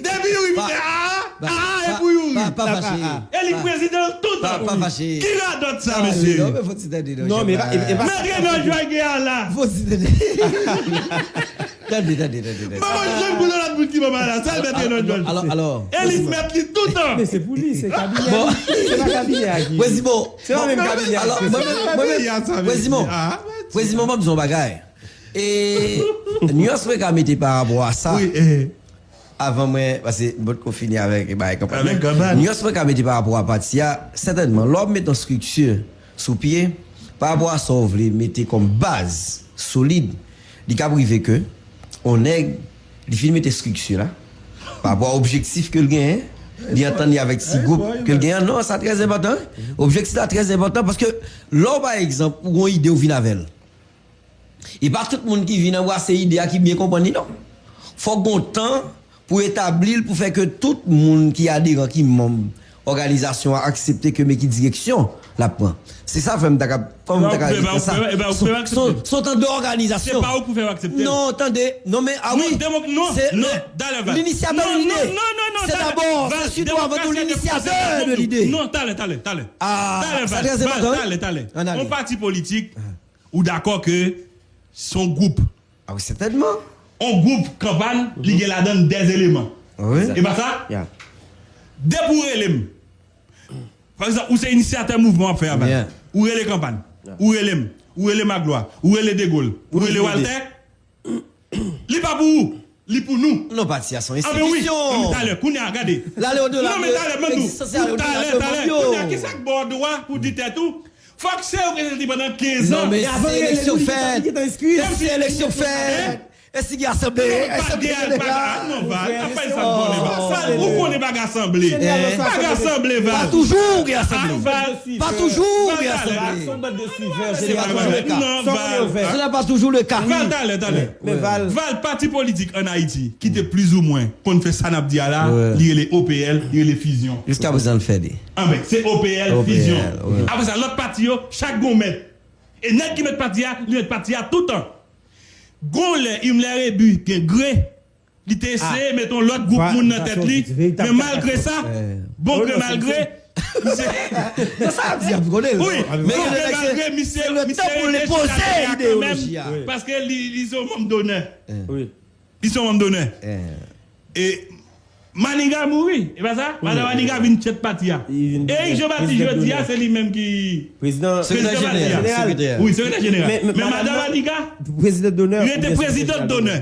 Depi Youri fin fè A A, A A e pou Youri. Pa fache. E li prezidan toutan. Pa fache. Ki radòt sa, mesye? Non, men fò ti tande, non. Mèt Renold Joy gen a la. Fò ti tande. Tande, tande, tande, tande. Manman Jòj pou lòt moun ki manman la, sèl mèt Renold Jòj. Alò, alò. E li mèt li toutan. Men se pou li, se kabinè li. Se pa kabinè a ki. Prezimo. Se pa menm kabinè a ki. Prezimo. Prezimo, ban m di yon bagay. E nyans mwen ka mete pa rapò a sa. Wi, eh. Avan mwen, paske m potko fini avèk bagay kanpay. Avèk kanpay. Nyans mwen ka mete pa rapò a pati a, sètènman, lè w ap mete yon estrikti sou pye, pa rapò a sa w vle mete kòm baz solid, li ka rive ke yon nèg, li fin mete estrikti la, pa rapò a objektif ke l genyen, li antann li avèk ti gwoup ke l genyen. Non, sa trè enpòtan. Objektif la trè enpòtan paske lè w, pa egzanp, ou gon ide, ou vin avè l. E pa tout moun ki vin anbrase ide a ki byen konprann li, non. Fòk gon tan pou etabli l, pou fè ke tout moun ki aderan, ki manm òganizasyon an aksepte ke men ki direksyon l ap pran. Se sa fè m ta ka, fè m ta ka di konsa. Se, se, se yon tan de òganizasyon. Se pa ou k pou fè yo aksepte l. Non, tande, non, men, a wi. Non, non, non, talè, Val. Linisyatè de lide. Non, non, non, non, se dabò, se sitou avan tou linisyatè de lide. Non, talè, talè, talè. Talè, Val, talè, talè. Yon pati politik, ou dakò ke se yon gwoup. A wi, sètènman. Yon gwoup kanpay, li gen ladan l dè eleman. Wi. E pa sa? Depi w rele m, pa egzanp, ou se inisyatè mouvman w ap fè a, Val. Ou rele kanpay. Ou rele m. Ou rele Magloire. Ou rele De Gaulle. Ou rele Walter. Li pa pou ou. Li pou nou. Non, pati a se yon enstitisyon. Anben wi. Anben talè, kounye a, gade. L ale odela de egzistans, l ale odela de manm yo. Kounye a, kisa k ba w dwa pou di tèt ou? Fòk se ou ki rete pandan kenz an. Non, men si eleksyon fèt, si eleksyon fèt, èske gen asanble? Èske gen asanble? Non, Val, ap pale sa k konnen, Val. Val, ou konnen pa gen asanble. Pa gen asanble, Val. Pa toujou gen asanble. Pa toujou gen asanble. Se pa toujou le ka. Non, Val. Cela pas toujours le cas. Val, talè, talè. Men Val. Val, pati politik ann Ayiti ki te plizoumwen konn fè sa n ap di a la, li rele O P L, li rele Fizyon. Jiskaprezan l fè li. Anben, se O P L, Fizyon. Apre sa, lòt pati yo, chak gon mèt. E nèg ki mèt pati a, li mèt pati a toutan. Gon lè Himmler Rébu gen gre, li te eseye mete yon lòt gwoup moun nan tèt li, men malgre sa, bon gre malgre, misye. Non, sa ap di ap konnen l. Wi, bon gre malgre, misye, misye rete chita tè a kanmenm, paske li, li se yon manm donè. Li se yon manm donè. E Maniga mouri, e pa sa? Madan Maniga vin tèt pati a. Erik Jean Baptiste jodi a, se li menm ki prezidan pati a. Wi, sekretè jeneral. Men madan Maniga rete prezidant donè.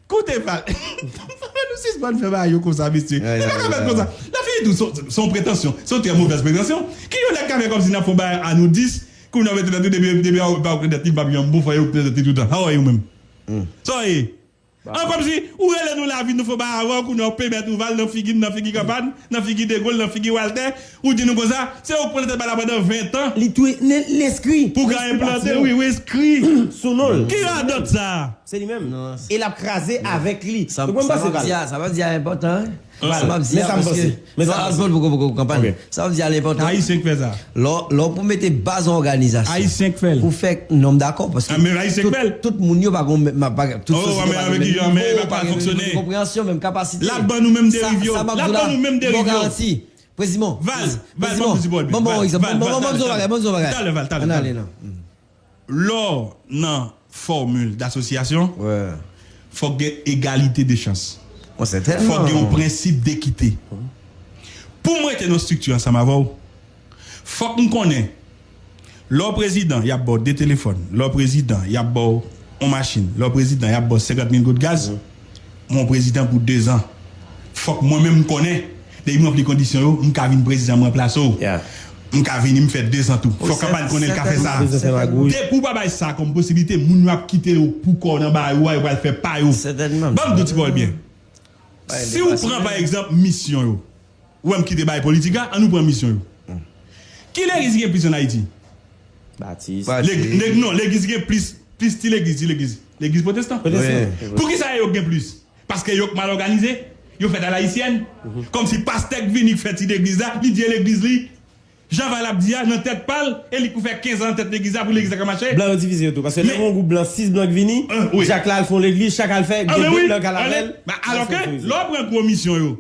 Koute, Val, nou sispann fè bagay yo konsa, mesye. Nou pa ka fè l konsa. Nan fini tou, se yon pretansyon. Se yon trè movèz pretansyon. Ki yon nèg ka fè kòmsi n ap fè yon bagay a nou dis, kounye a w mete nan tou, depi, depi a w pa rekonèt li, l p ap janm bon, fò yo rekonèt li toutan. How are you menm? Sa w ye? An kòmsi ou rele nou lavi nou fè bagay avè w, kounye a w pemèt ou, Val, nan figi m, nan figi kanpay, nan figi De Gaulle, nan figi Walter, ou di nou konsa, se ou k pran tèt bagay la pandan ven tan. Li tou, li enskri. Pou ka enplante, wi, ou enskri sou non l. Ki radòt sa? Se li menm. E l ap kraze avèk li. Donk mwen panse, Val, sa m ap di a enpòtan, wi. Sa m ap di a, paske non, Alfred poko, poko kanpay. Sa m ap di a enpòtan. Ayisyen k fè sa. Lè w, lè w pou mete baz yon òganizasyon, Ayisyen k fè l. Pou fè nonm dakò, paske tout, tout moun yo pa gon menm, pa, tout sosete pa gen menm nivo, pa gen menm konpreyansyon, menm kapasite. L ap ban nou menm deriv yo. L ap ban nou menm deriv yo. Prezimo, Val, Val, ban m di w yon bagay. Ban m di w yon bagay. Talè, Val, talè. Ann ale non. Lè w nan fòmil dasosyasyon, fòk gen egalite de chans. Fòk gen yon prensip dekite. Pou m rete nan estrikti ansanm avè w, fòk m konnen, lè w prezidan, y ap ba w de telefòn. Lè w prezidan, y ap ba w yon machin. Lè w prezidan, y ap ba w senkant mil goud gaz. Mwen prezidan pou dezan. Fòk mwen menm m konnen, depi m ranpli kondisyon yo, m ka vin prezidan, m ranplase w. M ka vini, m fè dezan tou. Fòk kanpay konnen l ka fè sa. Depi w pa bay sa kòm posiblite, moun yo ap kite yo pou kò nan bagay ou a, yo pral fè pa yo. Ban m di w ti pawòl byen. Si w pran, pa egzanp, misyon yo, ou wè m kite bagay politik la, ann nou pran misyon yo. Ki legliz ki gen plis ann Ayiti? Batis. Lèg- lèg- non, legliz ki gen plis, plis ti legliz, ti legliz. Legliz pwotestan. Poukisa e yo k gen plis? Paske yo k mal òganize, yo fèt alaisyèn. Kòmsi pastè k vini k fè ti legliz la, li di e legliz li. Jan Val ap di a, nan tèt pa l, e li k pou fè kenz an nan tèt legliz la pou legliz la ka mache. Blan yo divize yo tou. Paske lè yon gwoup blan, sis blan k vini, chak la al fè yon legliz, chak al fè, gen de blan k al avè l. Alòske, lè w pran gwo misyon yo,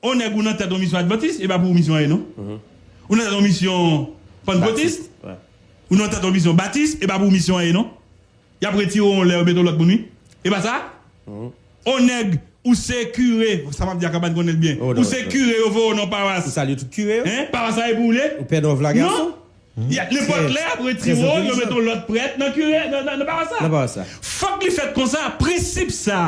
on nèg ou nan tèt yon misyon advantis, e pa pou ou misyon an ye non. Ou nan tèt yon misyon pannkotis, ou nan tèt yon misyon batis, e pa pou ou misyon an ye non. Y ap retire w yon lè, yo mete w lòt moun wi. E pa sa? On nèg, ou se kire, sa m ap di a kanpay konnen l byen. Ou se kire, yo voye w nan pawas. Ou salye tout kire yo. Hein? Pawas la e pou ou l ye? Ou pè dòv la gason? Non. Nenpòt lè y ap retire w, yo mete w lòt prèt nan kire, nan, nan, nan pawas la. Nan pawas la. Fòk li fèt konsa, prensip sa.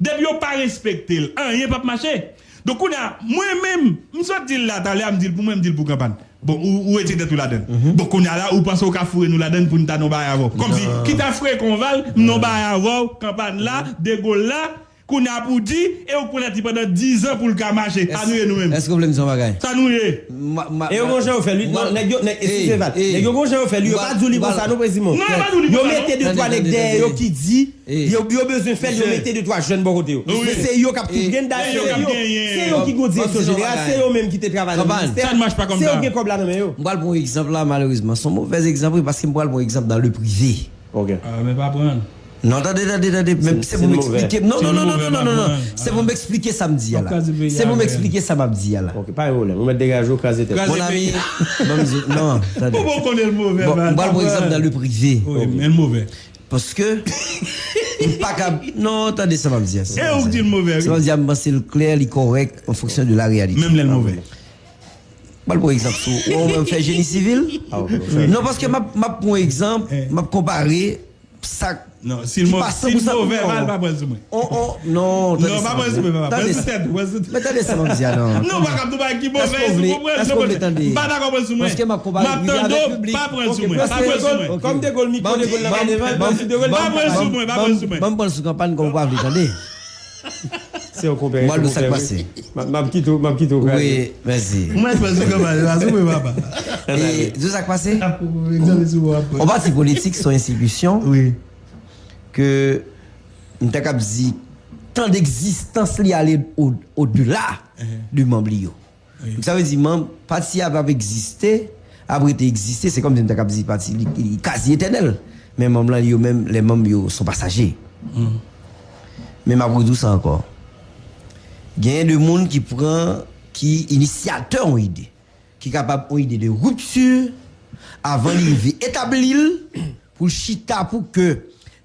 Depi yo pa respekte l, anyen p ap mache. Donk kounye a, mwen menm, m sot di l la talè a, m di l pou mwen, m di l pou kanpay. Bon, ou, ou retire tèt ou ladann. Bon, kounye a la, ou panse ou ka foure nou ladann pou n ta nan yon bagay avè w. Kòmsi, kit a frekan w Val, m nan yon bagay avè w, kanpay la, De Gaulle la, kounye a pou w di, e ou k pwomèt li pandan dizan pou l ka mache. Sa nou ye nou menm? Èske w vle m di yon bagay? Sa nou ye? E yo gon jan yo fè l wi. Non, nèg yo, nèg, eskize Val. Nèg yo gon jan yo fè l wi. Yo pa di w li konsa non, preziman. Non, yo pa di w li konsa. Yo mete de twa nèg dèyè yo ki di, yo, yo bezwen fè l, yo mete de twa jèn bò kote yo. Men se yo k ap tout gen. Dayè se yo, se yo ki gon direksyon jeneral, se yo menm ki te travay nan ministè. Se yo ki gen kòb la nan men yo. M pral pran yon egzanp la, malerezman. Se yon movèz egzanp wi, paske m pral pran yon egzanp dans le privé. Ok. Ah, men pa pran. Non, tande, tande, tande. Men se pou m eksplike. Non, non, non, non, non, non, non. Se pou m eksplike sa m di a la. Se pou m eksplike sa m ap di a la. Ok, pa gen pwoblèm. Ou mèt degaje w, kraze tèt. Mon ami, ban m di, non, tande. Bon, bon, konnen l movè. Bon, m pral pran egzanp dans le privé. Wi, men l movè. Paske m pa ka, non, tande sa m ap di a. E ou k di l movè wi. Sa m ap di a, m panse l klè, li kòrèk an fonksyon de la réalité. Menm lè l movè. M pral pran egzanp sou ou wè mwen fè jeni sivil. Non, paske m ap, m ap pran egzanp, m ap konpare sa ki pa san pou san pou mwen. Val pa pran sou mwen. Non, tande sa m ap di a. Tande sa m ap di a, non. Non, pa kap tou bagay ki move, si w konprann. Èske w vle tande? M pa dakò pran sou mwen. Paske m ap konpare prive avèk piblik. Pa pran sou mwen. Pa pran sou mwen. Kòm De Gaulle, mikwo De Gaulle la pa devan, ban m sou De Gaulle. Pa pran sou mwen, pa pran sou mwen. Ban m pran l sou kanpay kòm ou pa vle tande. Se yon konpè. M al di w sa k pase. M ap kite w, m ap kite w kraze. Wi, mèsi. Mwen pran sou kanpay la, sou mwen papa. E di w sa k pase? Yon pati politik se yon enstitisyon ke m ta kab di tan d'egzistans li ale o, odela de manm li yo. Donk sa vle di manm pati a p ap egziste, ap rete egziste, se kòmsi m ta kab di pati li, li kazi etènèl. Men manm lan yo menm, lè manm yo se yon pasaje. Men m ap redi w sa ankò. Genyen de moun ki pran, ki inisyatè yon ide, ki kapab yon ide de ripti avan li rive etabli l pou l chita pou ke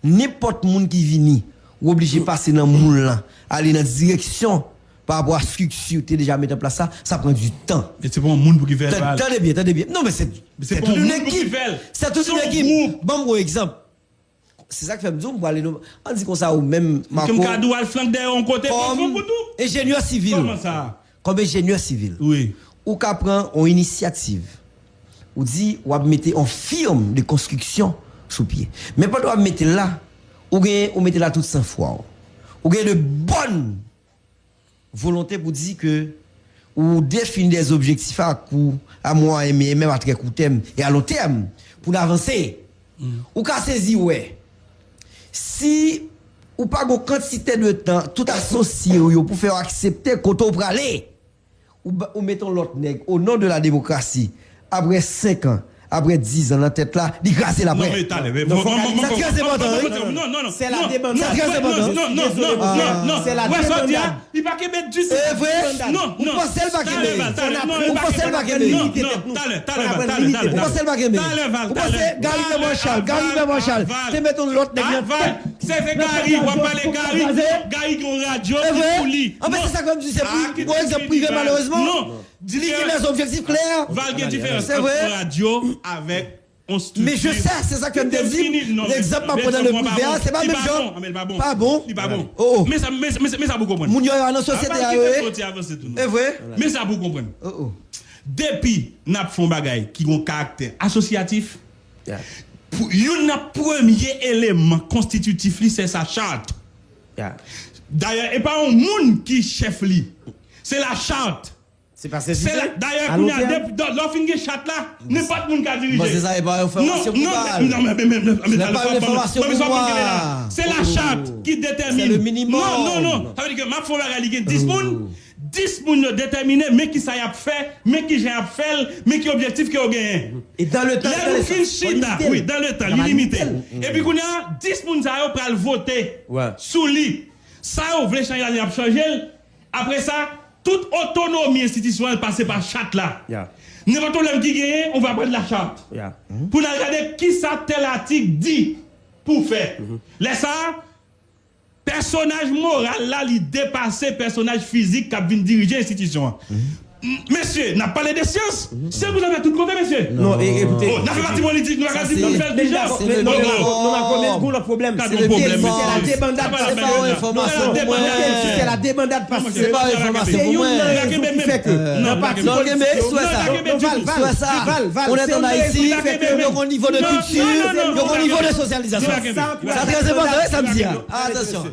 nenpòt moun ki vini, ou oblije pase nan moul lan, ale nan direksyon pa rapò a estrikti te deja met an plas la, sa pran di tan. E se pa yon moun pou ki fè l. Tande byen, tande byen. Non, men se tout yon ekip. Se tout yon ekip. Ban m yon egzanp. Se sa k fè m di w, m prale nan, ann di konsa ou menm, Marco, m ka di w al flank dèyè yon kote, pran fon pou tou. Kòm enjenyè sivil. Kòman sa? Kòm enjenyè sivil. Wi. Ou ka pran yon inisyativ. Ou di w ap mete yon firm de konstriksyon sou pye. Men pandan w ap mete l la, ou gen, ou mete la tout sanfwa w. Ou gen de bòn volonte pou di ke ou defini des objectifs à court, à moyen, mais même à très court terme et à long terme pou n avanse. Ou ka sezi wè, si ou pa gon kantite de tan tout asosye w yo pou fè w aksepte kote w prale, ou, ou met yon lòt nèg, au nom de la démocratie, apre senk an, apre diz an nan tèt la, li kraze l apre. Non, men talè, men sa trè enpòtan, wi. Non, non, non, non. Sa trè enpòtan. Non, non, non, non, non. Wè sa w di a, li pa kenbe ditou. E vre? Non, non. Ou panse l pa kenbe? Ou panse l pa kenbe? Non, non, talè, talè, talè, talè. Ou panse l pa kenbe? Ou panse Gary Bèbò Chal, Gary Bèbò Chal te met yon lòt nèg nan tèt? Se, se Gary, w ap pale Gary. Gary gen yon radyo ki pou li. Anben, se sa k fè m di se pou, pou egzanp prive, malerezman. Li gen des objectifs clairs. Val gen diferans ant yon radyo avèk yon estrikti. Men je sais, se sa k fè m te di, egzanp m ap pran nan le privé a, se pa menm jan. Pa bon. Li pa bon. Men sa, men, men, men sa pou konprann. Moun yo, yo nan sosyete a yo ye. E vre? Men sa pou konprann. Depi n ap fè yon bagay ki gen yon karaktè asosyatif, pou youn nan premye eleman konstititif li, se sa chat. Dayè, e pa yon moun ki chèf li. Se la chat. Se pa sèvitè. Dayè, kounye a, lè w fin gen chat la, nenpòt moun ka dirije. Bon, se sa, e pa yon fòmasyon ki ba l. Non, men, men, men, men, men, se pa yon fòmasyon pou mwen. Se la chat ki detèmine. Non, non, non. Sa vle di ke m ap fè yon bagay, li gen dis moun. Dis moun yo detèmine, men ki sa y ap fè, men ki jan y ap fè l, men ki objektif ke yo genyen. E dan le tan, lè nou fin chita, wi, dan le tan, li limite. Epi kounye a, dis moun sa yo pral vote sou li. Sa yo vle chanje la, y ap chanje l. Apre sa, tout otonomi enstitisyonèl pase pa chat la. Nenpòt pwoblèm ki genyen, on va prendre la charte. Pou n al gade kisa tèl atik di pou fè. Lè sa a, pèsonaj moral la, li depase pèsonaj fizik k ap vin dirije enstitisyon an. Mesye, n ap pale de syans. Syans pou zafè tout kote, mesye. Non, e, ekoute. Oh, n ap fè pati politik, nou pa ka di pou n fè l dijan. Nou dakò, men nou dakò, men gon lòt pwoblèm. Se le pwoblèm. Se la debandad. Se pa yon enfòmasyon pou mwen. Se la debandad paske se youn nan rezon ki fè ke nan pati politik yo, non, Val, Val, Val, se youn nan rezon ki fè ke yo gon nivo de kilti, yo gon nivo de sosyalizasyon. Sa trè enpòtan, wi, sa m di a. Atansyon.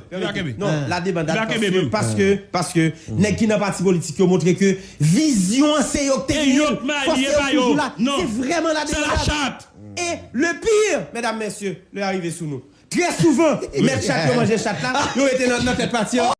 Non, la debandad paske, paske, paske nèg ki nan pati politik yo montre ke vizyon an se yo ki te genyen l. Fòs yo toujou la. Se vrèman la debandad. E le pire, medam, mesye, lè arive sou nou. Trè souvan, mèt chat yo manje chat la, yo rete nan, nan tèt pati an.